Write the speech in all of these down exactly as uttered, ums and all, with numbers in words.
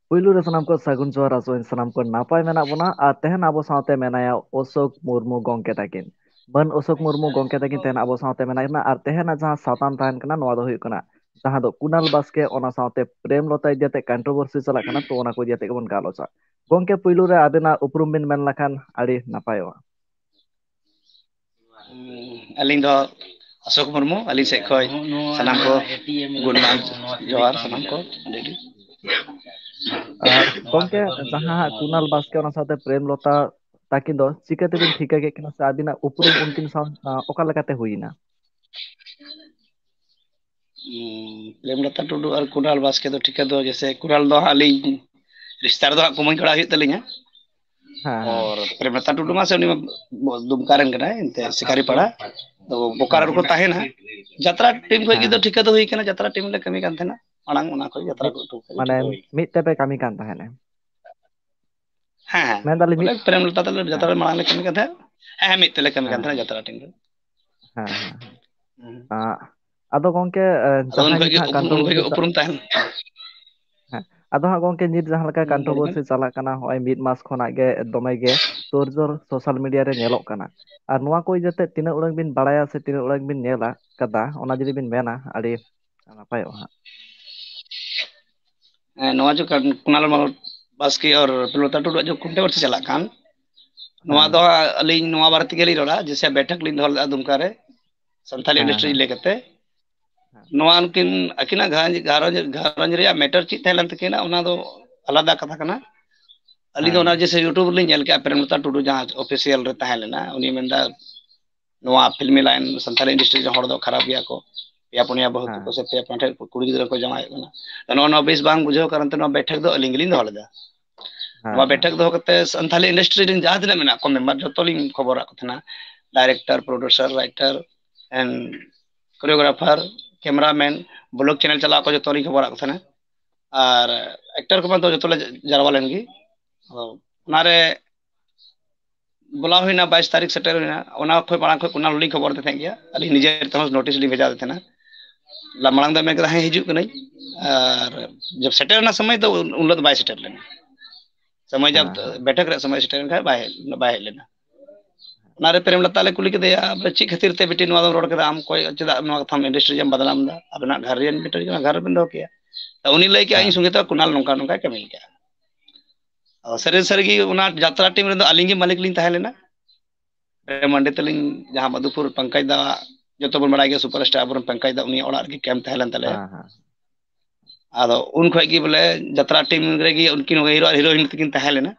ᱯᱩᱭᱞᱩ ᱨᱮ ᱥᱟᱱᱟᱢ ᱠᱚ ᱥᱟᱹᱜᱩᱱ ᱡᱚᱦᱟᱨ, ᱟᱥᱚᱜ ᱟᱹᱧ ᱥᱟᱱᱟᱢ ᱠᱚ ᱱᱟᱯᱟᱭ ᱢᱮᱱᱟᱜ ᱵᱚᱱᱟ᱾ ᱟᱨ ᱛᱮᱦᱮᱧ ᱟᱵᱚ ᱥᱟᱶᱛᱮ ᱢᱮᱱᱟᱭᱟ ᱚᱥᱳᱠ ᱢᱩᱨᱢᱩ ᱜᱚᱢᱠᱮ ᱛᱟᱹᱠᱤᱱ᱾ ᱢᱟᱹᱱ ᱚᱥᱳᱠ ᱢᱩᱨᱢᱩ ᱜᱚᱢᱠᱮ ᱛᱟᱹᱠᱤᱱ ᱛᱮᱦᱮᱧ ᱟᱵᱚ ᱥᱟᱶᱛᱮ ᱢᱮᱱᱟᱜ ᱠᱤᱱᱟ᱾ ᱟᱨ ᱛᱮᱦᱮᱧᱟᱜ ᱡᱟᱦᱟᱸ ᱥᱟᱛᱟᱢ ᱛᱟᱦᱮᱱ ᱠᱟᱱᱟ, ᱱᱚᱣᱟ ᱫᱚ ᱦᱩᱭᱩᱜ ᱠᱟᱱᱟ ᱡᱟᱦᱟᱸ ᱫᱚ ᱠᱩᱱᱟᱞ ᱵᱟᱥᱠᱮ, ᱚᱱᱟ ᱥᱟᱶᱛᱮ ᱯᱨᱮᱢ ᱞᱚᱛᱟ ᱤᱫᱤ ᱠᱟᱛᱮ ᱠᱚᱱᱴᱨᱳᱵᱷᱟᱨᱥᱤ ᱪᱟᱞᱟᱜ ᱠᱟᱱᱟ, ᱛᱚ ᱚᱱᱟ ᱠᱚ ᱤᱫᱤ ᱠᱟᱛᱮ ᱜᱮᱵᱚᱱ ᱜᱟᱞᱚᱪᱟ᱾ ᱜᱚᱢᱠᱮ, ᱯᱩᱭᱞᱩ ᱨᱮ ᱟᱵᱮᱱᱟᱜ ᱩᱯᱨᱩᱢ ᱵᱮᱱ ᱢᱮᱱ ᱞᱮᱠᱷᱟᱱ ᱟᱹᱰᱤ ᱱᱟᱯᱟᱭᱚᱜᱼᱟ᱾ ᱩᱸ, ᱟᱹᱞᱤᱧ ᱫᱚ ᱚᱥᱳᱠ ᱢᱩᱨᱢᱩ, ᱟᱹᱞᱤᱧ ᱥᱮᱫ ᱠᱷᱚᱱ ᱥᱟᱱᱟᱢ ᱠᱚ ᱜᱩᱰ ᱢᱚᱨᱱᱤᱝ, ᱡᱚᱦᱟᱨ ᱥᱟᱱᱟᱢ ᱠᱚ, ᱟᱹᱰᱤ ᱟᱹᱰᱤ᱾ ᱟᱨ ᱜᱚᱢᱠᱮ, ᱡᱟᱦᱟᱸ ᱦᱟᱸᱜ ᱠᱩᱱᱟᱞ ᱵᱟᱥᱠᱮ ᱚᱱᱟ ᱥᱟᱶᱛᱮ ᱯᱨᱮᱢ ᱞᱚᱛᱟ ᱛᱟᱹᱠᱤᱱ ᱫᱚ ᱪᱤᱠᱟᱹ ᱛᱮᱵᱤᱱ ᱴᱷᱤᱠᱟᱹ ᱠᱮᱫ ᱠᱤᱱᱟ, ᱥᱮ ᱟᱹᱵᱤᱱᱟᱜ ᱩᱯᱨᱩᱢ ᱩᱱᱠᱤᱱ ᱥᱟᱶ, ᱟ, ᱚᱠᱟ ᱞᱮᱠᱟᱛᱮ ᱦᱩᱭᱮᱱᱟ? ᱩᱸ, ᱯᱨᱮᱢᱞᱚᱛᱟ ᱴᱩᱰᱩ ᱟᱨ ᱠᱩᱱᱟᱞ ᱵᱟᱥᱠᱮ ᱫᱚ ᱴᱷᱤᱠᱟᱹ ᱫᱚ, ᱡᱮᱥᱮ ᱠᱩᱱᱟᱞ ᱫᱚ ᱦᱟᱸᱜ ᱟᱹᱞᱤᱧ ᱨᱤᱥᱛᱟᱨ ᱫᱚ ᱦᱟᱸᱜ ᱠᱩᱢᱟᱹᱝ ᱠᱚᱲᱟ ᱦᱩᱭᱩᱜ ᱛᱟᱹᱞᱤᱧᱟ᱾ ᱦᱮᱸ, ᱦᱮᱸ᱾ ᱟᱨ ᱯᱨᱮᱢᱞᱚᱛᱟ ᱴᱩᱰᱩ ᱢᱟ ᱥᱮ ᱩᱱᱤ ᱢᱟ ᱫᱩᱢᱠᱟ ᱨᱮᱱ ᱠᱟᱱᱟᱭ, ᱮᱱᱛᱮ ᱥᱤᱠᱟᱨᱤᱯᱟᱲᱟ᱾ ᱛᱚ ᱵᱳᱠᱟᱨᱳ ᱨᱮᱠᱚ ᱛᱟᱦᱮᱱᱟ᱾ ᱡᱟᱛᱨᱟ ᱴᱤᱢ ᱠᱷᱚᱡ ᱜᱮ ᱫᱚ ᱦᱮᱸ᱾ ᱴᱷᱤᱠᱟᱹ ᱫᱚ ᱦᱩᱭ ᱠᱟᱱᱟ, ᱡᱟᱛᱨᱟ ᱴᱤᱢ ᱞᱮ ᱠᱟᱹᱢᱤ ᱠᱟᱱ ᱛᱟᱦᱮᱱᱟ᱾ ᱢᱟᱲᱟᱝ ᱚᱱᱟ ᱠᱷᱚᱡ ᱡᱟᱛᱨᱟ ᱢᱤᱫ, ᱠᱚ ᱩᱴᱷᱟᱹᱣ ᱠᱟᱛᱮ ᱢᱟᱱᱮ ᱴᱷᱤᱠᱟᱹ ᱦᱩᱭ ᱠᱟᱱᱟ᱾ ᱢᱤᱫ ᱛᱮᱯᱮ ᱠᱟᱹᱢᱤ ᱠᱟᱱ ᱛᱟᱦᱮᱸᱱᱟ? ᱦᱮᱸ, ᱦᱮᱸ᱾ ᱢᱮᱱᱫᱟᱞᱤᱧ ᱵᱚᱞᱮ ᱢᱤᱫ ᱯᱨᱮᱢ ᱞᱚᱛᱟ ᱛᱟᱞᱮ ᱦᱮᱸ᱾ ᱡᱟᱛᱨᱟ ᱨᱮ ᱢᱟᱲᱟᱝ ᱞᱮ ᱠᱟᱹᱢᱤ ᱠᱟᱱ ᱛᱟᱦᱮᱸᱫ᱾ ᱦᱮᱸ, ᱦᱮᱸ, ᱢᱤᱫ ᱛᱮᱞᱮ ᱠᱟᱹᱢᱤ ᱠᱟᱱ ᱦᱮᱸ, ᱛᱟᱦᱮᱸᱱᱟ ᱦᱮᱸ᱾ ᱡᱟᱛᱨᱟ ᱴᱤᱢ ᱨᱮ᱾ ᱦᱮᱸ, ᱦᱮᱸ, ᱦᱮᱸ᱾ ᱦᱩᱸ᱾ ᱟᱸ, ᱟᱫᱚ ᱜᱚᱝᱠᱮ, ᱮ, ᱟᱫᱚ ᱩᱱ ᱡᱟᱦᱟᱸ ᱠᱷᱚᱡ ᱱᱤᱛ ᱜᱮ ᱦᱟᱸᱜ ᱩᱯᱨᱩᱢ, ᱩᱱ ᱠᱷᱚᱡ ᱠᱚᱱᱴᱨᱳᱵᱷᱟᱨᱥᱤ ᱜᱮ ᱪᱟ-, ᱩᱯᱨᱩᱢ ᱛᱟᱦᱮᱱ᱾ ᱦᱮᱸ, ᱟᱫᱚ ᱦᱟᱸᱜ ᱜᱚᱝᱠᱮ, ᱱᱤᱛ ᱡᱟᱦᱟᱸ ᱞᱮᱠᱟ ᱦᱩᱸ, ᱞᱟᱹᱭ ᱵᱮᱱ᱾ ᱠᱚᱱᱴᱨᱳᱵᱷᱟᱨᱥᱤ ᱪᱟᱞᱟᱜ ᱠᱟᱱᱟ, ᱦᱚᱸᱜᱼᱚᱭ ᱢᱤᱫ ᱢᱟᱥ ᱠᱷᱚᱱᱟᱜ ᱜᱮ ᱫᱚᱢᱮ ᱜᱮ ᱛᱳᱲᱡᱳᱲ ᱥᱳᱥᱟᱞ ᱢᱤᱰᱤᱭᱟ ᱨᱮ ᱧᱮᱞᱚᱜ ᱠᱟᱱᱟ᱾ ᱟᱨ ᱱᱚᱣᱟ ᱠᱚ ᱤᱫᱤ ᱠᱟᱛᱮ ᱛᱤᱱᱟᱹᱜ ᱩᱰᱟᱹᱝ ᱵᱤᱱ ᱵᱟᱲᱟᱭᱟ ᱥᱮ ᱛᱤᱱᱟᱹᱜ ᱩᱰᱟᱹᱝ ᱵᱤᱱ ᱧᱮᱞᱟ ᱠᱟᱫᱟ, ᱚᱱᱟ ᱡᱩᱫᱤ ᱵᱤᱱ ᱢᱮᱱᱟ, ᱟᱹᱰᱤ ᱱᱟᱯᱟᱭᱚᱜᱼᱟ ᱦᱟᱸᱜ᱾ ᱦᱮᱸ, ᱱᱚᱣᱟ ᱡᱮ ᱠᱟᱱ-, ᱠᱩᱱᱟᱞ ᱢᱟᱱᱚᱛ ᱵᱟᱥᱠᱮ ᱟᱨ ᱯᱨᱮᱢᱞᱚᱛᱟ ᱴᱩᱰᱩᱣᱟᱜ ᱡᱮ ᱠᱚᱱᱴᱨᱳᱵᱷᱟᱨᱥᱤ ᱪᱟᱞᱟᱜ ᱠᱟᱱ, ᱱᱚᱣᱟ ᱦᱮᱸ᱾ ᱫᱚ ᱦᱟᱸᱜ ᱟᱹᱞᱤᱧ ᱱᱚᱣᱟ ᱵᱟᱨᱮ ᱛᱮᱜᱮ ᱞᱤᱧ ᱨᱚᱲᱟ, ᱡᱮᱭᱥᱮ ᱵᱮᱴᱷᱚᱠ ᱞᱤᱧ ᱫᱚᱦᱚ ᱞᱮᱫᱟ ᱫᱩᱢᱠᱟ ᱨᱮ, ᱥᱟᱱᱛᱟᱞᱤ ᱦᱮᱸ, ᱤᱱᱰᱟᱥᱴᱨᱤ ᱦᱮᱸ᱾ ᱞᱟᱹᱭ ᱠᱟᱛᱮ᱾ ᱦᱮᱸ᱾ ᱱᱚᱣᱟ ᱩᱱᱠᱤᱱ ᱟᱹᱠᱤᱱᱟᱜ ᱜᱷᱟᱨᱚᱸᱡᱽ, ᱜᱷᱟᱨᱚᱸᱡᱽ, ᱜᱷᱟᱨᱚᱸᱡᱽ ᱨᱮᱭᱟᱜ ᱢᱮᱴᱟᱨ ᱪᱮᱫ ᱛᱟᱦᱮᱸ ᱞᱮᱱ ᱛᱟᱹᱠᱤᱱᱟ, ᱚᱱᱟ ᱫᱚ ᱟᱞᱟᱫᱟ ᱠᱟᱛᱷᱟ ᱠᱟᱱᱟ᱾ ᱟᱹᱞᱤᱧ ᱫᱚ ᱦᱮᱸ, ᱚᱱᱟ ᱦᱮᱸ᱾ ᱡᱮᱭᱥᱮ YouTube ᱨᱮᱞᱤᱧ ᱧᱮᱞ ᱠᱮᱜᱼᱟ, ᱯᱨᱮᱢᱞᱚᱛᱟ ᱴᱩᱰᱩ ᱡᱟᱦᱟᱸ ᱚᱯᱷᱤᱥᱤᱭᱟᱞ ᱨᱮ ᱛᱟᱦᱮᱸ ᱞᱮᱱᱟ, ᱩᱱᱤ ᱢᱮᱱᱫᱟ, ᱱᱚᱣᱟ ᱯᱷᱤᱞᱢᱤ ᱞᱟᱭᱤᱱ, ᱥᱟᱱᱛᱟᱞᱤ ᱤᱱᱰᱟᱥᱴᱨᱤ ᱨᱮᱱ ᱦᱚᱲ ᱫᱚ ᱠᱷᱟᱨᱟᱯ ᱜᱮᱭᱟ ᱠᱚ, ᱯᱮᱭᱟ ᱯᱩᱱᱭᱟ ᱵᱟᱹᱦᱩ ᱦᱮᱸ, ᱛᱟᱠᱚ ᱦᱮᱸ᱾ ᱥᱮ ᱯᱮᱭᱟ ᱯᱩᱱᱭᱟ ᱴᱷᱮᱱ ᱠᱩᱲᱤ ᱜᱤᱫᱽᱨᱟᱹ ᱠᱚ ᱡᱟᱶᱟᱭᱚᱜ ᱠᱟᱱᱟ᱾ ᱛᱚ, ᱱᱚᱜᱼᱚ ᱱᱚᱣᱟ ᱵᱮᱥ ᱵᱟᱝ ᱵᱩᱡᱷᱟᱹᱣ ᱠᱟᱨᱚᱱ ᱛᱮ ᱱᱚᱣᱟ ᱵᱮᱴᱷᱮᱠ ᱫᱚ ᱟᱹᱞᱤᱧ ᱜᱮᱞᱤᱧ ᱫᱚᱦᱚ ᱞᱮᱫᱟ᱾ ᱦᱮᱸ, ᱱᱚᱣᱟ ᱦᱮᱸ᱾ ᱵᱮᱴᱷᱮᱠ ᱫᱚᱦᱚ ᱠᱟᱛᱮ ᱥᱟᱱᱛᱟᱞᱤ ᱤᱱᱰᱟᱥᱴᱨᱤ ᱨᱮᱱ ᱡᱟᱦᱟᱸ ᱛᱤᱱᱟᱹᱜ ᱢᱮᱱᱟᱜ ᱠᱚ ᱢᱮᱢᱵᱟᱨ, ᱡᱚᱛᱚ ᱞᱤᱧ ᱠᱷᱚᱵᱚᱨᱟᱫ ᱠᱚ ᱛᱟᱦᱮᱱᱟ᱾ Director, producer, writer, and choreographer, cameramen, blog channel ᱪᱟᱞᱟᱣ ᱠᱚ ᱡᱚᱛᱚ ᱞᱤᱧ ᱠᱷᱚᱵᱚᱨᱟᱫ ᱠᱚ ᱛᱟᱦᱮᱱᱟ᱾ ᱟᱨ ᱮᱠᱴᱟᱨ ᱠᱚᱢᱟ ᱫᱚ ᱡᱚᱛᱚ ᱞᱮ ᱡᱟᱨᱣᱟ ᱞᱮᱱ ᱜᱮ᱾ ᱟᱫᱚ ᱚᱱᱟᱨᱮ ᱵᱚᱞᱟ ᱦᱩᱭᱱᱟ, ᱵᱟᱭᱤᱥ ᱛᱟᱹᱨᱤᱠᱷ ᱥᱮᱴᱮᱨ ᱦᱩᱭᱱᱟ᱾ ᱚᱱᱟ ᱠᱷᱚᱱ ᱢᱟᱲᱟᱝ ᱠᱷᱚᱱ ᱠᱩᱱᱟᱞ ᱦᱚᱸᱞᱤᱧ ᱠᱷᱚᱵᱚᱨ ᱟᱫᱮ ᱛᱟᱦᱮᱸᱫ ᱜᱮᱭᱟ, ᱟᱹᱞᱤᱧ ᱱᱤᱡᱮ ᱛᱮᱦᱚᱸ ᱱᱳᱴᱤᱥ ᱞᱤᱧ ᱵᱷᱮᱡᱟ ᱟᱫᱮ ᱛᱟᱦᱮᱱᱟ᱾ ᱞᱟ- ᱢᱟᱲᱟᱝ ᱫᱚ ᱢᱮᱱ ᱠᱮᱫᱟ, "ᱦᱮᱸ, ᱦᱤᱡᱩᱜ ᱠᱟᱹᱱᱟᱹᱧ", ᱟᱨ ᱡᱚᱵ ᱥᱮᱴᱮᱨ ᱨᱮᱱᱟᱜ ᱥᱚᱢᱚᱭ ᱫᱚ ᱩᱱ ᱩᱱ ᱦᱤᱞᱳᱜ ᱫᱚ ᱵᱟᱭ ᱥᱮᱴᱮᱨ ᱞᱮᱱᱟ᱾ ᱥᱚᱢᱚᱭ ᱡᱟᱵ ᱦᱮᱸ, ᱦᱮᱸ᱾ ᱵᱮᱴᱷᱚᱠ ᱨᱮᱭᱟᱜ ᱥᱚᱢᱚᱭ ᱥᱮᱴᱮᱨ ᱞᱮᱱᱠᱷᱟᱱ ᱵᱟᱭ ᱦᱮᱡ, ᱵᱟᱭ ᱦᱮᱡ ᱞᱮᱱᱟ᱾ ᱚᱱᱟᱨᱮ ᱯᱨᱮᱢᱞᱚᱛᱟ ᱞᱮ ᱠᱩᱞᱤ ᱠᱮᱫᱮᱭᱟ, "ᱵᱚᱞᱮ, ᱪᱮᱫ ᱠᱷᱟᱹᱛᱤᱨ ᱛᱮ ᱵᱤᱴᱤ ᱱᱚᱣᱟ ᱫᱚᱢ ᱨᱚᱲ ᱠᱮᱫᱟ? ᱟᱢ ᱚᱠᱚᱭ, ᱪᱮᱫᱟᱜ ᱱᱚᱣᱟ ᱠᱟᱛᱷᱟᱢ ᱤᱱᱰᱟᱥᱴᱨᱤ ᱨᱮᱢ ᱵᱟᱫᱱᱟᱢ ᱮᱫᱟ? ᱟᱵᱮᱱᱟᱜ ᱜᱷᱟᱨᱚᱸᱡᱽ ᱨᱮᱱ ᱵᱤᱴᱤ ᱠᱟᱱᱟ, ᱜᱷᱟᱨᱚᱸᱡᱽ ᱨᱮᱵᱮᱱ ᱫᱚᱦᱚ ᱠᱮᱭᱟ?" ᱛᱚ ᱩᱱᱤ ᱞᱟᱹᱭ ᱠᱮᱜᱼᱟ, ᱦᱮᱸ᱾ "ᱤᱧ ᱥᱚᱸᱜᱮ ᱛᱮ ᱠᱩᱱᱟᱞ ᱱᱚᱝᱠᱟ ᱱᱚᱝᱠᱟᱭ ᱠᱟᱹᱢᱤ ᱠᱟᱜᱼᱟ᱾" ᱚ, ᱥᱟᱹᱨᱤ ᱥᱟᱹᱨᱤ ᱜᱮ ᱚᱱᱟ ᱡᱟᱛᱨᱟ ᱴᱤᱢ ᱨᱮᱫᱚ ᱟᱹᱞᱤᱧ ᱜᱮ ᱢᱟᱹᱞᱤᱠ ᱞᱤᱧ ᱛᱟᱦᱮᱸ ᱞᱮᱱᱟ᱾ ᱢᱟᱱᱰᱤ ᱛᱟᱹᱞᱤᱧ ᱡᱟᱦᱟᱸ ᱢᱟᱫᱷᱩᱯᱩᱨ ᱯᱚᱝᱠᱚᱡᱽ ᱫᱟ, ᱡᱚᱛᱚ ᱵᱚᱱ ᱵᱟᱲᱟᱭ ᱜᱮᱭᱟ, ᱥᱩᱯᱟᱨ ᱥᱴᱟᱨ ᱟᱵᱚᱨᱮᱱ ᱯᱚᱝᱠᱚᱡᱽ ᱫᱟ, ᱩᱱᱤᱭᱟᱜ ᱚᱲᱟᱜ ᱨᱮᱜᱮ ᱠᱮᱢᱯ ᱛᱟᱦᱮᱸ ᱞᱮᱱ ᱛᱟᱞᱮᱭᱟ᱾ ᱦᱮᱸ, ᱦᱮᱸ᱾ ᱟᱫᱚ ᱩᱱ ᱠᱷᱚᱡ ᱜᱮ ᱵᱚᱞᱮ ᱡᱟᱛᱨᱟ ᱴᱤᱢ ᱨᱮᱜᱮ ᱩᱱᱠᱤᱱ ᱦᱤᱨᱳ ᱟᱨ ᱦᱤᱨᱳᱭᱤᱱ ᱛᱟᱹᱠᱤᱱ ᱛᱟᱦᱮᱸ ᱞᱮᱱᱟ᱾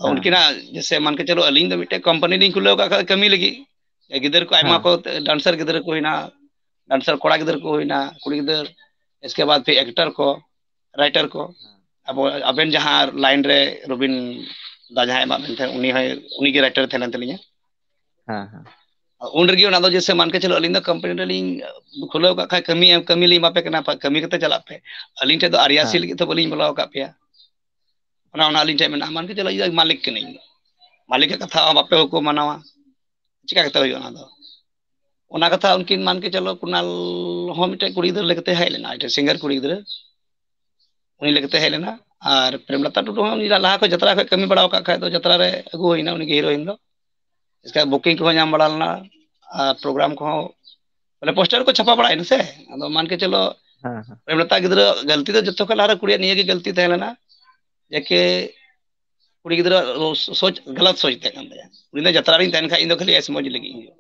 ᱦᱮᱸ, ᱩᱱᱠᱤᱱᱟᱜ ᱡᱮᱥᱮ ᱢᱟᱱ ᱠᱮ ᱪᱚᱞᱚ, ᱟᱹᱞᱤᱧ ᱫᱚ ᱢᱤᱫᱴᱮᱡ ᱠᱳᱢᱯᱟᱱᱤ ᱞᱤᱧ ᱠᱷᱩᱞᱟᱹᱣ ᱟᱠᱟᱫ ᱠᱷᱟᱡ ᱠᱟᱹᱢᱤ ᱞᱟᱹᱜᱤᱫ᱾ ᱜᱤᱫᱟᱹᱨ ᱠᱚ ᱟᱭᱢᱟ ᱦᱮᱸ᱾ ᱠᱚ, ᱰᱟᱱᱥᱟᱨ ᱜᱤᱫᱽᱨᱟᱹ ᱠᱚ ᱦᱩᱭᱱᱟ, ᱰᱟᱱᱥᱟᱨ ᱠᱚᱲᱟ ᱜᱤᱫᱽᱨᱟᱹ ᱠᱚ ᱦᱩᱭᱱᱟ, ᱠᱩᱲᱤ ᱜᱤᱫᱟᱹᱨ, ᱤᱥᱠᱮ ᱵᱟᱫ ᱯᱷᱤᱨ ᱮᱠᱴᱟᱨ ᱠᱚ, ᱨᱟᱭᱴᱟᱨ ᱠᱚ᱾ ᱟᱵᱚ, ᱟᱵᱮᱱ ᱡᱟᱦᱟᱸ ᱞᱟᱭᱤᱱ ᱨᱮ ᱨᱚᱵᱤᱱ ᱫᱟ ᱡᱟᱦᱟᱸᱭ ᱮᱢᱟᱜ ᱵᱮᱱ ᱛᱟᱦᱮᱸᱫ, ᱩᱱᱤ ᱦᱚᱸᱭ, ᱩᱱᱤ ᱜᱮ ᱨᱟᱭᱴᱟᱨ ᱛᱟᱦᱮᱸ ᱞᱮᱱ ᱛᱟᱹᱞᱤᱧᱟ᱾ ᱦᱮᱸ, ᱦᱮᱸ᱾ ᱩᱱ ᱨᱮᱜᱮ ᱚᱱᱟ ᱫᱚ ᱡᱮᱥᱮ ᱢᱟᱱ ᱠᱮ ᱪᱚᱞᱚ, ᱟᱹᱞᱤᱧ ᱫᱚ ᱠᱳᱢᱯᱟᱱᱤ ᱨᱮᱞᱤᱧ ᱠᱷᱩᱞᱟᱹᱣ ᱠᱟᱜ ᱠᱷᱟᱡ, ᱠᱟᱹᱢᱤ ᱮᱢ, ᱠᱟᱹᱢᱤ ᱞᱤᱧ ᱮᱢᱟ ᱯᱮ ᱠᱟᱱᱟ, ᱯᱟ-, ᱠᱟᱹᱢᱤ ᱠᱟᱛᱮ ᱪᱟᱞᱟᱜ ᱯᱮ᱾ ᱟᱹᱞᱤᱧ ᱴᱷᱮᱡ ᱫᱚ ᱟᱨ ᱮ ᱟᱨ ᱥᱤ ᱦᱮᱸ᱾ ᱞᱟᱹᱜᱤᱫ ᱛᱚ ᱵᱟᱹᱞᱤᱧ ᱵᱚᱞᱚ ᱟᱠᱟᱫ ᱯᱮᱭᱟ᱾ ᱚᱱᱟ, ᱚᱱᱟ ᱟᱹᱞᱤᱧ ᱴᱷᱮᱡ ᱢᱮᱱᱟᱜᱼᱟ, ᱢᱟᱱ ᱠᱮ ᱪᱚᱞᱚ, ᱤᱧ ᱫᱚ ᱢᱟᱹᱞᱤᱠ ᱠᱟᱹᱱᱟᱹᱧ᱾ ᱢᱟᱹᱞᱤᱠ ᱟᱜ ᱠᱟᱛᱷᱟ ᱦᱚᱸ ᱵᱟᱯᱮ ᱦᱚᱸᱠᱚ ᱢᱟᱱᱟᱣᱟ, ᱪᱤᱠᱟ ᱠᱟᱛᱮ ᱦᱩᱭᱩᱜᱼᱟ ᱚᱱᱟ ᱫᱚ? ᱚᱱᱟ ᱠᱟᱛᱷᱟ ᱩᱱᱠᱤᱱ ᱢᱟᱱ ᱠᱮ ᱪᱚᱞᱚ, ᱠᱩᱱᱟᱞ ᱦᱚᱸ ᱢᱤᱫᱴᱮᱡ ᱠᱩᱲᱤ ᱜᱤᱫᱽᱨᱟᱹ ᱞᱮᱠᱟᱛᱮ ᱦᱮᱡ ᱞᱮᱱᱟ, ᱢᱤᱫᱴᱮᱡ ᱥᱤᱝᱜᱟᱨ ᱠᱩᱲᱤ ᱜᱤᱫᱽᱨᱟᱹ᱾ ᱩᱱᱤ ᱞᱮᱠᱟᱛᱮ ᱦᱮᱡ ᱞᱮᱱᱟ᱾ ᱟᱨ ᱯᱨᱮᱢᱞᱚᱛᱟ ᱴᱩᱰᱩ ᱦᱚᱸ ᱩᱱᱤ ᱞᱟᱦᱟ ᱠᱷᱚᱡ ᱡᱟᱛᱨᱟ ᱠᱷᱚᱡ ᱠᱟᱹᱢᱤ ᱵᱟᱲᱟ ᱟᱠᱟᱫ ᱠᱷᱟᱡ ᱫᱚ ᱡᱟᱛᱨᱟ ᱨᱮ ᱟᱹᱜᱩ ᱦᱩᱭᱱᱟ, ᱩᱱᱤ ᱜᱮ ᱦᱤᱨᱳᱭᱤᱱ ᱫᱚ᱾ ᱤᱥᱠᱮ ᱵᱩᱠᱤᱝ ᱠᱚᱦᱚᱸ ᱧᱟᱢ ᱵᱟᱲᱟ ᱞᱮᱱᱟ᱾ ᱟᱨ ᱯᱨᱳᱜᱨᱟᱢ ᱠᱚᱦᱚᱸ, ᱢᱟᱱᱮ, ᱯᱳᱥᱴᱟᱨ ᱠᱚ ᱪᱷᱟᱯᱟ ᱵᱟᱲᱟᱭᱮᱱᱟ ᱥᱮ᱾ ᱟᱫᱚ ᱢᱟᱱ ᱠᱮ ᱪᱚᱞᱚ, ᱦᱮᱸ, ᱦᱮᱸ᱾ ᱯᱨᱮᱢᱞᱚᱛᱟ ᱜᱤᱫᱽᱨᱟᱹ ᱜᱟᱹᱞᱛᱤ ᱫᱚ ᱡᱚᱛᱚ ᱠᱷᱚᱱ ᱞᱟᱦᱟ ᱨᱮ ᱠᱩᱲᱤᱭᱟᱜ ᱱᱤᱭᱟᱹ ᱜᱮ ᱜᱟᱹᱞᱛᱤ ᱛᱟᱦᱮᱸ ᱞᱮᱱᱟ, ᱡᱮ ᱠᱮ ᱠᱩᱲᱤ ᱜᱤᱫᱽᱨᱟᱹ ᱥᱳᱪ, ᱜᱟᱞᱟᱛ ᱥᱳᱪ ᱛᱟᱦᱮᱸ ᱠᱟᱱ ᱛᱟᱭᱟ᱾ ᱩᱱᱤ ᱫᱚ ᱡᱟᱛᱨᱟ ᱨᱤᱧ ᱛᱟᱦᱮᱱ ᱠᱷᱟᱡ ᱤᱧ ᱫᱚ ᱠᱷᱟᱹᱞᱤ ᱮᱥ ᱢᱚᱡᱽ ᱞᱟᱹᱜᱤᱫ ᱤᱧ ᱦᱤᱡᱩᱜᱼᱟ᱾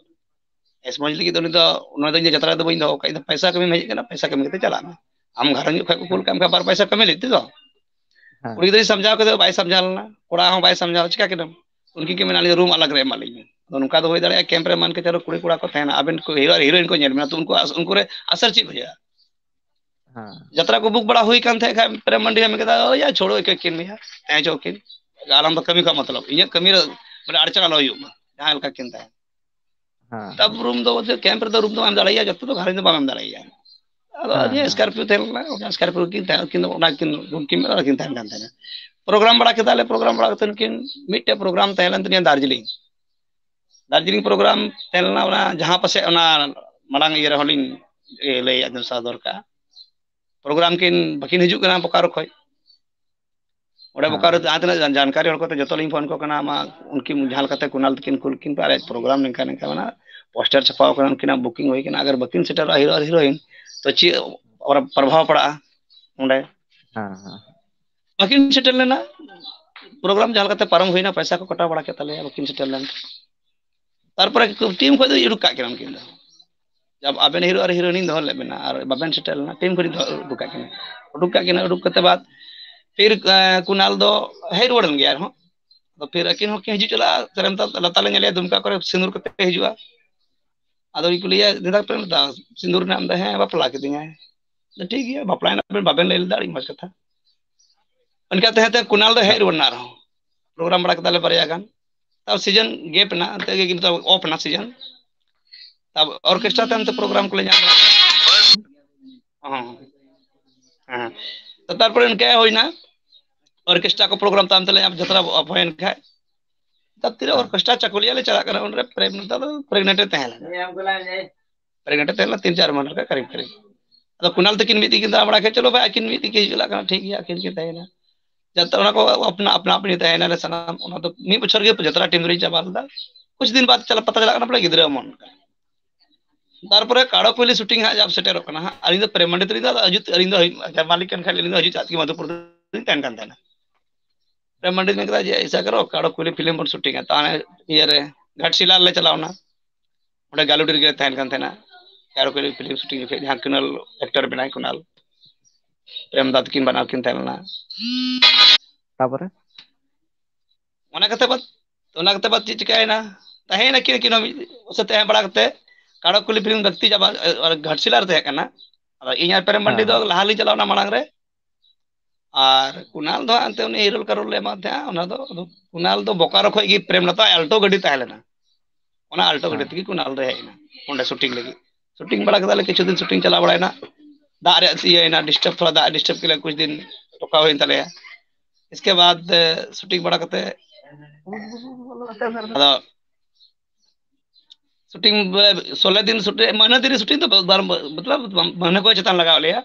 ᱮᱥ ᱢᱚᱡᱽ ᱞᱟᱹᱜᱤᱫ ᱫᱚ ᱩᱱᱤ ᱫᱚ, ᱚᱱᱟ ᱫᱚ ᱤᱧ ᱫᱚ ᱡᱟᱛᱨᱟ ᱨᱮᱫᱚ ᱵᱟᱹᱧ ᱫᱚᱦᱚ ᱠᱟᱜᱼᱟ, ᱤᱧ ᱫᱚ ᱯᱚᱭᱥᱟ ᱠᱟᱹᱢᱤᱢ ᱦᱮᱡ ᱠᱟᱱᱟ, ᱯᱚᱭᱥᱟ ᱠᱟᱹᱢᱤ ᱠᱟᱛᱮ ᱪᱟᱞᱟᱜ ᱢᱮ᱾ ᱟᱢ ᱜᱷᱟᱨᱚᱸᱡᱽ ᱠᱷᱚᱡ ᱠᱚ ᱠᱩᱞ ᱠᱟᱜ ᱢᱮ ᱠᱷᱟᱡ ᱵᱟᱨ ᱯᱚᱭᱥᱟ ᱠᱟᱹᱢᱤ ᱞᱟᱹᱜᱤᱫ ᱛᱮᱫᱚ᱾ ᱦᱮᱸ᱾ ᱠᱩᱲᱤ ᱜᱤᱫᱽᱨᱟᱹᱭ ᱥᱟᱢᱡᱷᱟᱣ ᱠᱮᱫᱮ, ᱵᱟᱭ ᱥᱟᱢᱡᱷᱟᱣ ᱞᱮᱱᱟ, ᱠᱚᱲᱟ ᱦᱚᱸ ᱵᱟᱭ ᱥᱟᱢᱡᱷᱟᱣ, ᱪᱤᱠᱟ ᱠᱮᱫᱟᱢ? ᱩᱱᱠᱤᱱ ᱠᱤᱱ ᱢᱮᱱᱟ, "ᱟᱹᱞᱤᱧ ᱫᱚ ᱨᱩᱢ ᱟᱞᱟᱜᱽ ᱨᱮ ᱮᱢᱟᱜ ᱞᱤᱧ ᱢᱮ᱾" ᱟᱫᱚ ᱱᱚᱝᱠᱟ ᱫᱚ ᱦᱩᱭ ᱫᱟᱲᱮᱭᱟᱜᱼᱟ, ᱠᱮᱢᱯ ᱨᱮ ᱢᱟᱱ ᱠᱮ ᱪᱚᱞᱚ ᱠᱩᱲᱤ ᱠᱚᱲᱟ ᱠᱚ ᱛᱟᱦᱮᱱᱟ, ᱟᱵᱮᱱ ᱠᱚ ᱦᱤᱨᱳ ᱟᱨ ᱦᱤᱨᱳᱭᱤᱱ ᱠᱚ ᱧᱮᱞ ᱵᱮᱱᱟ, ᱛᱚ ᱩᱱᱠᱩ ᱟᱥ-, ᱩᱱᱠᱩ ᱨᱮ ᱟᱥᱟᱨ ᱪᱮᱫ ᱵᱩᱡᱷᱟᱹᱜᱼᱟ? ᱦᱮᱸ᱾ ᱡᱟᱛᱨᱟ ᱠᱚ ᱵᱩᱠ ᱵᱟᱲᱟ ᱦᱩᱭ ᱠᱟᱱ ᱛᱟᱦᱮᱸ ᱠᱷᱟᱡ, ᱯᱨᱮᱢ ᱢᱟᱱᱰᱤ ᱢᱮᱱ ᱠᱮᱫᱟ, "ᱳᱭ ᱭᱟ, ᱪᱷᱳᱲᱳ, ᱮᱠ ᱮᱠ ᱠᱤᱱ ᱵᱷᱟᱭᱟ, ᱛᱟᱦᱮᱸ ᱦᱚᱪᱚ ᱠᱤᱱ, ᱟᱞᱟᱝ ᱫᱚ ᱠᱟᱹᱢᱤ ᱠᱷᱚᱱ ᱢᱚᱛᱞᱚᱵ, ᱤᱧᱟᱹᱜ ᱠᱟᱹᱢᱤ ᱨᱮ ᱢᱟᱱᱮ ᱟᱲᱪᱟᱞ ᱟᱞᱚ ᱦᱩᱭᱩᱜ ᱢᱟ, ᱡᱟᱦᱟᱸ ᱞᱮᱠᱟ ᱠᱤᱱ ᱛᱟᱦᱮᱸᱱ᱾" ᱦᱮᱸ, ᱛᱟᱵ ᱦᱮᱸ᱾ ᱨᱩᱢ ᱫᱚ ᱵᱚᱞᱛᱮ ᱠᱮᱢᱯ ᱨᱮᱫᱚ ᱨᱩᱢ ᱫᱚ ᱵᱟᱢ ᱮᱢ ᱫᱟᱲᱮᱭᱟᱜᱼᱟ, ᱡᱚᱛᱚ ᱫᱚ ᱜᱷᱟᱨᱚᱸᱡᱽ ᱫᱚ ᱵᱟᱢ ᱮᱢ ᱫᱟᱲᱮᱭᱟᱜᱼᱟ᱾ ᱟᱫᱚ ᱦᱮᱸ, ᱱᱤᱭᱟᱹ ᱦᱮᱸ᱾ ᱥᱠᱚᱨᱯᱤᱭᱳ ᱛᱟᱦᱮᱸ ᱞᱮᱱᱟ, ᱚᱱᱟ ᱥᱠᱚᱨᱯᱤᱭᱳ ᱠᱤᱱ ᱛᱟᱦᱮᱸ, ᱩᱱᱠᱤᱱ ᱫᱚ ᱚᱱᱟ ᱠᱤᱱ ᱨᱩᱢ ᱠᱤᱱ ᱢᱮᱱᱟᱜᱼᱟ, ᱠᱤᱱ ᱛᱟᱦᱮᱸᱱ ᱠᱟᱱ ᱛᱟᱦᱮᱸᱱᱟ᱾ ᱯᱨᱳᱜᱨᱟᱢ ᱵᱟᱲᱟ ᱠᱮᱫᱟᱞᱮ, ᱯᱨᱳᱜᱨᱟᱢ ᱵᱟᱲᱟ ᱠᱟᱛᱮ ᱩᱱᱠᱤᱱ ᱢᱤᱫᱴᱮᱡ ᱯᱨᱳᱜᱨᱟᱢ ᱛᱟᱦᱮᱸ ᱞᱮᱱ ᱛᱟᱹᱞᱤᱧᱟ ᱫᱟᱨᱡᱤᱞᱤᱝ᱾ ᱫᱟᱨᱡᱤᱞᱤᱝ ᱯᱨᱳᱜᱨᱟᱢ ᱛᱟᱦᱮᱸ ᱞᱮᱱᱟ, ᱚᱱᱟ ᱡᱟᱦᱟᱸ ᱯᱟᱥᱮ ᱚᱱᱟ ᱢᱟᱲᱟᱝ ᱤᱭᱟᱹ ᱨᱮᱦᱚᱸ ᱞᱤᱧ ᱞᱟᱹᱭ ᱟᱸᱡᱚᱢ ᱥᱟᱶ ᱫᱚᱨᱠᱟᱨ᱾ ᱯᱨᱳᱜᱨᱟᱢ ᱠᱤᱱ ᱵᱟᱹᱠᱤᱱ ᱦᱤᱡᱩᱜ ᱠᱟᱱᱟ ᱵᱳᱠᱟᱨᱳ ᱠᱷᱚᱡ᱾ ᱚᱸᱰᱮ ᱵᱳᱠᱟᱨᱳ ᱡᱟᱦᱟᱸ ᱛᱤᱱᱟᱹᱜ ᱡᱟᱱᱠᱟᱨᱤ ᱦᱚᱲ ᱠᱚᱛᱮ ᱡᱚᱛᱚ ᱞᱤᱧ ᱯᱷᱳᱱ ᱠᱚ ᱠᱟᱱᱟ, ᱟᱢᱟᱜ ᱩᱱᱠᱤᱱ ᱡᱟᱦᱟᱸ ᱞᱮᱠᱟᱛᱮ ᱠᱩᱱᱟᱞ ᱛᱟᱹᱠᱤᱱ ᱠᱩᱞ ᱠᱤᱱ ᱯᱮ, ᱟᱞᱮᱭᱟᱜ ᱯᱨᱳᱜᱨᱟᱢ ᱱᱤᱝᱠᱟ ᱱᱤᱝᱠᱟ ᱢᱮᱱᱟᱜᱼᱟ, ᱯᱳᱥᱴᱟᱨ ᱪᱷᱟᱯᱟᱣ ᱠᱟᱱᱟ, ᱩᱱᱠᱤᱱᱟᱜ ᱵᱩᱠᱤᱝ ᱦᱩᱭ ᱠᱟᱱᱟ, ᱟᱜᱟᱨ ᱵᱟᱹᱠᱤᱱ ᱥᱮᱴᱮᱨᱚᱜᱼᱟ ᱦᱤᱨᱳ ᱟᱨ ᱦᱤᱨᱳᱭᱤᱱ, ᱛᱚ ᱪᱮᱫ ᱯᱨᱚᱵᱷᱟᱵᱽ ᱯᱟᱲᱟᱜᱼᱟ ᱚᱸᱰᱮ? ᱵᱟᱹᱠᱤᱱ ᱥᱮᱴᱮᱨ ᱞᱮᱱᱟ, ᱯᱨᱳᱜᱨᱟᱢ ᱡᱟᱦᱟᱸ ᱞᱮᱠᱟᱛᱮ ᱯᱟᱨᱚᱢ ᱦᱩᱭᱱᱟ, ᱯᱚᱭᱥᱟ ᱠᱚ ᱠᱟᱴᱟᱣ ᱵᱟᱲᱟ ᱠᱮᱫ ᱛᱟᱞᱮᱭᱟ, ᱵᱟᱹᱠᱤᱱ ᱥᱮᱴᱮᱨ ᱞᱮᱱ᱾ ᱛᱟᱨᱯᱚᱨᱮ ᱴᱤᱢ ᱠᱷᱚᱡ ᱫᱚ ᱩᱰᱩᱠ ᱠᱟᱜ ᱠᱤᱱᱟ ᱩᱱᱠᱤᱱ ᱫᱚ, ᱡᱟᱵ ᱟᱵᱮᱱ ᱦᱤᱨᱳ ᱟᱨ ᱦᱤᱨᱳᱭᱤᱱ ᱫᱚᱦᱚ ᱞᱮᱫ ᱵᱮᱱᱟ ᱟᱨ ᱵᱟᱵᱮᱱ ᱥᱮᱴᱮᱨ ᱞᱮᱱᱟ, ᱴᱤᱢ ᱠᱷᱚᱡ ᱫᱚ ᱩᱰᱩᱠ ᱠᱟᱜ ᱠᱤᱱᱟ᱾ ᱩᱰᱩᱠ ᱠᱟᱜ ᱠᱤᱱᱟ, ᱩᱰᱩᱠ ᱠᱟᱛᱮ ᱵᱟᱫ ᱯᱷᱤᱨ ᱠᱩᱱᱟᱞ ᱫᱚ ᱦᱮᱡ ᱨᱩᱣᱟᱹᱲ ᱮᱱ ᱜᱮᱭᱟ ᱟᱨᱦᱚᱸ᱾ ᱟᱫᱚ ᱯᱷᱤᱨ ᱟᱹᱠᱤᱱ ᱦᱚᱸᱠᱤᱱ ᱦᱤᱡᱩᱜ ᱪᱟᱞᱟᱜᱼᱟ, ᱛᱟᱭᱚᱢ ᱛᱮ ᱞᱟᱛᱟᱨ ᱞᱮ ᱧᱮᱞᱮᱭᱟ ᱫᱩᱢᱠᱟ ᱠᱚᱨᱮ ᱥᱤᱸᱫᱩᱨ ᱠᱟᱛᱮ ᱦᱤᱡᱩᱜᱼᱟ᱾ ᱟᱫᱚ ᱩᱱᱤ ᱠᱩᱞᱤᱭᱟ, "ᱫᱟᱫᱟ ᱯᱮ ᱢᱮᱛᱟ ᱥᱤᱸᱫᱩᱨ ᱨᱮᱱᱟᱜ?" ᱮᱢ ᱫᱟ, "ᱦᱮᱸ, ᱵᱟᱯᱞᱟ ᱠᱤᱫᱤᱧᱟᱭ᱾" "ᱴᱷᱤᱠ ᱜᱮᱭᱟ, ᱵᱟᱯᱞᱟᱭᱮᱱᱟ ᱵᱮᱱ, ᱵᱟᱵᱮᱱ ᱞᱟᱹᱭ ᱞᱮᱫᱟ, ᱟᱹᱰᱤ ᱢᱚᱡᱽ ᱠᱟᱛᱷᱟ᱾" ᱚᱱᱠᱟ ᱛᱟᱦᱮᱸ ᱛᱮ ᱠᱩᱱᱟᱞ ᱫᱚ ᱦᱮᱡ ᱨᱩᱣᱟᱹᱲ ᱮᱱᱟ ᱟᱨᱦᱚᱸ᱾ ᱯᱨᱳᱜᱨᱟᱢ ᱵᱟᱲᱟ ᱠᱮᱫᱟᱞᱮ ᱵᱟᱨᱭᱟ ᱜᱟᱱ᱾ ᱛᱟᱨ ᱥᱤᱡᱚᱱ ᱜᱮᱯ ᱮᱱᱟ, ᱮᱱᱛᱮ ᱜᱮ ᱠᱤᱱᱛᱩ ᱚᱯᱷ ᱮᱱᱟ ᱥᱤᱡᱚᱱ᱾ ᱛᱟᱨ ᱚᱨᱠᱮᱥᱴᱨᱟ ᱛᱟᱭᱚᱢ ᱛᱮ ᱯᱨᱳᱜᱨᱟᱢ ᱠᱚᱞᱮ ᱧᱟᱢ ᱞᱮᱫᱟ᱾ ᱦᱮᱸ, ᱦᱮᱸ᱾ ᱛᱟᱨᱯᱚᱨᱮ ᱤᱱᱠᱟᱹ ᱦᱩᱭᱱᱟ, ᱚᱨᱠᱮᱥᱴᱨᱟ ᱠᱚ ᱯᱨᱳᱜᱨᱟᱢ ᱛᱟᱭᱚᱢ ᱛᱮᱞᱮ ᱧᱟᱢ, ᱡᱟᱛᱨᱟ ᱚᱯᱷ ᱦᱩᱭᱮᱱ ᱠᱷᱟᱡ᱾ ᱛᱟᱨ ᱛᱤᱨᱮ ᱚᱨᱠᱮᱥᱴᱨᱟ ᱪᱟᱠᱩᱞᱤᱭᱟᱹ ᱞᱮ ᱪᱟᱞᱟᱜ ᱠᱟᱱᱟ, ᱩᱱᱨᱮ ᱯᱨᱮᱢ ᱱᱮᱛᱟ ᱫᱚ ᱯᱨᱮᱜᱱᱮᱱᱴ ᱮ ᱛᱟᱦᱮᱸ ᱞᱮᱱᱟ᱾ ᱯᱨᱮᱜᱱᱮᱱᱴ ᱮ ᱛᱟᱦᱮᱸ ᱞᱮᱱᱟ ᱛᱤᱱ ᱪᱟᱨ ᱢᱟᱹᱦᱱᱟᱹ ᱞᱮᱠᱟ ᱠᱟᱨᱤᱵ ᱠᱟᱨᱤᱵ᱾ ᱟᱫᱚ ᱠᱩᱱᱟᱞ ᱛᱟᱹᱠᱤᱱ ᱢᱤᱫ ᱫᱤᱱ ᱠᱤᱱ ᱫᱟᱬᱟ ᱵᱟᱲᱟ ᱠᱮᱫ, ᱪᱚᱞᱚ ᱵᱷᱟᱭ, ᱟᱹᱠᱤᱱ ᱢᱤᱫ ᱫᱤᱱ ᱠᱤᱱ ᱦᱤᱡᱩᱜ ᱪᱟᱞᱟᱜ ᱠᱟᱱᱟ, ᱴᱷᱤᱠ ᱜᱮᱭᱟ, ᱟᱹᱠᱤᱱ ᱠᱤᱱ ᱛᱟᱦᱮᱸᱭᱮᱱᱟ᱾ ᱡᱟᱛᱮ ᱚᱱᱟ ᱠᱚ ᱟᱯᱱᱟ ᱟᱯᱱᱟ ᱟᱯᱱᱤ ᱛᱟᱦᱮᱸᱭᱮᱱᱟ ᱞᱮ ᱥᱟᱱᱟᱢ, ᱚᱱᱟ ᱫᱚ ᱢᱤᱫ ᱵᱚᱪᱷᱚᱨ ᱜᱮ ᱡᱟᱛᱨᱟ ᱴᱤᱢ ᱫᱚᱞᱤᱧ ᱪᱟᱵᱟ ᱞᱮᱫᱟ᱾ ᱠᱩᱪ ᱫᱤᱱ ᱵᱟᱫ ᱪᱟᱞᱟᱜ, ᱯᱟᱛᱟ ᱪᱟᱞᱟᱜ ᱠᱟᱱᱟ, ᱵᱚᱞᱮ ᱜᱤᱫᱽᱨᱟᱹ ᱚᱢᱚᱱ᱾ ᱛᱟᱨᱯᱚᱨᱮ ᱠᱟᱲᱚ ᱠᱩᱭᱞᱤ ᱥᱩᱴᱤᱝ ᱦᱟᱸᱜ ᱡᱟᱵ ᱥᱮᱴᱮᱨᱚᱜ ᱠᱟᱱᱟ ᱦᱟᱸᱜ, ᱟᱹᱞᱤᱧ ᱫᱚ ᱯᱨᱮᱢ ᱢᱟᱱᱰᱤ ᱛᱟᱹᱞᱤᱧ ᱫᱚ, ᱟᱫᱚ ᱦᱤᱡᱩᱜ, ᱟᱹᱞᱤᱧ ᱫᱚ ᱦᱤᱡᱩᱜ, ᱡᱟᱦᱟᱸᱭ ᱢᱟᱹᱞᱤᱠ ᱠᱟᱱ ᱠᱷᱟᱡ ᱟᱹᱞᱤᱧ ᱫᱚ ᱦᱤᱡᱩᱜ ᱪᱟᱞᱟᱜ ᱛᱮᱜᱮ ᱢᱚᱫᱷᱩᱯᱩᱨ ᱫᱚᱞᱤᱧ ᱛᱟᱦᱮᱱ ᱠᱟᱱ ᱛᱟᱦᱮᱱᱟ᱾ ᱯᱨᱮᱢ ᱢᱟᱱᱰᱤ ᱢᱮᱱ ᱠᱮᱫᱟ ᱡᱮ, "ᱮᱭᱥᱟ ᱠᱟᱨᱚ, ᱠᱟᱲᱚ ᱠᱩᱭᱞᱤ ᱯᱷᱤᱞᱢ ᱵᱚᱱ ᱥᱩᱴᱤᱝᱟ, ᱛᱟᱦᱚᱞᱮ ᱤᱭᱟᱹᱨᱮ ᱜᱷᱟᱴᱥᱤᱞᱟ ᱨᱮᱞᱮ ᱪᱟᱞᱟᱣ ᱮᱱᱟ, ᱚᱸᱰᱮ ᱜᱟᱞᱩᱰᱤ ᱨᱮᱜᱮ ᱞᱮ ᱛᱟᱦᱮᱱ ᱠᱟᱱ ᱛᱟᱦᱮᱱᱟ, ᱠᱟᱲᱚ ᱠᱩᱭᱞᱤ ᱯᱷᱤᱞᱢ ᱥᱩᱴᱤᱝ ᱡᱚᱠᱷᱮᱡ ᱡᱟᱦᱟᱸ ᱠᱩᱱᱟᱞ ᱮᱠᱴᱚᱨ ᱵᱮᱱᱟᱭ ᱠᱩᱱᱟᱞ, ᱯᱨᱮᱢ ᱫᱟ ᱛᱟᱹᱠᱤᱱ ᱵᱟᱱᱟᱨ ᱠᱤᱱ ᱛᱟᱦᱮᱸ ᱞᱮᱱᱟ᱾" ᱛᱟᱯᱚᱨᱮ? ᱚᱱᱟ ᱠᱟᱛᱮ ᱵᱟᱫ, ᱚᱱᱟ ᱠᱟᱛᱮ ᱵᱟᱫ ᱪᱮᱫ ᱪᱤᱠᱟᱹᱭᱮᱱᱟ? ᱛᱟᱦᱮᱸᱭᱮᱱᱟ ᱠᱤᱱ, ᱠᱤᱱ ᱦᱚᱸ ᱢᱤᱫ ᱥᱮ ᱛᱟᱦᱮᱸ ᱵᱟᱲᱟ ᱠᱟᱛᱮ ᱠᱟᱲᱚ ᱠᱩᱭᱞᱤ ᱯᱷᱤᱞᱢ ᱞᱟᱹᱠᱛᱤ ᱪᱟᱵᱟ, ᱟᱨ ᱜᱷᱟᱴᱥᱤᱞᱟ ᱨᱮ ᱛᱟᱦᱮᱸ ᱠᱟᱱᱟ᱾ ᱟᱫᱚ ᱤᱧ ᱟᱨ ᱯᱨᱮᱢ ᱢᱟᱱᱰᱤ ᱫᱚ ᱞᱟᱦᱟ ᱞᱤᱧ ᱪᱟᱞᱟᱣ ᱮᱱᱟ ᱢᱟᱲᱟᱝ ᱨᱮ, ᱟᱨ ᱠᱩᱱᱟᱞ ᱫᱚ ᱦᱟᱸᱜ ᱮᱱᱛᱮ ᱩᱱᱤ ᱦᱤᱨᱳᱞ ᱠᱟᱨᱳᱞ ᱞᱮ ᱮᱢᱟᱫ ᱛᱟᱦᱮᱸᱜᱼᱟ᱾ ᱚᱱᱟ ᱫᱚ ᱟᱫᱚ ᱠᱩᱱᱟᱞ ᱫᱚ ᱵᱳᱠᱟᱨᱳ ᱠᱷᱚᱡ ᱜᱮ ᱯᱨᱮᱢ ᱞᱟᱛᱟ ᱟᱞᱴᱳ ᱜᱟᱹᱰᱤ ᱛᱟᱦᱮᱸ ᱞᱮᱱᱟ, ᱚᱱᱟ ᱟᱞᱴᱳ ᱜᱟᱹᱰᱤ ᱛᱮᱜᱮ ᱠᱩᱱᱟᱞ ᱫᱚ ᱦᱮᱡ ᱮᱱᱟ ᱚᱸᱰᱮ ᱥᱩᱴᱤᱝ ᱞᱟᱹᱜᱤᱫ᱾ ᱥᱩᱴᱤᱝ ᱵᱟᱲᱟ ᱠᱮᱫᱟᱞᱮ, ᱠᱤᱪᱷᱩ ᱫᱤᱱ ᱥᱩᱴᱤᱝ ᱪᱟᱞᱟᱣ ᱵᱟᱲᱟᱭᱮᱱᱟ, ᱫᱟᱜ ᱨᱮᱭᱟᱜ ᱤᱭᱟᱹᱭᱮᱱᱟ, ᱰᱤᱥᱴᱟᱨᱵ, ᱛᱷᱚᱲᱟ ᱫᱟᱜ ᱰᱤᱥᱴᱟᱨᱵ ᱠᱮᱫ ᱞᱮᱭᱟ, ᱠᱩᱪ ᱫᱤᱱ ᱨᱚᱠᱟ ᱦᱩᱭᱮᱱ ᱛᱟᱞᱮᱭᱟ᱾ ᱤᱥᱠᱮ ᱵᱟᱫ ᱥᱩᱴᱤᱝ ᱵᱟᱲᱟ ᱠᱟᱛᱮ ᱟᱫᱚ ᱥᱩᱴᱤᱝ ᱥᱳᱞᱳ ᱫᱤᱱ ᱥᱩᱴᱤᱝ, ᱢᱟᱹᱦᱱᱟᱹ ᱫᱤᱱ ᱨᱮ ᱥᱩᱴᱤᱝ ᱫᱚ ᱵᱟᱨ ᱢᱟᱹᱦᱱᱟᱹ ᱠᱚ ᱪᱮᱛᱟᱱ ᱞᱟᱜᱟᱣ ᱞᱮᱭᱟ᱾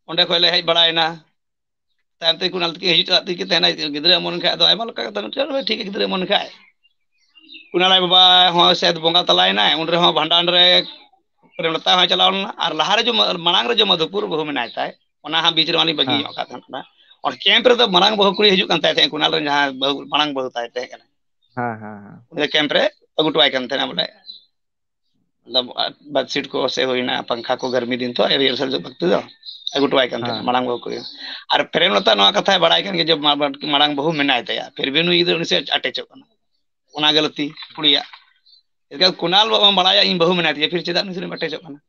ᱚᱸᱰᱮ ᱠᱷᱚᱱ ᱞᱮ ᱦᱮᱡ ᱵᱟᱲᱟᱭᱮᱱᱟ᱾ ᱛᱟᱭᱚᱢ ᱛᱮ ᱠᱩᱱᱟᱞ ᱛᱟᱹᱠᱤᱱ ᱦᱤᱡᱩᱜ ᱪᱟᱞᱟᱜ ᱛᱮᱜᱮ ᱛᱟᱦᱮᱱᱟ, ᱜᱤᱫᱽᱨᱟᱹ ᱮᱢᱚᱱ ᱠᱷᱟᱡ ᱫᱚ ᱟᱭᱢᱟ ᱞᱮᱠᱟ ᱠᱟᱛᱷᱟ ᱢᱮᱱᱟᱜᱼᱟ, ᱴᱷᱤᱠ ᱜᱮᱭᱟ, ᱜᱤᱫᱽᱨᱟᱹ ᱮᱢᱚᱱ ᱠᱷᱟᱡ᱾ ᱠᱩᱱᱟᱞ ᱟᱡ ᱵᱟᱵᱟ ᱦᱚᱸ ᱥᱮᱫ ᱵᱚᱸᱜᱟ ᱛᱟᱞᱟᱭᱮᱱᱟᱭ, ᱩᱱ ᱨᱮᱦᱚᱸ ᱵᱷᱟᱸᱰᱟᱱ ᱨᱮ ᱯᱨᱮᱢᱞᱚᱛᱟ ᱦᱚᱸᱭ ᱪᱟᱞᱟᱣ ᱞᱮᱱᱟ᱾ ᱟᱨ ᱞᱟᱦᱟ ᱨᱮ ᱡᱚ-, ᱢᱟᱲᱟᱝ ᱨᱮ ᱡᱚ ᱢᱟᱫᱷᱩᱯᱩᱨ ᱵᱟᱹᱦᱩ ᱢᱮᱱᱟᱭ ᱛᱟᱭ, ᱚᱱᱟ ᱦᱚᱸ ᱵᱤᱪ ᱨᱮ ᱢᱟᱞᱤᱧ ᱵᱟᱹᱜᱤ ᱦᱮᱸ᱾ ᱧᱚᱜ ᱠᱟᱜ ᱛᱟᱦᱮᱸ ᱠᱟᱱᱟ᱾ ᱚᱱᱟ ᱠᱮᱢᱯ ᱨᱮᱫᱚ ᱢᱟᱨᱟᱝ ᱵᱟᱹᱦᱩ ᱠᱩᱲᱤ ᱦᱤᱡᱩᱜ ᱠᱟᱱ ᱛᱟᱦᱮᱸ ᱛᱟᱦᱮᱸᱫ, ᱠᱩᱱᱟᱞ ᱨᱮᱱ ᱡᱟᱦᱟᱸ ᱵᱟᱹᱦᱩ, ᱢᱟᱨᱟᱝ ᱵᱟᱹᱦᱩ ᱛᱟᱭ ᱛᱟᱦᱮᱸ ᱠᱟᱱᱟ, ᱦᱮᱸ, ᱦᱮᱸ, ᱦᱮᱸ᱾ ᱩᱱᱤ ᱫᱚ ᱠᱮᱢᱯ ᱨᱮ ᱟᱹᱜᱩ ᱦᱚᱴᱚᱣᱟᱭ ᱠᱟᱱ ᱛᱟᱦᱮᱸᱱᱟ ᱵᱚᱞᱮ᱾ ᱟᱫᱚ ᱵᱟᱫ ᱥᱤᱴ ᱠᱚ ᱥᱮ ᱦᱩᱭᱱᱟ, ᱯᱟᱝᱠᱷᱟ ᱠᱚ, ᱜᱟᱨᱢᱤ ᱫᱤᱱ ᱛᱚ, ᱨᱤᱦᱟᱨᱥᱟᱞ ᱡᱚᱜ ᱵᱷᱚᱠᱛᱤ ᱫᱚ ᱟᱹᱜᱩ ᱦᱚᱴᱚᱣᱟᱭ ᱠᱟᱱ ᱛᱟᱦᱮᱸᱱᱟ, ᱦᱮᱸ᱾ ᱢᱟᱨᱟᱝ ᱵᱟᱹᱦᱩ ᱠᱩᱲᱤ᱾ ᱟᱨ ᱯᱨᱮᱢᱞᱚᱛᱟ ᱱᱚᱣᱟ ᱠᱟᱛᱷᱟᱭ ᱵᱟᱲᱟᱭ ᱠᱟᱱ ᱜᱮᱭᱟ ᱡᱮ ᱢᱟ-, ᱢᱟᱨᱟᱝ ᱵᱟᱹᱦᱩ ᱢᱮᱱᱟᱭ ᱛᱟᱭᱟ, ᱯᱷᱤᱨ ᱵᱷᱤ ᱱᱩᱭ ᱜᱤᱫᱽᱨᱟᱹ ᱩᱱᱤ ᱥᱮ ᱟᱴᱮᱪᱚᱜ ᱠᱟᱱᱟ, ᱚᱱᱟ ᱜᱟᱹᱞᱛᱤ ᱠᱩᱲᱤᱭᱟᱜ᱾ ᱮᱱᱠᱷᱟᱱ ᱠᱩᱱᱟᱞ ᱵᱟᱵᱟ ᱵᱟᱲᱟᱭᱟ ᱤᱧ ᱵᱟᱹᱦᱩ ᱢᱮᱱᱟᱭ ᱛᱤᱧᱟ, ᱯᱷᱤᱨ ᱪᱮᱫᱟᱜ ᱩᱱᱤ ᱥᱮ ᱟᱴᱮᱪᱚᱜ ᱠᱟᱱᱟ?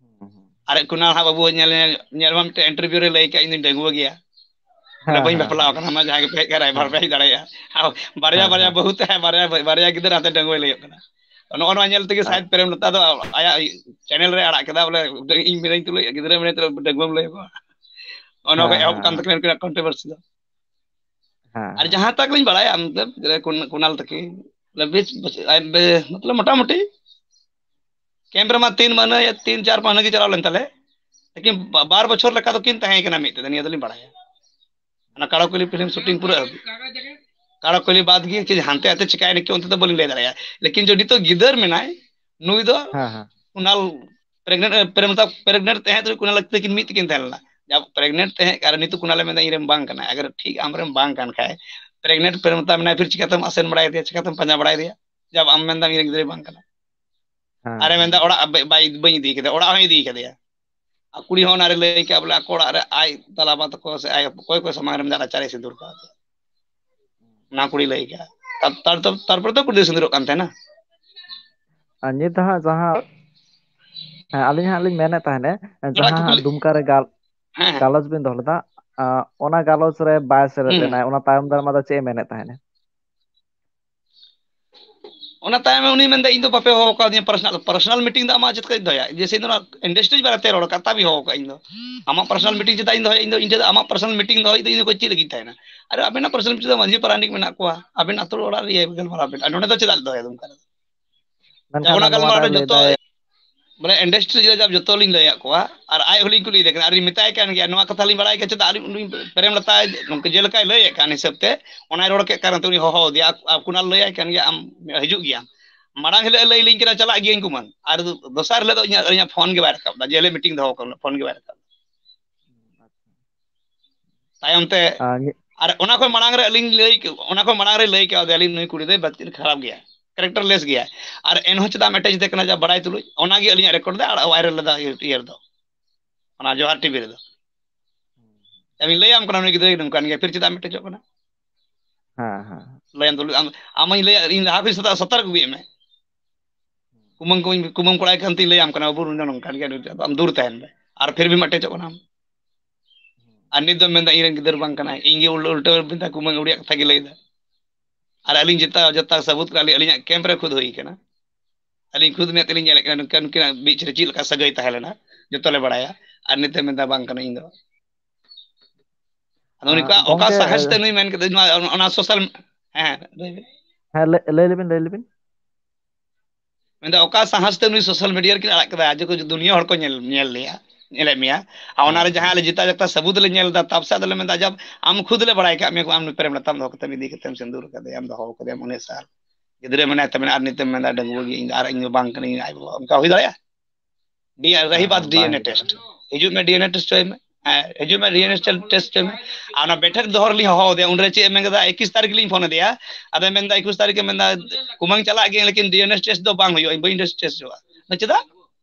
ᱦᱩᱸ, ᱦᱩᱸ᱾ ᱟᱨ ᱠᱩᱱᱟᱞ ᱦᱟᱸᱜ ᱵᱟᱹᱵᱩ ᱧᱮᱞ, ᱧᱮᱞ ᱢᱟ ᱢᱤᱫᱴᱮᱱ ᱤᱱᱴᱟᱨᱵᱷᱤᱭᱩ ᱨᱮ ᱞᱟᱹᱭ ᱠᱟᱜ, "ᱤᱧ ᱫᱚᱧ ᱰᱟᱺᱜᱩᱣᱟᱹ ᱜᱮᱭᱟ, ᱢᱟᱱᱮ ᱦᱮᱸ, ᱵᱟᱹᱧ ᱦᱮᱸ, ᱵᱟᱯᱞᱟ ᱦᱮᱸ᱾ ᱟᱠᱟᱱᱟ, ᱢᱟ ᱡᱟᱦᱟᱸᱭ ᱜᱮᱯᱮ ᱦᱮᱡ ᱠᱟᱱᱟ ᱨᱟᱭᱵᱟᱨ ᱦᱮᱸ᱾ ᱯᱮ ᱦᱮᱡ ᱫᱟᱲᱮᱭᱟᱜᱼᱟ᱾" ᱟᱨ ᱵᱟᱨᱭᱟ ᱦᱮᱸ, ᱵᱟᱨᱭᱟ ᱦᱮᱸ᱾ ᱵᱟᱹᱦᱩ ᱛᱟᱦᱮᱸ, ᱵᱟᱨᱭᱟ, ᱵᱟᱨᱭᱟ ᱜᱤᱫᱽᱨᱟᱹ ᱟᱛᱮ ᱰᱟᱺᱜᱩᱣᱟᱹᱭ ᱞᱟᱹᱭᱚᱜ ᱠᱟᱱᱟ᱾ ᱱᱚᱜᱼᱚ ᱱᱚᱣᱟ ᱧᱮᱞ ᱛᱮᱜᱮ ᱟᱪ- ᱥᱟᱭᱮᱫ ᱯᱨᱮᱢᱞᱚᱛᱟ ᱫᱚ ᱟᱭᱟᱜ ᱪᱮᱱᱮᱞ ᱨᱮ ᱟᱲᱟᱜ ᱠᱮᱫᱟ, ᱵᱚᱞᱮ, "ᱤᱧ ᱢᱤᱱᱟᱹᱧ ᱛᱩᱞᱩᱡ ᱜᱤᱫᱽᱨᱟᱹ ᱢᱮᱱᱟᱭ ᱛᱩᱞᱩᱡ ᱰᱟᱺᱜᱩᱣᱟᱹᱢ ᱞᱟᱹᱭ ᱟᱠᱚᱣᱟ?" ᱚᱱᱟ ᱠᱚ ᱦᱮᱸ, ᱮᱦᱚᱵ ᱠᱟᱱ ᱦᱮᱸ᱾ ᱛᱟᱹᱠᱤᱱᱟ ᱩᱱᱠᱤᱱᱟᱜ ᱠᱚᱱᱴᱨᱳᱵᱷᱟᱨᱥᱤ ᱫᱚ᱾ ᱦᱮᱸ, ᱟᱨ ᱦᱮᱸ᱾ ᱡᱟᱦᱟᱸ ᱛᱟᱠ ᱞᱤᱧ ᱵᱟᱲᱟᱭᱟ, ᱢᱚᱛᱞᱚᱵ, ᱠᱩᱱ-, ᱠᱩᱱᱟᱞ ᱛᱟᱹᱠᱤᱱ, ᱢᱚᱛᱞᱚᱵ, ᱵᱮᱥ, ᱵᱮᱥ, ᱟᱭ-, ᱵᱮ-, ᱢᱚᱛᱞᱚᱵ, ᱢᱚᱴᱟᱢᱩᱴᱤ ᱠᱮᱢᱯ ᱨᱮᱢᱟ ᱛᱤᱱ ᱢᱟᱹᱦᱱᱟᱹ ᱭᱟ ᱛᱤᱱ ᱪᱟᱨ ᱢᱟᱹᱦᱱᱟᱹ ᱜᱮ ᱪᱟᱞᱟᱣ ᱞᱮᱱ ᱛᱟᱞᱮ, ᱞᱮᱠᱤᱱ ᱵᱟ-, ᱵᱟᱨ ᱵᱚᱪᱷᱚᱨ ᱞᱮᱠᱟ ᱫᱚᱠᱤᱱ ᱛᱟᱦᱮᱸ ᱠᱟᱱᱟ ᱢᱤᱫ ᱛᱮᱫᱚ, ᱱᱤᱭᱟᱹ ᱫᱚᱞᱤᱧ ᱵᱟᱲᱟᱭᱟ᱾ ᱚᱱᱟ ᱠᱟᱲᱚᱠᱚᱞᱤ ᱯᱷᱤᱞᱢ ᱥᱩᱴᱤᱝ ᱯᱩᱨᱟᱹ ᱦᱟᱹᱵᱤᱡ᱾ ᱠᱟᱲᱚᱠᱚᱞᱤ ᱵᱟᱫ ᱜᱮ ᱪᱮᱫ ᱦᱟᱱᱛᱮ ᱦᱟᱱᱛᱮ ᱪᱤᱠᱟᱭᱮᱱᱟ ᱠᱤ ᱚᱱᱛᱮ ᱫᱚ ᱵᱟᱹᱞᱤᱧ ᱞᱟᱹᱭ ᱫᱟᱲᱮᱭᱟᱜᱼᱟ, ᱞᱮᱠᱤᱱ ᱡᱚ ᱱᱤᱛᱚᱜ ᱜᱤᱫᱟᱹᱨ ᱢᱮᱱᱟᱭ, ᱱᱩᱭ ᱫᱚ ᱦᱮᱸ, ᱦᱮᱸ᱾ ᱠᱩᱱᱟᱞ ᱯᱨᱮᱜᱱᱮᱱᱴ, ᱯᱨᱮᱢᱞᱚᱛᱟ ᱯᱨᱮᱜᱱᱮᱱᱴ ᱛᱟᱦᱮᱸ ᱛᱩᱞᱩᱡ ᱠᱩᱱᱟᱞ ᱛᱟᱹᱠᱤᱱ ᱢᱤᱫ ᱛᱮᱠᱤᱱ ᱛᱟᱦᱮᱸ ᱞᱮᱱᱟ᱾ ᱡᱟ ᱯᱨᱮᱜᱱᱮᱱᱴ ᱛᱟᱦᱮᱸ ᱠᱟᱱ ᱨᱮ ᱱᱤᱛᱚᱜ ᱠᱩᱱᱟᱞᱮ ᱢᱮᱱᱫᱟ, "ᱤᱧ ᱨᱮᱱ ᱵᱟᱝ ᱠᱟᱱᱟᱭ, ᱟᱜᱟᱨ ᱴᱷᱤᱠ ᱟᱢ ᱨᱮᱱ ᱵᱟᱝ ᱠᱟᱱ ᱠᱷᱟᱡ, ᱯᱨᱮᱜᱱᱮᱱᱴ ᱯᱨᱮᱢᱞᱚᱛᱟ ᱢᱮᱱᱟᱭ, ᱯᱷᱤᱨ ᱪᱤᱠᱟᱹᱛᱮᱢ ᱟᱥᱮᱱ ᱵᱟᱲᱟᱭ ᱫᱮᱭᱟ, ᱪᱤᱠᱟᱹᱛᱮᱢ ᱯᱟᱸᱡᱟ ᱵᱟᱲᱟᱭ ᱫᱮᱭᱟ, ᱡᱟᱵ ᱟᱢ ᱢᱮᱱᱫᱟᱢ ᱤᱧ ᱨᱮᱱ ᱜᱤᱫᱽᱨᱟᱹ ᱵᱟᱝ ᱠᱟᱱᱟᱭ?" ᱦᱮᱸ, ᱟᱨᱮ ᱦᱮᱸ᱾ ᱢᱮᱱᱫᱟ, "ᱚᱲᱟᱜ ᱵᱟᱭ, ᱵᱟᱭ, ᱵᱟᱹᱧ ᱤᱫᱤ ᱠᱟᱫᱮᱭᱟ, ᱚᱲᱟᱜ ᱦᱚᱸᱭ ᱤᱫᱤ ᱠᱟᱫᱮᱭᱟ, ᱟᱨ ᱠᱩᱲᱤ ᱦᱚᱸ ᱚᱱᱟᱨᱮ ᱞᱟᱹᱭ ᱠᱮᱜᱼᱟ ᱵᱚᱞᱮ ᱟᱠᱚ ᱚᱲᱟᱜ ᱨᱮ ᱟᱡ ᱛᱟᱞᱟ ᱵᱟ ᱛᱟᱠᱚ ᱥᱮ ᱟᱡ ᱚᱠᱚᱭ ᱠᱚ ᱥᱟᱢᱟᱝ ᱨᱮ ᱢᱮᱱᱫᱟ ᱨᱟᱪᱟᱨᱮ ᱥᱤᱸᱫᱩᱨ ᱠᱟᱣᱫᱮᱭᱟ", ᱚᱱᱟ ᱠᱩᱲᱤ ᱞᱟᱹᱭ ᱠᱮᱜᱼᱟ᱾ ᱛᱟᱨ-, ᱛᱟᱨ-, ᱛᱟᱨ-, ᱛᱟᱨᱯᱚᱨᱮ ᱫᱚ ᱠᱩᱲᱤ ᱫᱚ ᱥᱤᱸᱫᱩᱨᱚᱜ ᱠᱟᱱ ᱛᱟᱦᱮᱱᱟ᱾ ᱟᱨ ᱱᱤᱛ ᱫᱚ ᱦᱟᱸᱜ ᱡᱟᱦᱟᱸ, ᱦᱮᱸ, ᱟᱹᱞᱤᱧ ᱦᱟᱸᱜ ᱞᱤᱧ ᱢᱮᱱᱮᱫ ᱛᱟᱦᱮᱱᱟ, ᱱᱚᱰᱮ ᱡᱟᱦᱟᱸ ᱦᱟᱸᱜ ᱠᱩᱠᱞᱤ, ᱫᱩᱢᱠᱟ ᱨᱮ ᱜᱟᱞ-, ᱦᱮᱸ, ᱦᱮᱸ᱾ ᱜᱟᱞᱚᱪ ᱵᱤᱱ ᱫᱚᱦᱚ ᱞᱮᱫᱟ, ᱟᱸ, ᱚᱱᱟ ᱜᱟᱞᱚᱪ ᱨᱮ ᱵᱟᱭ ᱥᱮᱞᱮᱫ ᱦᱩᱸ᱾ ᱞᱮᱱᱟᱭ, ᱚᱱᱟ ᱛᱟᱭᱚᱢ ᱫᱟᱨᱟᱢ ᱟᱫᱚ ᱪᱮᱫ ᱮ ᱢᱮᱱᱮᱫ ᱛᱟᱦᱮᱱᱟ? ᱚᱱᱟ ᱛᱟᱭᱚᱢ ᱩᱱᱤ ᱢᱮᱱᱫᱟ, "ᱤᱧ ᱫᱚ ᱵᱟᱯᱮ ᱦᱚᱦᱚ ᱟᱠᱟᱫᱤᱧᱟ ᱯᱟᱨᱥᱚᱱᱟᱞ, ᱯᱟᱨᱥᱚᱱᱟᱞ ᱢᱤᱴᱤᱝ ᱫᱚ ᱟᱢᱟᱜ ᱪᱮᱫ ᱠᱟᱹᱧ ᱫᱚᱦᱚᱭᱟ? ᱡᱮᱭᱥᱮ, ᱤᱧ ᱫᱚ ᱱᱚᱣᱟ ᱤᱱᱰᱟᱥᱴᱨᱤ ᱵᱟᱨᱮᱛᱮ ᱨᱚᱲ ᱠᱟᱛᱷᱟ ᱵᱤᱱ ᱦᱚᱦᱚ ᱟᱠᱟᱫ, ᱤᱧ ᱫᱚ ᱟᱢᱟᱜ ᱯᱟᱨᱥᱚᱱᱟᱞ ᱢᱤᱴᱤᱝ ᱪᱮᱫᱟᱜ ᱤᱧ ᱫᱚᱦᱚᱭᱟ? ᱤᱧ ᱫᱚ, ᱤᱧ ᱴᱷᱮᱱ ᱫᱚ ᱟᱢᱟᱜ ᱯᱟᱨᱥᱚᱱᱟᱞ ᱢᱤᱴᱤᱝ ᱫᱚᱦᱚᱭ ᱫᱚ ᱤᱧ ᱫᱚ ᱪᱮᱫ ᱞᱟᱹᱜᱤᱫ ᱛᱟᱦᱮᱱᱟ? ᱟᱨ ᱟᱵᱮᱱᱟᱜ ᱯᱟᱨᱥᱚᱱᱟᱞ ᱢᱤᱴᱤᱝ ᱫᱚ ᱢᱟᱹᱡᱷᱤ ᱯᱟᱨᱟᱱᱤᱠ ᱢᱮᱱᱟᱜ ᱠᱚᱣᱟ, ᱟᱵᱮᱱ ᱟᱹᱛᱩ ᱚᱲᱟᱜ ᱨᱮ ᱤᱭᱟᱹ ᱜᱟᱞᱢᱟᱨᱟᱣ ᱵᱮᱱ, ᱟᱨ ᱱᱚᱰᱮ ᱫᱚ ᱪᱮᱫᱟᱜ ᱫᱚᱦᱚᱭᱟ ᱫᱩᱢᱠᱟ ᱨᱮᱫᱚ?" ᱢᱮᱱᱠᱷᱟᱱ ᱚᱱᱟ ᱱᱚᱣᱟ ᱜᱟᱞᱢᱟᱨᱟᱣ ᱨᱮ ᱨᱮ ᱡᱚᱛᱚ ᱞᱟᱹᱭᱫᱟᱭ, ᱵᱚᱞᱮ, ᱤᱱᱰᱟᱥᱴᱨᱤ ᱨᱮ ᱡᱟᱵ ᱡᱚᱛᱚ ᱞᱤᱧ ᱞᱟᱹᱭᱟᱫ ᱠᱚᱣᱟ, ᱟᱨ ᱟᱡ ᱦᱚᱸᱞᱤᱧ ᱠᱩᱞᱤᱭᱮᱫᱮ ᱠᱟᱱᱟ, ᱟᱨᱤᱧ ᱢᱮᱛᱟᱭ ᱠᱟᱱ ᱜᱮᱭᱟ, ᱱᱚᱣᱟ ᱠᱟᱛᱷᱟ ᱞᱤᱧ ᱵᱟᱲᱟᱭ ᱠᱟᱱᱟ, ᱪᱮᱫᱟᱜ ᱟᱹᱞᱤᱧ ᱩᱱᱤ ᱯᱨᱮᱢ ᱞᱟᱛᱟ ᱱᱚᱝᱠᱟ ᱡᱮᱞᱮᱠᱟᱭ ᱞᱟᱹᱭᱮᱫ ᱠᱟᱱ ᱦᱤᱥᱟᱹᱵ ᱛᱮ, ᱚᱱᱟᱭ ᱨᱚᱲ ᱠᱮᱫ ᱠᱟᱨᱚᱱ ᱛᱮ ᱩᱱᱤ ᱦᱚᱦᱚ ᱟᱫᱮᱭᱟ, ᱟᱨ ᱠᱩᱱᱟᱞ ᱞᱟᱹᱭᱟᱭ ᱠᱟᱱ ᱜᱮᱭᱟ, ᱟᱢ ᱦᱤᱡᱩᱜ ᱜᱮᱭᱟᱢ᱾ ᱢᱟᱲᱟᱝ ᱦᱤᱞᱳᱜ ᱮ ᱞᱟᱹᱭ ᱞᱤᱧ ᱠᱟᱱᱟ, ᱪᱟᱞᱟᱜ ᱜᱤᱭᱟᱹᱧ ᱠᱩᱢᱟᱹᱝ, ᱟᱨ ᱫᱚᱥᱟᱨ ᱦᱤᱞᱳᱜ ᱫᱚ ᱤᱧᱟᱹᱜ, ᱤᱧᱟᱹᱜ ᱯᱷᱳᱱ ᱜᱮ ᱵᱟᱭ ᱨᱟᱠᱟᱵ ᱮᱫᱟ, ᱡᱮ ᱦᱤᱞᱳᱜ ᱢᱤᱴᱤᱝ ᱫᱚᱦᱚ ᱠᱟᱱᱟ, ᱯᱷᱳᱱ ᱜᱮ ᱵᱟᱭ ᱨᱟᱠᱟᱵ ᱮᱫᱟ᱾ ᱛᱟᱭᱚᱢ ᱛᱮ ᱟᱨ ᱧᱮ- ᱟᱨ ᱚᱱᱟ ᱠᱷᱚᱱ ᱢᱟᱲᱟᱝ ᱨᱮ ᱟᱹᱞᱤᱧ ᱞᱟᱹᱭ, ᱚᱱᱟ ᱠᱷᱚᱱ ᱢᱟᱲᱟᱝ ᱨᱮ ᱞᱟᱹᱭ ᱠᱟᱣᱫᱮᱭᱟᱞᱤᱧ, ᱱᱩᱭ ᱠᱩᱲᱤ ᱫᱚᱭ ᱵᱟᱹᱛᱤᱞ ᱠᱷᱟᱨᱟᱯ ᱜᱮᱭᱟ, ᱠᱮᱨᱮᱠᱴᱟᱨ ᱞᱮᱥ ᱜᱮᱭᱟ᱾ ᱟᱨ ᱮᱱᱦᱚᱸ ᱪᱮᱫᱟᱜ ᱮᱢ ᱮᱴᱮᱡ ᱮᱫᱮ ᱠᱟᱱᱟ, ᱡᱟ ᱵᱟᱲᱟᱭ ᱛᱩᱞᱩᱡ? ᱚᱱᱟᱜᱮ ᱟᱹᱞᱤᱧᱟᱜ ᱨᱮᱠᱚᱨᱰ ᱫᱟ ᱟᱨ ᱵᱷᱟᱭᱨᱟᱞ ᱞᱮᱫᱟ ᱤᱭᱟᱹ ᱨᱮᱫᱚ, ᱚᱱᱟ ᱡᱚᱦᱟᱨ ᱴᱤᱵᱷᱤ ᱨᱮᱫᱚ᱾ ᱟᱹᱞᱤᱧ ᱞᱟᱹᱭᱟᱢ ᱠᱟᱱᱟ, ᱱᱩᱭ ᱜᱤᱫᱽᱨᱟᱹ ᱱᱚᱝᱠᱟᱱ ᱜᱮᱭᱟ, ᱯᱷᱤᱨ ᱪᱮᱫᱟᱜ ᱮᱢ ᱮᱴᱮᱡᱚᱜ ᱠᱟᱱᱟ? ᱦᱮᱸ, ᱦᱮᱸ᱾ ᱞᱟᱹᱭᱟᱢ ᱛᱩᱞᱩᱡ ᱟᱢ, ᱟᱢᱤᱧ ᱞᱟᱹᱭᱟ, ᱤᱧ ᱞᱟᱦᱟ ᱠᱷᱚᱱ ᱥᱚᱛᱚᱨ, ᱥᱚᱛᱚᱨ ᱟᱹᱜᱩᱭᱮᱫ ᱢᱮ᱾ ᱠᱩᱢᱟᱹᱝ ᱠᱚ, ᱠᱩᱢᱟᱹᱝ ᱠᱚᱲᱟᱭ ᱠᱟᱱ ᱛᱤᱧ ᱞᱟᱹᱭᱟᱢ ᱠᱟᱱᱟ, ᱵᱟᱹᱵᱩ, ᱱᱩᱭ ᱫᱚ ᱱᱚᱝᱠᱟᱱ ᱜᱮᱭᱟ, ᱱᱩᱭ ᱫᱚ ᱟᱢ ᱫᱩᱨ ᱛᱟᱦᱮᱱ ᱢᱮ᱾ ᱟᱨ ᱯᱷᱤᱨ ᱵᱷᱤᱢ ᱮᱴᱮᱡᱚᱜ ᱠᱟᱱᱟ᱾ ᱟᱨ ᱱᱤᱛ ᱫᱚᱢ ᱢᱮᱱᱫᱟ, ᱤᱧ ᱨᱮᱱ ᱜᱤᱫᱟᱹᱨ ᱵᱟᱝ ᱠᱟᱱᱟᱭ, ᱤᱧ ᱜᱮ ᱩᱞᱴᱟᱹ, ᱩᱞᱴᱟᱹ ᱢᱮᱛᱟ, ᱠᱩᱢᱟᱹᱝ ᱟᱹᱣᱲᱤᱭᱟᱜ ᱠᱟᱛᱷᱟ ᱜᱮ ᱞᱟᱹᱭᱫᱟ᱾ ᱟᱨ ᱟᱹᱞᱤᱧ ᱡᱚᱛᱚ, ᱡᱚᱛᱚ ᱥᱟᱹᱵᱩᱛ ᱠᱟᱜ ᱞᱤᱧ, ᱟᱹᱞᱤᱧᱟᱜ ᱠᱮᱢᱯ ᱨᱮ ᱠᱷᱩᱫ ᱦᱩᱭ ᱠᱟᱱᱟ᱾ ᱟᱹᱞᱤᱧ ᱠᱷᱩᱫ ᱢᱮᱫ ᱛᱮᱞᱤᱧ ᱧᱮᱞᱮᱫ ᱠᱟᱱᱟ, ᱱᱩᱠᱤᱱ, ᱱᱩᱠᱤᱱᱟᱜ ᱵᱤᱪ ᱨᱮ ᱪᱮᱫ ᱞᱮᱠᱟ ᱥᱟᱹᱜᱟᱹᱭ ᱛᱟᱦᱮᱸ ᱞᱮᱱᱟ, ᱡᱚᱛᱚ ᱞᱮ ᱵᱟᱲᱟᱭᱟ᱾ ᱟᱨ ᱱᱤᱛ ᱫᱚ ᱢᱮᱱᱫᱟ, ᱵᱟᱝ ᱠᱟᱱᱟ ᱤᱧ ᱫᱚ᱾ ᱟᱫᱚ ᱩᱱᱤ ᱟᱸ, ᱚᱠᱟ, ᱚᱠᱟ ᱜᱚᱝᱠᱮ, ᱥᱟᱦᱚᱥ ᱛᱮ ᱱᱩᱭ ᱢᱮᱱ ᱠᱮᱫᱟ, ᱱᱚᱣᱟ, ᱚᱱᱟ ᱥᱳᱥᱟᱞ, ᱦᱮᱸ, ᱞᱟᱹᱭ ᱵᱤᱱ᱾ ᱦᱮᱸ, ᱞᱟᱹᱭ, ᱞᱟᱹᱭ ᱞᱮᱵᱤᱱ, ᱞᱟᱹᱭ ᱞᱮᱵᱤᱱ᱾ ᱢᱮᱱᱫᱟ, ᱚᱠᱟ ᱥᱟᱦᱚᱥ ᱛᱮ ᱱᱩᱭ ᱥᱳᱥᱟᱞ ᱢᱤᱰᱤᱭᱟ ᱨᱮᱠᱤᱱ ᱟᱲᱟᱜ ᱠᱮᱫᱟ? ᱟᱡᱚ ᱠᱚ ᱫᱩᱱᱤᱭᱟᱹ ᱦᱚᱲ ᱠᱚ ᱧᱮᱞ, ᱧᱮᱞ ᱞᱮᱭᱟ, ᱧᱮᱞᱮᱫ ᱢᱮᱭᱟ᱾ ᱟᱨ ᱚᱱᱟ ᱨᱮ ᱦᱮᱸ, ᱡᱟᱦᱟᱸ ᱦᱮᱸ᱾ ᱟᱞᱮ ᱡᱮᱛᱟ ᱡᱟᱛᱟ ᱥᱟᱹᱵᱩᱛ ᱞᱮ ᱧᱮᱞ ᱮᱫᱟ, ᱛᱟᱵ ᱥᱮ ᱟᱫᱚ ᱞᱮ ᱢᱮᱱᱫᱟ, ᱟᱡᱟᱵ, ᱟᱢ ᱠᱷᱩᱫ ᱞᱮ ᱵᱟᱲᱟᱭ ᱠᱟᱜ ᱢᱮᱭᱟ, ᱟᱢ ᱱᱩᱭ ᱯᱨᱮᱢ ᱞᱟᱛᱟᱢ ᱫᱚᱦᱚ ᱠᱟᱛᱮᱢ ᱤᱫᱤ ᱠᱟᱛᱮᱢ ᱥᱤᱸᱫᱩᱨ ᱠᱟᱫᱮᱭᱟᱢ, ᱫᱚᱦᱚ ᱠᱟᱫᱮᱭᱟᱢ ᱩᱱᱟᱹᱜ ᱥᱟᱞ᱾ ᱜᱤᱫᱽᱨᱟᱹ ᱢᱮᱱᱟᱭ ᱛᱟᱵᱮᱱᱟ ᱟᱨ ᱱᱤᱛᱮᱢ ᱢᱮᱱᱫᱟ ᱰᱟᱺᱜᱩᱣᱟᱹ ᱜᱮ ᱤᱧ ᱫᱚ, ᱟᱨ ᱤᱧ ᱫᱚ ᱵᱟᱝ ᱠᱟᱹᱱᱟᱹᱧ ᱟᱡ ᱵᱟᱵᱟ, ᱚᱱᱠᱟ ᱦᱩᱭ ᱫᱟᱲᱮᱭᱟᱜᱼᱟ? ᱰᱤ-, ᱨᱟᱦᱤ ᱵᱟᱫ ᱦᱮᱸ, ᱵᱟᱝ ᱰᱤ ᱮᱱ ᱮ ᱦᱩᱭ ᱴᱮᱥᱴ᱾ ᱫᱟᱲᱮᱭᱟᱜᱼᱟ᱾ ᱦᱤᱡᱩᱜ ᱢᱮ, ᱰᱤ ᱮᱱ ᱮ ᱴᱮᱥᱴ ᱦᱚᱪᱚᱭ ᱢᱮ᱾ ᱦᱮᱸ, ᱦᱤᱡᱩᱜ ᱢᱮ, ᱰᱤ ᱮᱱ ᱮ ᱴᱮᱥᱴ ᱦᱚᱪᱚᱭ ᱢᱮ᱾ ᱟᱨ ᱚᱱᱟ ᱵᱮᱴᱷᱮᱠ ᱫᱚᱦᱚ ᱨᱮᱞᱤᱧ ᱦᱚᱦᱚ ᱟᱫᱮᱭᱟ, ᱩᱱᱨᱮ ᱪᱮᱫ ᱮ ᱢᱮᱱ ᱠᱮᱫᱟ, ᱮᱠᱩᱥ ᱛᱟᱹᱨᱤᱠᱷ ᱞᱤᱧ ᱯᱷᱳᱱ ᱟᱫᱮᱭᱟ᱾ ᱟᱫᱚᱭ ᱢᱮᱱᱫᱟ, ᱮᱠᱩᱥ ᱛᱟᱹᱨᱤᱠᱷ ᱮ ᱢᱮᱱᱫᱟ, ᱠᱩᱢᱟᱹᱝ ᱪᱟᱞᱟᱜ ᱜᱮ, ᱞᱮᱠᱤᱱ ᱰᱤ ᱮᱱ ᱮ ᱴᱮᱥᱴ ᱫᱚ ᱵᱟᱝ ᱦᱩᱭᱩᱜᱼᱟ, ᱤᱧ ᱵᱟᱹᱧ ᱴᱮᱥᱴ ᱦᱚᱪᱚᱣᱟᱜᱼᱟ᱾ ᱪᱮᱫᱟᱜ?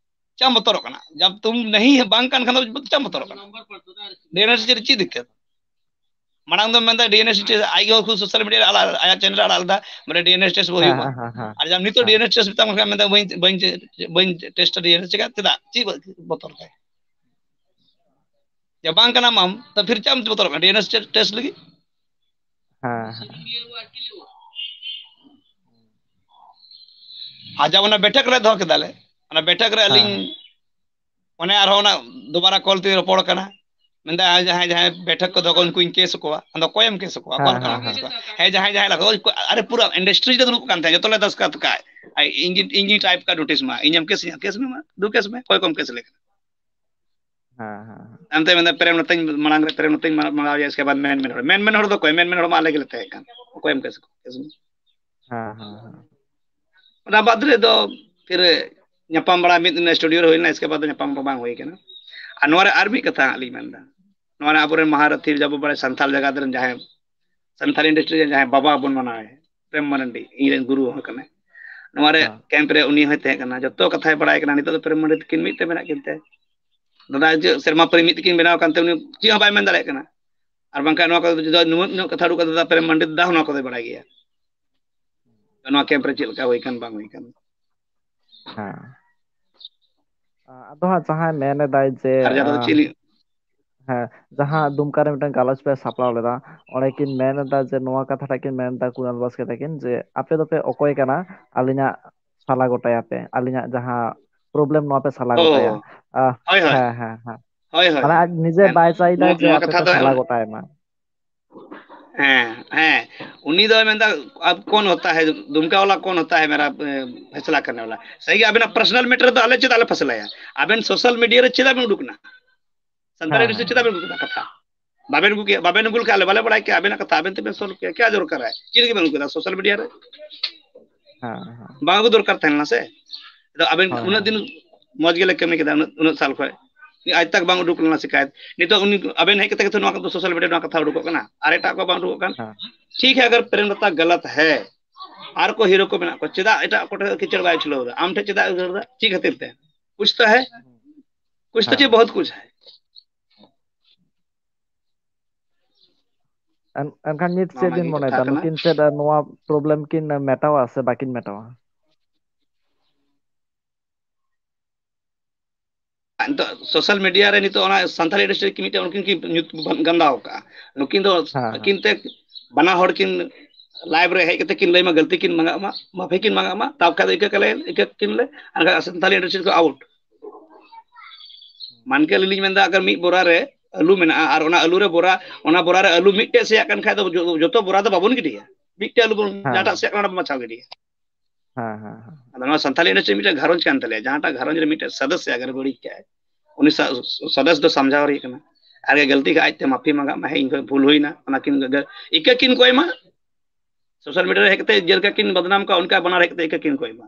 ᱪᱮᱫ ᱮᱢ ᱵᱚᱛᱚᱨᱚᱜ ᱠᱟᱱᱟ? ᱡᱟᱵ ᱛᱩᱢ ᱱᱟᱦᱤ ᱵᱟᱝ ᱠᱟᱱ ᱠᱷᱟᱱ ᱫᱚ ᱪᱮᱫ ᱮᱢ ᱵᱚᱛᱚᱨᱚᱜ ᱠᱟᱱᱟ? ᱰᱤ ᱮᱱ ᱮ ᱴᱮᱥᱴ ᱨᱮ ᱪᱮᱫ ᱫᱤᱠᱠᱟᱛ? ᱢᱟᱲᱟᱝ ᱫᱚ ᱢᱮᱱᱫᱟ ᱰᱤ ᱮᱱ ᱮ ᱴᱮᱥᱴ, ᱟᱡ ᱜᱮ ᱠᱷᱩᱫ ᱥᱳᱥᱟᱞ ᱢᱤᱰᱤᱭᱟ ᱨᱮ ᱟᱲᱟᱜ, ᱟᱭᱟᱜ ᱪᱮᱱᱮᱞ ᱨᱮ ᱟᱲᱟᱜ ᱞᱮᱫᱟ, ᱵᱚᱞᱮ ᱰᱤ ᱮᱱ ᱮ ᱴᱮᱥᱴ ᱦᱮᱸ, ᱦᱩᱭᱩᱜᱼᱟ᱾ ᱦᱮᱸ, ᱦᱮᱸ, ᱦᱮᱸ, ᱟᱨ ᱡᱟᱵ ᱱᱤᱛᱚᱜ ᱦᱮᱸ᱾ ᱰᱤ ᱮᱱ ᱮ ᱴᱮᱥᱴ ᱢᱮᱛᱟᱢ ᱠᱟᱱᱟ, ᱢᱮᱱᱫᱟ ᱵᱟᱹᱧ, ᱵᱟᱹᱧ, ᱵᱟᱹᱧ ᱴᱮᱥᱴ ᱰᱤ ᱮᱱ ᱮ ᱴᱮᱥᱴ, ᱪᱮᱫᱟᱜ? ᱪᱮᱫ ᱵᱚᱛᱚᱨ ᱛᱟᱭ? ᱡᱟ ᱵᱟᱝ ᱠᱟᱱᱟᱢ ᱟᱢ, ᱛᱚ ᱯᱷᱤᱨ ᱪᱮᱫ ᱮᱢ ᱵᱚᱛᱚᱨᱚᱜ ᱠᱟᱱᱟ ᱰᱤ ᱮᱱ ᱮ ᱴᱮᱥᱴ ᱞᱟᱹᱜᱤᱫ? ᱦᱮᱸ, ᱦᱮᱸ᱾ ᱟᱨ ᱡᱟᱵ ᱚᱱᱟ ᱵᱮᱴᱷᱮᱠ ᱨᱮ ᱫᱚᱦᱚ ᱠᱮᱫᱟᱞᱮ, ᱚᱱᱟ ᱵᱮᱴᱷᱮᱠ ᱨᱮ ᱟᱹᱞᱤᱧ, ᱦᱮᱸ᱾ ᱚᱱᱮ ᱟᱨᱦᱚᱸ ᱚᱱᱟ ᱫᱩᱵᱟᱨᱟ ᱠᱚᱞ ᱛᱮ ᱨᱚᱯᱚᱲ ᱠᱟᱱᱟ, ᱢᱮᱱᱫᱟ, ᱡᱟᱦᱟᱸᱭ, ᱡᱟᱦᱟᱸᱭ ᱵᱮᱴᱷᱮᱠ ᱠᱚ ᱫᱚᱦᱚ ᱠᱚ, ᱩᱱᱠᱩᱧ ᱠᱮᱥ ᱟᱠᱚᱣᱟ᱾ ᱟᱫᱚ ᱚᱠᱚᱭᱮᱢ ᱠᱮᱥ ᱟᱠᱚᱣᱟ? ᱦᱮᱸ, ᱚᱠᱟ ᱞᱮᱠᱟᱱ ᱦᱮᱸ, ᱠᱮᱥ ᱦᱮᱸ᱾ ᱟᱠᱚᱣᱟ? ᱦᱮᱸ, ᱡᱟᱦᱟᱸᱭ, ᱡᱟᱦᱟᱸᱭ ᱞᱟᱜᱟᱣ, ᱟᱨᱮ, ᱯᱩᱨᱟᱹ ᱤᱱᱰᱟᱥᱴᱨᱤ ᱨᱮ ᱫᱩᱲᱩᱵ ᱠᱟᱱ ᱛᱟᱦᱮᱸ, ᱡᱚᱛᱚ ᱞᱮ ᱫᱟᱥᱠᱟᱛ ᱠᱟᱜ᱾ ᱟᱭ, ᱤᱧ ᱜᱮ, ᱤᱧ ᱜᱮ ᱴᱟᱭᱤᱯ ᱠᱟ ᱱᱳᱴᱤᱥ ᱢᱟ, ᱤᱧ ᱮᱢ ᱠᱮᱥ ᱤᱧᱟ, ᱠᱮᱥ ᱢᱮ ᱢᱟ, ᱫᱩ ᱠᱮᱥ ᱢᱮ, ᱚᱠᱚᱭ ᱠᱚᱢ ᱠᱮᱥ ᱞᱮ ᱠᱟᱱᱟ? ᱦᱮᱸ ᱦᱮᱸ ᱦᱮᱸ᱾ ᱛᱟᱭᱚᱢ ᱛᱮ ᱢᱮᱱᱫᱟ ᱯᱨᱮᱢ ᱨᱚᱛᱱ ᱢᱟᱲᱟᱝ ᱨᱮ, ᱯᱨᱮᱢ ᱨᱚᱛᱱ ᱢᱟᱲᱟᱝ ᱨᱮ, ᱤᱥᱠᱮ ᱵᱟᱫ ᱢᱮᱱ ᱢᱮᱱ ᱦᱚᱲ, ᱢᱮᱱ ᱢᱮᱱ ᱦᱚᱲ ᱫᱚ ᱚᱠᱚᱭ? ᱢᱮᱱ ᱢᱮᱱ ᱦᱚᱲ ᱢᱟ ᱟᱞᱮ ᱜᱮᱞᱮ ᱛᱟᱦᱮᱸ ᱠᱟᱱ, ᱚᱠᱚᱭ ᱮᱢ ᱠᱮᱥ ᱠᱮᱥ ᱢᱮ? ᱦᱮᱸ ᱦᱮᱸ ᱦᱮᱸ᱾ ᱚᱱᱟ ᱵᱟᱫ ᱨᱮ ᱫᱚ ᱯᱷᱤᱨ ᱧᱟᱯᱟᱢ ᱵᱟᱲᱟ ᱢᱤᱫ ᱫᱤᱱ ᱥᱴᱩᱰᱤᱭᱳ ᱨᱮ ᱦᱩᱭ ᱞᱮᱱᱟ, ᱤᱥᱠᱮ ᱵᱟᱫ ᱫᱚ ᱧᱟᱯᱟᱢ ᱫᱚ ᱵᱟᱝ ᱦᱩᱭ ᱠᱟᱱᱟ᱾ ᱟᱨ ᱱᱚᱣᱟ ᱨᱮ ᱟᱨ ᱢᱤᱫ ᱠᱟᱛᱷᱟ ᱦᱟᱸᱜ ᱞᱤᱧ ᱢᱮᱱᱫᱟ, ᱱᱚᱣᱟ ᱨᱮ ᱟᱵᱚᱨᱮᱱ ᱢᱟᱦᱟᱨᱚᱛᱷᱤ ᱡᱟᱵᱚ ᱵᱟᱲᱟᱭ ᱥᱟᱱᱛᱟᱲ ᱡᱟᱜᱟᱛ ᱨᱮᱱ ᱡᱟᱦᱟᱸᱭ, ᱥᱟᱱᱛᱟᱲ ᱤᱱᱰᱟᱥᱴᱨᱤ ᱨᱮ ᱡᱟᱦᱟᱸᱭ ᱵᱟᱵᱟ ᱵᱚᱱ ᱢᱟᱱᱟᱣᱮ, ᱯᱨᱮᱢ ᱢᱟᱨᱟᱱᱰᱤ ᱤᱧ ᱨᱮᱱ ᱜᱩᱨᱩ ᱦᱚᱸ ᱠᱟᱱᱟᱭ᱾ ᱱᱚᱣᱟ ᱨᱮ ᱦᱮᱸ᱾ ᱠᱮᱢᱯ ᱨᱮ ᱩᱱᱤ ᱦᱚᱸᱭ ᱛᱟᱦᱮᱸ ᱠᱟᱱᱟ, ᱡᱚᱛᱚ ᱠᱟᱛᱷᱟᱭ ᱵᱟᱲᱟᱭ ᱠᱟᱱᱟ᱾ ᱱᱤᱛᱚᱜ ᱫᱚ ᱯᱨᱮᱢ ᱢᱟᱨᱟᱱᱰᱤ ᱛᱟᱹᱠᱤᱱ ᱢᱤᱫ ᱛᱮ ᱢᱮᱱᱟᱜ ᱠᱤᱱ ᱛᱮ, ᱫᱟᱫᱟ ᱡᱮ ᱥᱮᱨᱢᱟ ᱯᱟᱹᱨᱤ ᱢᱤᱫ ᱛᱮᱠᱤᱱ ᱵᱮᱱᱟᱣ ᱠᱟᱱ ᱛᱮ ᱩᱱᱤ ᱪᱮᱫ ᱦᱚᱸ ᱵᱟᱭ ᱢᱮᱱ ᱫᱟᱲᱮᱭᱟᱜ ᱠᱟᱱᱟ᱾ ᱟᱨ ᱵᱟᱝᱠᱷᱟᱱ ᱱᱚᱣᱟ ᱠᱚ ᱡᱩᱫᱤ ᱱᱩᱱᱟᱹᱜ ᱧᱚᱜ ᱠᱟᱛᱷᱟ ᱩᱰᱩᱠ ᱠᱟᱛᱮ ᱫᱟᱫᱟ ᱯᱨᱮᱢ ᱢᱟᱨᱟᱱᱰᱤ ᱫᱟᱫᱟ ᱦᱚᱸ ᱱᱚᱣᱟ ᱠᱚᱫᱚᱭ ᱵᱟᱲᱟᱭ ᱜᱮᱭᱟ᱾ ᱱᱚᱣᱟ ᱠᱮᱢᱯ ᱨᱮ ᱪᱮᱫ ᱞᱮᱠᱟ ᱦᱩᱭ ᱠᱟᱱ ᱵᱟᱝ ᱦᱩᱭ ᱠᱟᱱ᱾ ᱦᱮᱸ᱾ ᱟ-, ᱟᱫᱚ ᱦᱟᱸᱜ ᱡᱟᱦᱟᱸᱭ ᱢᱮᱱ ᱮᱫᱟᱭ ᱡᱮ, ᱟᱨ ᱡᱟᱫᱟ ᱟ, ᱫᱚ ᱪᱮᱫ ᱞᱤᱧ ᱦᱮᱸ, ᱡᱟᱦᱟᱸ ᱫᱩᱢᱠᱟ ᱨᱮ ᱢᱤᱫᱴᱟᱝ ᱜᱟᱞᱚᱪ ᱯᱮ ᱥᱟᱯᱲᱟᱣ ᱞᱮᱫᱟ, ᱚᱸᱰᱮ ᱠᱤᱱ ᱢᱮᱱ ᱮᱫᱟ ᱡᱮ, ᱱᱚᱣᱟ ᱠᱟᱛᱷᱟ ᱴᱟᱜ ᱠᱤᱱ ᱢᱮᱱ ᱮᱫᱟ ᱠᱩᱱᱟᱞ ᱵᱟᱥᱠᱮ ᱛᱟᱹᱠᱤᱱ ᱡᱮ, "ᱟᱯᱮ ᱫᱚᱯᱮ ᱚᱠᱚᱭ ᱠᱟᱱᱟ ᱟᱹᱞᱤᱧᱟᱜ ᱥᱟᱞᱟ ᱜᱚᱴᱟᱭᱟᱯᱮ, ᱟᱹᱞᱤᱧᱟᱜ ᱡᱟᱦᱟᱸ ᱯᱨᱚᱵᱞᱮᱢ ᱱᱚᱣᱟ ᱯᱮ ᱥᱟᱞᱟ ᱚ, ᱜᱚᱴᱟᱭᱟ?" ᱟ, ᱦᱳᱭ, ᱦᱳᱭ᱾ ᱦᱮᱸ, ᱦᱮᱸ, ᱦᱮᱸ᱾ ᱦᱳᱭ, ᱦᱳᱭ᱾ ᱢᱟᱱᱮ ᱟᱡ ᱱᱤᱡᱮ ᱦᱮᱸ, ᱵᱟᱭ ᱪᱟᱭ ᱫᱟ ᱱᱚᱣᱟ, ᱡᱮ ᱱᱚᱣᱟ ᱟᱯᱮ ᱠᱟᱛᱷᱟ ᱯᱮ ᱫᱚ ᱥᱟᱞᱟ ᱮᱢ ᱜᱚᱴᱟᱭ ᱢᱟ᱾ ᱦᱮᱸ, ᱦᱮᱸ᱾ ᱩᱱᱤ ᱫᱚᱭ ᱢᱮᱱᱫᱟ, "ᱟᱵ ᱠᱚᱱ ᱦᱳᱛᱟ ᱦᱮ, ᱫᱩᱢᱠᱟ ᱣᱟᱞᱟ ᱠᱚᱱ ᱦᱳᱛᱟ ᱦᱮ ᱢᱮᱨᱟ, ᱮ, ᱯᱷᱮᱥᱞᱟ ᱠᱟᱨᱱᱮ ᱣᱟᱞᱟ?" ᱥᱟᱹᱨᱤ ᱜᱮ ᱟᱵᱮᱱᱟᱜ ᱯᱟᱨᱥᱚᱱᱟᱞ ᱢᱮᱴᱟᱨ ᱫᱚ ᱟᱞᱮ ᱪᱮᱫᱟᱜ ᱞᱮ ᱯᱷᱮᱥᱞᱟᱭᱟ? ᱟᱵᱮᱱ ᱥᱳᱥᱟᱞ ᱢᱤᱰᱤᱭᱟ ᱨᱮ ᱪᱮᱫᱟᱜ ᱵᱮᱱ ᱩᱰᱩᱠ ᱮᱱᱟ? ᱥᱟᱱᱛᱟᱲᱤ ᱦᱮᱸ, ᱤᱱᱰᱟᱥᱴᱨᱤ ᱦᱮᱸ, ᱪᱮᱫᱟᱜ ᱵᱮᱱ ᱩᱰᱩᱠ ᱮᱫᱟ ᱠᱟᱛᱷᱟ? ᱵᱟᱵᱮᱱ ᱟᱹᱜᱩ ᱠᱮᱭᱟ, ᱵᱟᱵᱮᱱ ᱟᱹᱜᱩ ᱞᱮᱠᱷᱟᱱ ᱟᱞᱮ ᱵᱟᱞᱮ ᱵᱟᱲᱟᱭ ᱠᱮᱭᱟ, ᱟᱵᱮᱱᱟᱜ ᱠᱟᱛᱷᱟ ᱟᱵᱮᱱ ᱛᱮᱵᱮᱱ ᱥᱚᱞᱵᱷ ᱠᱮᱭᱟ, ᱠᱮᱭᱟ ᱫᱚᱨᱠᱟᱨ ᱦᱟᱭ? ᱪᱮᱫ ᱞᱟᱹᱜᱤᱫ ᱵᱮᱱ ᱟᱹᱜᱩ ᱠᱮᱫᱟ ᱥᱳᱥᱟᱞ ᱢᱤᱰᱤᱭᱟ ᱨᱮ? ᱦᱮᱸ, ᱦᱮᱸ᱾ ᱵᱟᱝ ᱟᱹᱜᱩ ᱫᱚᱨᱠᱟᱨ ᱛᱟᱦᱮᱸ ᱞᱮᱱᱟ ᱥᱮ? ᱟᱫᱚ ᱟᱵᱮᱱ ᱦᱳᱭ, ᱩᱱᱟᱹᱜ ᱦᱳᱭ᱾ ᱫᱤᱱ ᱢᱚᱡᱽ ᱜᱮᱞᱮ ᱠᱟᱹᱢᱤ ᱠᱮᱫᱟ, ᱩᱱᱟᱹᱜ, ᱩᱱᱟᱹᱜ ᱥᱟᱞ ᱠᱷᱚᱡ᱾ ᱟᱡ ᱛᱟᱠ ᱵᱟᱝ ᱩᱰᱩᱠ ᱞᱮᱱᱟ ᱥᱤᱠᱟᱭᱮᱛ᱾ ᱱᱤᱛᱚᱜ ᱩᱱᱤ, ᱟᱵᱮᱱ ᱦᱮᱡ ᱠᱟᱛᱮ ᱜᱮ ᱛᱚ ᱱᱚᱣᱟ ᱠᱚᱫᱚ ᱥᱳᱥᱟᱞ ᱢᱤᱰᱤᱭᱟ ᱨᱮ ᱱᱚᱣᱟ ᱠᱟᱛᱷᱟ ᱩᱰᱩᱠᱚᱜ ᱠᱟᱱᱟ, ᱟᱨ ᱮᱴᱟᱜ ᱠᱚ ᱵᱟᱝ ᱩᱰᱩᱠᱚᱜ ᱠᱟᱱ᱾ ᱦᱮᱸ᱾ ᱴᱷᱤᱠ ᱦᱮ, ᱟᱜᱟᱨ ᱯᱨᱮᱢ ᱞᱚᱛᱟ ᱜᱟᱞᱟᱛ ᱦᱮ, ᱟᱨ ᱠᱚ ᱦᱤᱨᱳ ᱠᱚ ᱢᱮᱱᱟᱜ ᱠᱚᱣᱟ, ᱪᱮᱫᱟᱜ ᱮᱴᱟᱜ ᱠᱚ ᱴᱷᱮᱱ ᱠᱤᱪᱟᱹᱲ ᱵᱟᱭ ᱪᱷᱩᱞᱟᱹᱣ ᱮᱫᱟ? ᱟᱢ ᱴᱷᱮᱱ ᱪᱮᱫᱟᱜ ᱮ ᱩᱭᱦᱟᱹᱨ ᱮᱫᱟ? ᱪᱮᱫ ᱠᱷᱟᱹᱛᱤᱨ ᱛᱮ? ᱠᱩᱪ ᱛᱚ ᱦᱮ, ᱠᱩᱪ ᱛᱚ ᱦᱮᱸ᱾ ᱪᱮᱫ, ᱵᱚᱦᱩᱛ ᱠᱩᱪ ᱦᱮ᱾ ᱮᱱ-, ᱮᱱᱠᱷᱟᱱ ᱱᱤᱛ ᱱᱚᱣᱟ ᱪᱮᱫ ᱢᱟ ᱵᱤᱱ ᱜᱮ ᱠᱟᱛᱷᱟ ᱢᱚᱱᱮᱭᱮᱫᱟ? ᱠᱟᱱᱟ᱾ ᱱᱩᱠᱤᱱ ᱪᱮᱫ, ᱱᱚᱣᱟ ᱯᱨᱚᱵᱞᱮᱢ ᱠᱤᱱ ᱢᱮᱴᱟᱣᱟ ᱥᱮ ᱵᱟᱠᱤᱱ ᱢᱮᱴᱟᱣᱟ? ᱱᱤᱛᱚᱜ ᱥᱳᱥᱟᱞ ᱢᱤᱰᱤᱭᱟ ᱨᱮ ᱱᱤᱛᱚᱜ ᱚᱱᱟ ᱥᱟᱱᱛᱟᱲᱤ ᱤᱱᱰᱟᱥᱴᱨᱤ ᱠᱤ ᱢᱤᱫᱴᱮᱱ ᱩᱱᱠᱤᱱ ᱠᱤᱱ ᱧᱩᱛᱩᱢ ᱜᱟᱱᱫᱟᱣ ᱠᱟᱜᱼᱟ᱾ ᱱᱩᱠᱤᱱ ᱫᱚ ᱦᱮᱸ, ᱦᱮᱸ᱾ ᱟᱹᱠᱤᱱ ᱛᱮ ᱵᱟᱱᱟ ᱦᱚᱲ ᱠᱤᱱ ᱞᱟᱭᱤᱵᱷ ᱨᱮ ᱦᱮᱡ ᱠᱟᱛᱮ ᱠᱤᱱ ᱞᱟᱹᱭ ᱢᱟ, ᱜᱟᱹᱞᱛᱤ ᱠᱤᱱ ᱢᱟᱸᱜᱟᱜ ᱢᱟ, ᱢᱟᱯᱷᱤ ᱠᱤᱱ ᱢᱟᱸᱜᱟᱜ ᱢᱟ, ᱛᱟᱵ ᱠᱷᱟᱡ ᱫᱚ ᱤᱠᱟᱹ ᱠᱟᱞᱮ, ᱤᱠᱟᱹ ᱠᱤᱱ ᱞᱮ, ᱟᱨ ᱥᱟᱱᱛᱟᱲᱤ ᱤᱱᱰᱟᱥᱴᱨᱤ ᱠᱚ ᱟᱣᱩᱴ᱾ ᱢᱟᱱᱠᱮ ᱟᱹᱞᱤᱧ ᱞᱤᱧ ᱢᱮᱱᱫᱟ, ᱟᱜᱟᱨ ᱢᱤᱫ ᱵᱚᱨᱟ ᱨᱮ ᱟᱹᱞᱩ ᱢᱮᱱᱟᱜᱼᱟ ᱟᱨ ᱚᱱᱟ ᱟᱹᱞᱩ ᱨᱮ ᱵᱚᱨᱟ, ᱚᱱᱟ ᱵᱚᱨᱟ ᱨᱮ ᱟᱹᱞᱩ ᱢᱤᱫᱴᱮᱡ ᱥᱮᱭᱟᱜ ᱠᱟᱱ ᱠᱷᱟᱡ ᱫᱚ ᱡᱚ-, ᱡᱚᱛᱚ ᱵᱚᱨᱟ ᱫᱚ ᱵᱟᱵᱚᱱ ᱜᱤᱰᱤᱭᱟ᱾ ᱢᱤᱫᱴᱮᱡ ᱟᱹᱞᱩ ᱵᱚᱱ, ᱦᱮᱸ᱾ ᱡᱟᱦᱟᱸᱴᱟᱜ ᱥᱮᱭᱟᱜ ᱠᱟᱱᱟ, ᱚᱱᱟ ᱵᱚᱱ ᱵᱟᱪᱷᱟᱣ ᱜᱤᱰᱤᱭᱟ᱾ ᱦᱮᱸ, ᱦᱮᱸ, ᱦᱮᱸ᱾ ᱟᱫᱚ ᱱᱚᱣᱟ ᱥᱟᱱᱛᱟᱞᱤ ᱤᱱᱰᱟᱥᱴᱨᱤ ᱢᱤᱫᱴᱮᱱ ᱜᱷᱟᱨᱚᱸᱡᱽ ᱠᱟᱱ ᱛᱟᱞᱮᱭᱟ, ᱡᱟᱦᱟᱸᱴᱟᱜ ᱜᱷᱟᱨᱚᱸᱡᱽ ᱨᱮ ᱢᱤᱫᱴᱮᱱ ᱥᱚᱫᱚᱥᱭᱚ ᱟᱜᱟᱨ ᱵᱟᱹᱲᱤᱡ ᱠᱟᱜᱼᱟᱭ, ᱩᱱᱤ ᱥᱟ-, ᱥᱚᱫᱚᱥᱭᱚ ᱫᱚ ᱥᱟᱢᱡᱷᱟᱣ ᱦᱩᱭ ᱠᱟᱱᱟ᱾ ᱟᱨ ᱜᱮ ᱜᱟᱹᱞᱛᱤ ᱠᱟᱜᱼᱟᱭ, ᱟᱡᱛᱮ ᱢᱟᱯᱷᱤ ᱢᱟᱸᱜᱟᱜ ᱢᱟ, ᱦᱮᱸ, ᱤᱧ ᱠᱷᱚᱱ ᱵᱷᱩᱞ ᱦᱩᱭᱱᱟ, ᱚᱱᱟ ᱠᱤᱱ ᱜᱟ-, ᱜᱟ-, ᱤᱠᱟᱹ ᱠᱤᱱ ᱠᱚᱭ ᱢᱟ᱾ ᱥᱳᱥᱟᱞ ᱢᱤᱰᱤᱭᱟ ᱨᱮ ᱦᱮᱡ ᱠᱟᱛᱮ ᱡᱮᱞᱮᱠᱟ ᱠᱤᱱ ᱵᱚᱫᱱᱟᱢ ᱠᱚᱣᱟ, ᱚᱱᱠᱟ ᱵᱟᱱᱟᱨ ᱦᱮᱡ ᱠᱟᱛᱮ ᱤᱠᱟᱹ ᱠᱤᱱ ᱠᱚᱭ ᱢᱟ᱾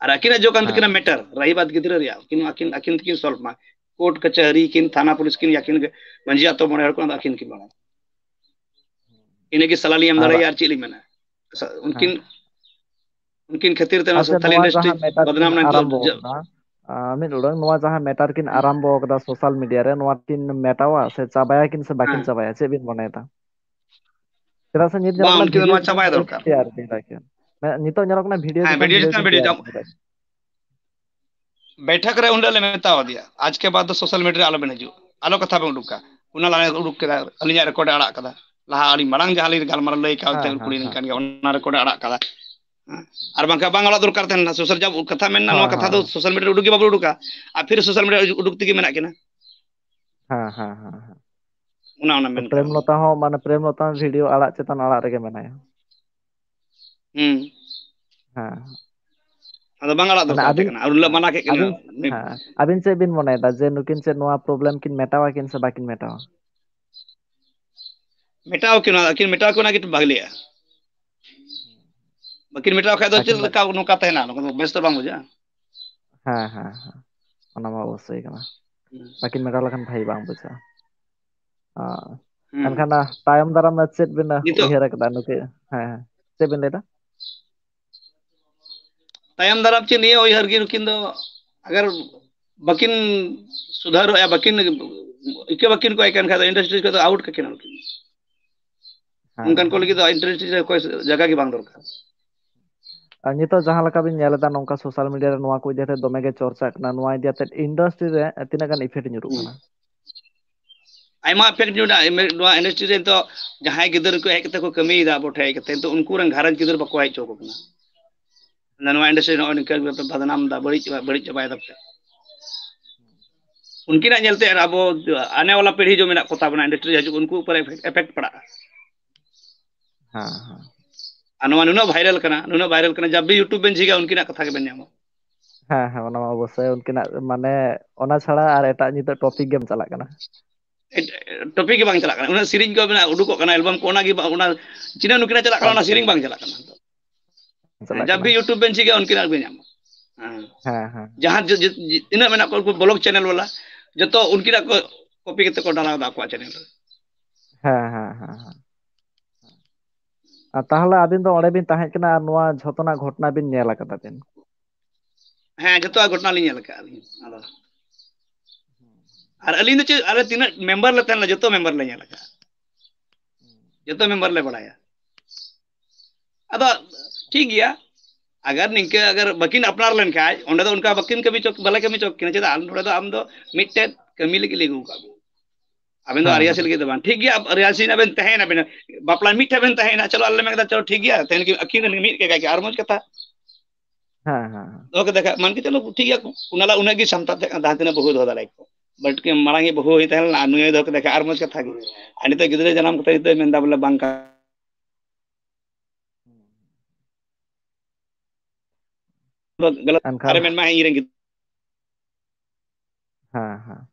ᱟᱨ ᱟᱹᱠᱤᱱᱟᱜ ᱡᱚ ᱠᱟᱱ ᱛᱟᱹᱠᱤᱱᱟ ᱦᱮᱸ᱾ ᱢᱮᱴᱟᱨ, ᱨᱟᱦᱤ ᱵᱟᱫ ᱜᱤᱫᱽᱨᱟᱹ ᱨᱮᱭᱟᱜ, ᱩᱱᱠᱤᱱ ᱟᱹᱠᱤᱱ, ᱟᱹᱠᱤᱱ ᱛᱮᱠᱤᱱ ᱥᱚᱞᱵᱷ ᱢᱟ᱾ ᱠᱳᱨᱴ ᱠᱟᱪᱷᱟᱹᱨᱤ ᱠᱤᱱ, ᱛᱷᱟᱱᱟ ᱯᱩᱞᱤᱥ ᱠᱤᱱ, ᱟᱹᱠᱤᱱ ᱜᱮ ᱢᱟᱹᱡᱷᱤ ᱟᱛᱳ ᱢᱚᱬᱮ ᱦᱚᱲ ᱠᱚ, ᱟᱫᱚ ᱟᱹᱠᱤᱱ ᱠᱤᱱ ᱵᱟᱲᱟᱭᱟ᱾ ᱤᱱᱟᱹᱜᱮ ᱥᱟᱞᱟ ᱞᱤᱧ ᱮᱢ ᱟᱨ ᱫᱟᱲᱮᱭᱟᱜᱼᱟ, ᱟᱨ ᱪᱮᱫ ᱞᱤᱧ ᱢᱮᱱᱟ? ᱥᱟ-, ᱩᱱᱠᱤᱱ, ᱦᱮᱸ᱾ ᱩᱱᱠᱤᱱ ᱠᱷᱟᱹᱛᱤᱨ ᱛᱮ ᱱᱚᱣᱟ ᱟᱪᱪᱷᱟ, ᱥᱟᱱᱛᱟᱞᱤ ᱱᱚᱣᱟ ᱤᱱᱰᱟᱥᱴᱨᱤ ᱡᱟᱦᱟᱸ ᱢᱮᱴᱟᱨ ᱠᱤᱱ ᱵᱚᱫᱱᱟᱢ ᱱᱟ ᱱᱤᱛᱚᱜ ᱟᱨᱟᱢᱵᱚ ᱡᱟ-, ᱟᱠᱟᱫᱟ, ᱟᱸ, ᱢᱤᱫ ᱩᱰᱟᱹᱝ, ᱱᱚᱣᱟ ᱡᱟᱦᱟᱸ ᱢᱮᱴᱟᱨ ᱠᱤᱱ ᱦᱮᱸ᱾ ᱟᱨᱟᱢᱵᱚ ᱟᱠᱟᱫᱟ ᱥᱳᱥᱟᱞ ᱢᱤᱰᱤᱭᱟ ᱨᱮ, ᱱᱚᱣᱟ ᱠᱤᱱ ᱢᱮᱴᱟᱣᱟ ᱥᱮ ᱪᱟᱵᱟᱭᱟ ᱠᱤᱱ ᱥᱮ ᱵᱟᱠᱤᱱ ᱦᱮᱸ᱾ ᱪᱟᱵᱟᱭᱟ? ᱪᱮᱫ ᱵᱤᱱ ᱢᱚᱱᱮᱭᱮᱫᱟ? ᱪᱮᱫᱟᱜ ᱥᱮ ᱱᱤᱛ ᱧᱮᱞᱚᱜ ᱵᱟᱝ, ᱠᱟᱱᱟ ᱩᱱᱠᱤᱱ ᱫᱚ ᱵᱷᱤᱰᱤᱭᱳ ᱱᱚᱣᱟ ᱪᱮᱛᱟᱱ ᱪᱟᱵᱟᱭ ᱵᱷᱤᱰᱤᱭᱳ ᱫᱚᱨᱠᱟᱨ᱾ ᱛᱮᱭᱟᱨ ᱠᱮᱫᱟ ᱠᱤᱱ᱾ ᱢᱮ-, ᱱᱤᱛᱚᱜ ᱧᱮᱞᱚᱜ ᱠᱟᱱᱟ ᱵᱷᱤᱰᱤᱭᱳ ᱦᱮᱸ, ᱪᱮᱛᱟᱱ ᱵᱷᱤᱰᱤᱭᱳ ᱵᱷᱤᱰᱤᱭᱳ ᱪᱮᱛᱟᱱ ᱠᱤᱱ ᱵᱷᱤᱰᱤᱭᱳ ᱛᱮᱭᱟᱨ ᱪᱟᱵᱟᱭ᱾ ᱠᱮᱫᱟ᱾ ᱵᱮᱴᱷᱟᱠ ᱨᱮ ᱩᱱᱤᱞᱮ ᱢᱮᱛᱟᱣ ᱫᱮᱭᱟ, "ᱟᱡ ᱠᱮ ᱵᱟᱫ ᱫᱚ ᱥᱳᱥᱟᱞ ᱢᱤᱰᱤᱭᱟ ᱨᱮ ᱟᱞᱚ ᱵᱮᱱ ᱦᱤᱡᱩᱜ, ᱟᱞᱚ ᱠᱟᱛᱷᱟ ᱵᱮᱱ ᱩᱰᱩᱠᱟ᱾" ᱚᱱᱟ ᱞᱟᱦᱟ ᱩᱰᱩᱠ ᱠᱮᱫᱟ, ᱟᱹᱞᱤᱧᱟᱜ ᱨᱮᱠᱚᱨᱰ ᱮ ᱟᱲᱟᱜ ᱠᱟᱫᱟ᱾ ᱞᱟᱦᱟ ᱟᱹᱞᱤᱧ ᱢᱟᱲᱟᱝ ᱡᱟᱦᱟᱸ ᱞᱤᱧ ᱜᱟᱞᱢᱟᱨᱟᱣ ᱞᱟᱹᱭ ᱠᱟᱜ ᱦᱮᱸ, ᱛᱮ ᱦᱮᱸ, ᱠᱩᱲᱤ ᱦᱮᱸ᱾ ᱱᱤᱝᱠᱟᱱ ᱜᱮ, ᱚᱱᱟ ᱨᱮᱠᱚᱨᱰ ᱮ ᱟᱲᱟᱜ ᱠᱟᱫᱟ᱾ ᱦᱮᱸ᱾ ᱟᱨ ᱵᱟᱝᱠᱷᱟᱱ ᱵᱟᱝ ᱟᱲᱟᱜ ᱫᱚᱨᱠᱟᱨ ᱛᱟᱦᱮᱸ ᱞᱮᱱᱟ, ᱥᱳᱥᱟᱞ ᱡᱟᱵ ᱠᱟᱛᱷᱟ ᱢᱮᱱ ᱞᱮᱱᱟ, ᱦᱮᱸ, ᱱᱚᱣᱟ ᱠᱟᱛᱷᱟ ᱦᱮᱸ, ᱫᱚ ᱦᱮᱸ᱾ ᱥᱳᱥᱟᱞ ᱢᱤᱰᱤᱭᱟ ᱨᱮ ᱩᱰᱩᱠ ᱜᱮ ᱵᱟᱵᱚᱱ ᱩᱰᱩᱠᱟ, ᱟᱨ ᱯᱷᱤᱨ ᱥᱳᱥᱟᱞ ᱢᱤᱰᱤᱭᱟ ᱨᱮ ᱩᱰᱩᱠ ᱛᱮᱜᱮ ᱢᱮᱱᱟᱜ ᱠᱤᱱᱟ᱾ ᱦᱮᱸ, ᱦᱮᱸ, ᱦᱮᱸ, ᱦᱮᱸ᱾ ᱚᱱᱟ, ᱚᱱᱟ ᱢᱮᱱ ᱯᱨᱮᱢ ᱠᱟᱨᱚᱱ᱾ ᱞᱚᱛᱟ ᱦᱚᱸ, ᱢᱟᱱᱮ, ᱯᱨᱮᱢ ᱞᱚᱛᱟ ᱦᱚᱸ ᱵᱷᱤᱰᱤᱭᱳ ᱟᱲᱟᱜ ᱪᱮᱛᱟᱱ ᱟᱲᱟᱜ ᱨᱮᱜᱮ ᱢᱮᱱᱟᱭᱟ᱾ ᱦᱩᱸ᱾ ᱦᱮᱸ᱾ ᱟᱫᱚ ᱵᱟᱝ ᱟᱲᱟᱜ ᱢᱟᱱᱮ, ᱫᱚᱨᱠᱟᱨ ᱛᱟᱦᱮᱸ ᱟᱹᱵᱤᱱ, ᱠᱟᱱᱟ, ᱟᱨ ᱩᱱ ᱦᱤᱞᱳᱜ ᱢᱟᱱᱟ ᱠᱮᱫ ᱠᱤᱱᱟ᱾ ᱟᱹᱵᱤᱱ, ᱦᱮᱸ, ᱟᱹᱵᱤᱱ ᱪᱮᱫ ᱵᱤᱱ ᱢᱚᱱᱮᱭᱮᱫᱟ ᱡᱮ ᱱᱩᱠᱤᱱ ᱪᱮᱫ ᱱᱚᱣᱟ ᱯᱨᱚᱵᱞᱮᱢ ᱠᱤᱱ ᱢᱮᱴᱟᱣᱟ ᱠᱤᱱ ᱥᱮ ᱵᱟᱹᱠᱤᱱ ᱢᱮᱴᱟᱣᱟ? ᱢᱮᱴᱟᱣ ᱠᱤᱱ, ᱟᱹᱠᱤᱱ ᱢᱮᱴᱟᱣ ᱠᱤᱱ ᱚᱱᱟ ᱜᱮ ᱵᱷᱟᱜᱽ ᱞᱮᱭᱟ᱾ ᱵᱟᱹᱠᱤᱱ ᱢᱮᱴᱟᱣ ᱠᱷᱟᱡ ᱫᱚ ᱪᱮᱫ ᱵᱟᱹᱠᱤᱱ ᱢᱮ- ᱞᱮᱠᱟ ᱱᱚᱝᱠᱟ ᱛᱟᱦᱮᱱᱟ, ᱱᱚᱝᱠᱟ ᱫᱚ ᱵᱮᱥ ᱫᱚ ᱵᱟᱝ ᱵᱩᱡᱷᱟᱹᱜᱼᱟ᱾ ᱦᱮᱸ, ᱦᱮᱸ, ᱦᱮᱸ, ᱚᱱᱟ ᱢᱟ ᱚᱵᱚᱥᱥᱳᱭ ᱠᱟᱱᱟ᱾ ᱦᱩᱸ᱾ ᱵᱟᱹᱠᱤᱱ ᱢᱮᱴᱟᱣ ᱞᱮᱠᱷᱟᱱ ᱵᱷᱟᱹᱜᱤ ᱵᱟᱝ ᱵᱩᱡᱷᱟᱹᱜᱼᱟ᱾ ᱚ, ᱦᱩᱸ᱾ ᱮᱱᱠᱷᱟᱱ, ᱟ, ᱛᱟᱭᱚᱢ ᱫᱟᱨᱟᱢ ᱫᱚ ᱪᱮᱫ ᱵᱤᱱ, ᱟ, ᱱᱤᱛᱚᱜ ᱩᱭᱦᱟᱹᱨ ᱟᱠᱟᱫᱟ ᱱᱩᱠᱤᱱ? ᱦᱮᱸ, ᱦᱮᱸ᱾ ᱪᱮᱫ ᱵᱤᱱ ᱞᱟᱹᱭ ᱮᱫᱟ? ᱛᱟᱭᱚᱢ ᱫᱟᱨᱟᱢ ᱪᱮᱫ ᱱᱤᱭᱟᱹ ᱩᱭᱦᱟᱹᱨ ᱜᱮ, ᱱᱩᱠᱤᱱ ᱫᱚ ᱟᱜᱟᱨ ᱵᱟᱹᱠᱤᱱ ᱥᱩᱫᱷᱟᱨᱚᱜᱼᱟ, ᱵᱟᱹᱠᱤᱱ ᱤᱠᱟᱹ ᱵᱟᱹᱠᱤᱱ ᱠᱚᱭ ᱠᱟᱱ ᱠᱷᱟᱱ ᱫᱚ ᱤᱱᱰᱟᱥᱴᱨᱤ ᱠᱷᱚᱱ ᱫᱚ ᱟᱣᱩᱴ ᱠᱟᱹᱠᱤᱱᱟ ᱱᱩᱠᱤᱱ᱾ ᱦᱮᱸ, ᱚᱱᱠᱟᱱ ᱠᱚ ᱦᱮᱸ᱾ ᱞᱟᱹᱜᱤᱫ ᱫᱚ ᱤᱱᱰᱟᱥᱴᱨᱤ ᱨᱮ ᱚᱠᱚᱭ ᱡᱟᱭᱜᱟ ᱜᱮ ᱵᱟᱝ ᱫᱚᱨᱠᱟᱨ᱾ ᱟᱨ ᱱᱤᱛᱚᱜ ᱡᱟᱦᱟᱸ ᱞᱮᱠᱟ ᱵᱤᱱ ᱧᱮᱞ ᱮᱫᱟ, ᱱᱚᱝᱠᱟ ᱥᱳᱥᱟᱞ ᱢᱤᱰᱤᱭᱟ ᱨᱮ ᱱᱚᱣᱟ ᱠᱚ ᱤᱫᱤ ᱠᱟᱛᱮ ᱫᱚᱢᱮ ᱜᱮ ᱪᱚᱨᱪᱟᱜ ᱠᱟᱱᱟ, ᱱᱚᱣᱟ ᱤᱫᱤ ᱠᱟᱛᱮ ᱤᱱᱰᱟᱥᱴᱨᱤ ᱨᱮ ᱛᱤᱱᱟᱹᱜ ᱜᱟᱱ ᱤᱯᱷᱮᱠᱴ ᱧᱩᱨᱩᱜ ᱦᱩᱸ᱾ ᱠᱟᱱᱟ? ᱟᱭᱢᱟ ᱤᱯᱷᱮᱠᱴ ᱧᱩᱨᱩᱜᱼᱟ᱾ ᱮᱢ-, ᱱᱚᱣᱟ ᱤᱱᱰᱟᱥᱴᱨᱤ ᱨᱮ ᱱᱤᱛᱚᱜ ᱡᱟᱦᱟᱸᱭ ᱜᱤᱫᱟᱹᱨ ᱠᱚ ᱦᱮᱡ ᱠᱟᱛᱮ ᱠᱚ ᱠᱟᱹᱢᱤᱭᱮᱫᱟ ᱟᱵᱚ ᱴᱷᱮᱡ ᱦᱮᱡ ᱠᱟᱛᱮ, ᱱᱤᱛᱚᱜ ᱩᱱᱠᱩ ᱨᱮᱱ ᱜᱷᱟᱨᱚᱸᱡᱽ ᱜᱤᱫᱟᱹᱨ ᱵᱟᱠᱚ ᱦᱮᱡ ᱦᱚᱪᱚ ᱟᱠᱚ ᱠᱟᱱᱟ᱾ ᱱᱚᱣᱟ ᱤᱱᱰᱟᱥᱴᱨᱤ ᱱᱚᱜᱼᱚᱭ ᱱᱤᱝᱠᱟᱹ ᱵᱟᱯᱮ ᱵᱟᱫᱱᱟᱢ ᱮᱫᱟ, ᱵᱟᱹᱲᱤᱡ ᱪᱟᱵᱟ-, ᱵᱟᱹᱲᱤᱡ ᱪᱟᱵᱟᱭ ᱫᱟᱯᱮ᱾ ᱩᱱᱠᱤᱱᱟᱜ ᱧᱮᱞᱛᱮ ᱟᱵᱚ ᱟᱱᱮ ᱣᱟᱞᱟ ᱯᱤᱲᱦᱤ ᱡᱚ ᱢᱮᱱᱟᱜ ᱠᱚ ᱛᱟᱵᱚᱱᱟ, ᱤᱱᱰᱟᱥᱴᱨᱤ ᱦᱤᱡᱩᱜ, ᱩᱱᱠᱩ ᱩᱯᱚᱨᱮ ᱮᱯᱷᱮᱠᱴ, ᱮᱯᱷᱮᱠᱴ ᱯᱟᱲᱟᱜᱼᱟ᱾ ᱦᱮᱸ, ᱦᱮᱸ᱾ ᱟᱨ ᱱᱚᱣᱟ ᱱᱩᱱᱟᱹᱜ viral ᱠᱟᱱᱟ, ᱱᱩᱱᱟᱹᱜ viral ᱠᱟᱱᱟ, ᱡᱟᱵ ᱵᱷᱤ YouTube ᱵᱮᱱ ᱡᱷᱤᱡᱟ, ᱩᱱᱠᱤᱱᱟᱜ ᱠᱟᱛᱷᱟ ᱜᱮᱵᱮᱱ ᱧᱟᱢᱟ᱾ ᱦᱮᱸ, ᱦᱮᱸ, ᱚᱱᱟ ᱢᱟ ᱚᱵᱚᱥᱥᱳᱭ ᱩᱱᱠᱤᱱᱟᱜ, ᱢᱟᱱᱮ, ᱚᱱᱟ ᱪᱷᱟᱲᱟ ᱟᱨ ᱮᱴᱟᱜ ᱱᱤᱛᱚᱜ topic ᱜᱮᱢ ᱪᱟᱞᱟᱜ ᱠᱟᱱᱟ᱾ ᱴᱚᱯᱤᱠ ᱜᱮ ᱵᱟᱝ ᱪᱟᱞᱟᱜ ᱠᱟᱱᱟ᱾ ᱚᱱᱟ ᱥᱮᱨᱮᱧ ᱠᱚ ᱢᱮᱱᱟᱜᱼᱟ, ᱩᱰᱩᱠᱚᱜ ᱠᱟᱱᱟ, album ᱠᱚ, ᱚᱱᱟ ᱜᱮ ᱵᱟ-, ᱚᱱᱟ ᱪᱤᱱᱟᱹ ᱱᱩᱠᱤᱱᱟᱜ ᱪᱟᱞᱟᱜ ᱠᱟᱱᱟ, ᱚᱱᱟ ᱟᱪᱪᱷᱟ᱾ ᱥᱮᱨᱮᱧ ᱵᱟᱝ ᱪᱟᱞᱟᱜ ᱠᱟᱱᱟ᱾ ᱪᱟᱞᱟᱜ ᱡᱟᱵ ᱠᱟᱱᱟ᱾ ᱵᱷᱤ YouTube ᱵᱮᱱ ᱡᱷᱤᱡᱟ, ᱩᱱᱠᱤᱱᱟᱜ ᱵᱮᱱ ᱧᱟᱢᱟ᱾ ᱦᱮᱸ᱾ ᱦᱮᱸ, ᱦᱮᱸ᱾ ᱡᱟᱦᱟᱸ ᱡᱮ, ᱡᱮ, ᱡᱮ, ᱛᱤᱱᱟᱹᱜ ᱢᱮᱱᱟᱜ ᱠᱚᱣᱟ, ᱩᱱᱠᱩ vlog channel ᱵᱟᱞᱟ, ᱡᱚᱛᱚ ᱩᱱᱠᱤᱱᱟᱜ ᱠᱚ copy ᱠᱟᱛᱮ ᱠᱚ ᱰᱟᱞᱟᱣ ᱫᱟ ᱟᱠᱚᱣᱟᱜ channel ᱨᱮ᱾ ᱦᱮᱸ, ᱦᱮᱸ, ᱦᱮᱸ, ᱦᱮᱸ᱾ ᱟᱨ ᱛᱟᱦᱚᱞᱮ ᱟᱹᱵᱤᱱ ᱫᱚ ᱚᱸᱰᱮ ᱵᱤᱱ ᱛᱟᱦᱮᱸ ᱠᱟᱱᱟ ᱟᱨ ᱱᱚᱣᱟ ᱡᱷᱚᱛᱚᱱᱟᱜ ᱜᱷᱚᱴᱚᱱᱟ ᱵᱤᱱ ᱧᱮᱞ ᱟᱠᱟᱫᱟ ᱵᱤᱱ? ᱦᱮᱸ, ᱡᱚᱛᱚᱣᱟᱜ ᱜᱷᱚᱴᱚᱱᱟ ᱞᱤᱧ ᱧᱮᱞ ᱟᱠᱟᱫᱼᱟ ᱟᱹᱞᱤᱧ᱾ ᱟᱫᱚ ᱟᱨ ᱟᱹᱞᱤᱧ ᱫᱚ ᱪᱮᱫ, ᱟᱞᱮ ᱛᱤᱱᱟᱹᱜ member ᱞᱮ ᱛᱟᱦᱮᱸ ᱞᱮᱱᱟ, ᱡᱚᱛᱚ member ᱞᱮ ᱧᱮᱞ ᱟᱠᱟᱫᱼᱟ, ᱡᱚᱛᱚ member ᱞᱮ ᱵᱟᱲᱟᱭᱟ᱾ ᱟᱫᱚ ᱴᱷᱤᱠ ᱜᱮᱭᱟ, ᱟᱜᱟᱨ ᱱᱤᱝᱠᱟᱹ ᱟᱜᱟᱨ ᱵᱟᱹᱠᱤᱱ ᱟᱯᱱᱟᱨ ᱞᱮᱱᱠᱷᱟᱡ, ᱚᱸᱰᱮ ᱫᱚ ᱚᱱᱠᱟ ᱵᱟᱹᱠᱤᱱ ᱠᱟᱹᱢᱤ ᱪᱚ, ᱵᱟᱞᱮ ᱠᱟᱹᱢᱤ ᱪᱚ ᱠᱤᱱᱟ᱾ ᱪᱮᱫᱟᱜ? ᱱᱚᱰᱮ ᱫᱚ ᱟᱢ ᱫᱚ ᱢᱤᱫᱴᱮᱱ ᱠᱟᱹᱢᱤ ᱞᱟᱹᱜᱤᱫ ᱞᱮ ᱟᱹᱜᱩ ᱟᱠᱟᱫ ᱢᱮᱭᱟ᱾ ᱟᱵᱮᱱ ᱫᱚ ᱦᱮᱸ, ᱨᱤᱦᱟᱨᱥᱮᱞ ᱦᱮᱸ᱾ ᱞᱟᱹᱜᱤᱫ ᱫᱚ ᱵᱟᱝ, ᱴᱷᱤᱠ ᱜᱮᱭᱟ, ᱨᱤᱦᱟᱨᱥᱮᱞ ᱟᱵᱮᱱ ᱛᱟᱦᱮᱸᱭᱮᱱᱟ ᱵᱮᱱ, ᱵᱟᱯᱞᱟ ᱢᱤᱫ ᱴᱷᱮᱱ ᱵᱮᱱ ᱛᱟᱦᱮᱸᱭᱮᱱᱟ, ᱪᱚᱞᱚ ᱟᱞᱮ ᱞᱮ ᱢᱮᱱ ᱠᱮᱫᱟ, ᱪᱚᱞᱚ ᱴᱷᱤᱠ ᱜᱮᱭᱟ, ᱛᱮᱦᱮᱧ ᱠᱤᱱ ᱟᱹᱠᱤᱱ ᱢᱤᱫ ᱠᱮᱫ ᱠᱷᱟᱡ ᱟᱨ ᱢᱚᱡᱽ ᱠᱟᱛᱷᱟ᱾ ᱦᱮᱸ, ᱦᱮᱸ, ᱦᱮᱸ᱾ ᱫᱚᱦᱚ ᱠᱮᱫᱟ ᱠᱷᱟᱡ, ᱢᱟᱱ ᱠᱮ ᱪᱚᱞᱚ ᱴᱷᱤᱠ ᱜᱮᱭᱟ, ᱚᱱᱟ ᱞᱟ-, ᱩᱱᱟᱹᱜ ᱜᱮ ᱥᱟᱱᱛᱟᱲ ᱛᱟᱦᱮᱸ ᱠᱟᱱᱟ, ᱡᱟᱦᱟᱸ ᱛᱤᱱᱟᱹᱜ ᱵᱟᱹᱦᱩ ᱫᱚᱦᱚ ᱫᱟᱲᱮ ᱠᱚ, but ᱠᱤ ᱢᱟᱲᱟᱝ ᱜᱮ ᱵᱟᱹᱦᱩ ᱦᱩᱭ ᱛᱟᱦᱮᱸ ᱞᱮᱱᱟ, ᱟᱨ ᱱᱩᱭᱮ ᱫᱚᱦᱚ ᱠᱮᱫᱟ ᱠᱷᱟᱡ ᱟᱨ ᱢᱚᱡᱽ ᱠᱟᱛᱷᱟ ᱜᱮ᱾ ᱟᱨ ᱱᱤᱛᱚᱜ ᱜᱤᱫᱽᱨᱟᱹ ᱡᱟᱱᱟᱢ ᱠᱟᱛᱮ ᱱᱤᱛᱚᱜ ᱢᱮᱱᱫᱟ ᱵᱚᱞᱮ ᱵᱟᱝ ᱠᱟᱱᱟ᱾ ᱜᱟᱞᱟᱛ, ᱮᱱᱠᱷᱟᱱ ᱟᱨᱮ ᱢᱮᱱ ᱢᱟ, ᱦᱮᱸ, ᱤᱧ ᱨᱮᱱ ᱜᱤᱫᱽᱨᱟᱹ᱾ ᱦᱮᱸ, ᱦᱮᱸ᱾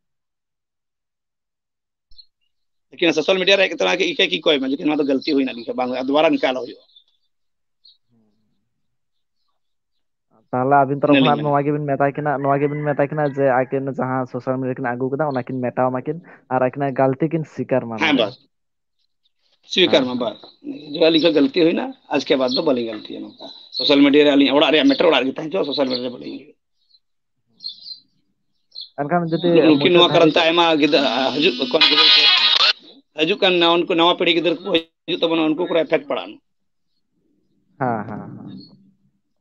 ᱞᱮᱠᱤᱱ social media ᱨᱮ ᱦᱮᱡ ᱠᱟᱛᱮ ᱚᱱᱟ ᱤᱠᱟᱹ ᱠᱤ ᱠᱚᱭ ᱢᱮ, ᱞᱮᱠᱤᱱ ᱱᱚᱣᱟ ᱫᱚ ᱜᱟᱹᱞᱛᱤ ᱦᱩᱭᱱᱟ, ᱱᱤᱝᱠᱟᱹ ᱵᱟᱝ ᱦᱩᱭᱩᱜᱼᱟ, ᱫᱩᱵᱟᱨᱟ ᱱᱤᱝᱠᱟᱹ ᱟᱞᱚ ᱦᱩᱭᱩᱜᱼᱟ᱾ ᱛᱟᱦᱚᱞᱮ ᱟᱹᱵᱤᱱ ᱛᱚᱨᱚᱯ ᱤᱱᱟᱹ ᱞᱤᱧ ᱠᱷᱚᱱᱟᱜ ᱢᱮᱱᱟ᱾ ᱱᱚᱣᱟ ᱜᱮᱵᱤᱱ ᱢᱮᱛᱟᱭ ᱠᱟᱱᱟ, ᱱᱚᱣᱟ ᱜᱮᱵᱤᱱ ᱢᱮᱛᱟᱭ ᱠᱟᱱᱟ ᱡᱮ ᱟᱹᱠᱤᱱ ᱡᱟᱦᱟᱸ social media ᱨᱮᱠᱤᱱ ᱟᱹᱜᱩ ᱠᱟᱫᱟ, ᱚᱱᱟ ᱠᱤᱱ ᱢᱮᱴᱟᱣ ᱢᱟᱠᱤᱱ ᱟᱨ ᱟᱹᱠᱤᱱᱟᱜ ᱜᱟᱹᱞᱛᱤ ᱠᱤᱱ ᱥᱤᱠᱟᱨ ᱢᱟ ᱦᱮᱸ, ᱱᱚᱰᱮ᱾ ᱵᱟᱥ᱾ ᱥᱤᱠᱟᱨ ᱦᱮᱸ, ᱢᱟ, ᱦᱮᱸ᱾ ᱵᱟᱥ᱾ ᱡᱮ ᱟᱹᱞᱤᱧ ᱠᱷᱚᱱ ᱜᱟᱹᱞᱛᱤ ᱦᱩᱭᱱᱟ, ᱟᱡ ᱠᱮ ᱵᱟᱫ ᱫᱚ ᱵᱟᱹᱞᱤᱧ ᱜᱟᱹᱞᱛᱤᱭᱟ ᱱᱚᱝᱠᱟ᱾ social media ᱨᱮ ᱟᱹᱞᱤᱧ ᱚᱲᱟᱜ ᱨᱮᱭᱟᱜ matter ᱚᱲᱟᱜ ᱨᱮᱜᱮ ᱛᱟᱦᱮᱸ ᱦᱚᱪᱚ, social media ᱨᱮ ᱵᱟᱹᱞᱤᱧ ᱤᱭᱟᱹᱭᱟ᱾ ᱮᱱᱠᱷᱟᱱ ᱡᱩᱫᱤ ᱱᱩᱠᱤᱱ ᱢᱩᱪᱟᱹᱫ ᱱᱚᱣᱟ ᱠᱟᱨᱚᱱ ᱫᱷᱟᱹᱵᱤᱡ ᱛᱮ ᱟᱭᱢᱟ ᱜᱤᱫᱽᱨᱟᱹ, ᱦᱤᱡᱩᱜ ᱠᱟᱱ ᱜᱤᱫᱽᱨᱟᱹ ᱠᱚ, ᱦᱤᱡᱩᱜ ᱠᱟᱱ ᱱᱟᱣᱟ, ᱩᱱᱠᱩ ᱱᱟᱣᱟ ᱯᱤᱲᱦᱤ ᱜᱤᱫᱽᱨᱟᱹ ᱠᱚ ᱦᱤᱡᱩᱜ ᱛᱟᱵᱚᱱᱟ, ᱩᱱᱠᱩ ᱠᱚᱨᱮ effect ᱯᱟᱲᱟᱜᱼᱟ᱾ ᱦᱮᱸ, ᱦᱮᱸ, ᱦᱮᱸ᱾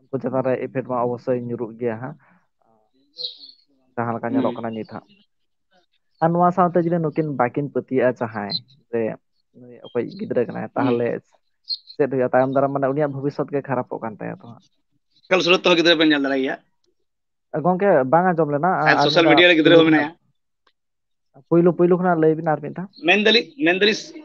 ᱩᱱᱠᱩ ᱪᱮᱛᱟᱱ ᱨᱮ effect ᱢᱟ ᱚᱵᱚᱥᱥᱳᱭ ᱧᱩᱨᱩᱜ ᱜᱮᱭᱟ ᱦᱟᱸᱜ, ᱡᱟᱦᱟᱸ ᱞᱮᱠᱟ ᱧᱮᱞᱚᱜ ᱦᱩᱸ᱾ ᱠᱟᱱᱟ ᱱᱤᱛ ᱦᱟᱸᱜ᱾ ᱟᱨ ᱱᱚᱣᱟ ᱥᱟᱶᱛᱮ ᱡᱩᱫᱤ ᱱᱩᱠᱤᱱ ᱵᱟᱹᱠᱤᱱ ᱯᱟᱹᱛᱭᱟᱹᱜᱼᱟ ᱡᱟᱦᱟᱸᱭ, ᱡᱮ ᱱᱩᱭ ᱚᱠᱚᱭᱤᱡ ᱜᱤᱫᱽᱨᱟᱹ ᱠᱟᱱᱟᱭ, ᱦᱩᱸ᱾ ᱛᱟᱦᱚᱞᱮ ᱪᱮᱫ ᱦᱩᱭᱩᱜᱼᱟ ᱛᱟᱭᱚᱢ ᱫᱟᱨᱟᱢ? ᱢᱟᱱᱮ ᱩᱱᱤᱭᱟᱜ ᱵᱷᱚᱵᱤᱥᱥᱚᱛ ᱜᱮ ᱠᱷᱟᱨᱟᱯᱚᱜ ᱠᱟᱱ ᱛᱟᱭᱟ ᱛᱚ ᱦᱟᱸᱜ᱾ ᱮᱠᱟᱞ ᱥᱩᱨᱚᱛ ᱛᱮᱦᱚᱸ ᱜᱤᱫᱽᱨᱟᱹ ᱵᱮᱱ ᱧᱮᱞ ᱫᱟᱲᱮᱭᱟᱭᱟ᱾ ᱜᱚᱝᱠᱮ, ᱵᱟᱝ ᱟᱸᱡᱚᱢ ᱞᱮᱱᱟ, ᱟᱨ ᱟᱨ ᱢᱤᱫ social ᱫᱷᱟᱣ media ᱨᱮ ᱜᱤᱫᱽᱨᱟᱹ ᱯᱩᱭᱞᱩ ᱦᱚᱸ ᱠᱷᱚᱱᱟᱜ, ᱢᱮᱱᱟᱭᱟ᱾ ᱯᱩᱭᱞᱩ, ᱯᱩᱭᱞᱩ ᱠᱷᱚᱱᱟᱜ ᱞᱟᱹᱭ ᱵᱤᱱ ᱟᱨ ᱢᱤᱫ ᱫᱷᱟᱣ᱾ ᱢᱮᱱᱫᱟᱞᱤᱧ, ᱢᱮᱱᱫᱟᱞᱤᱧ,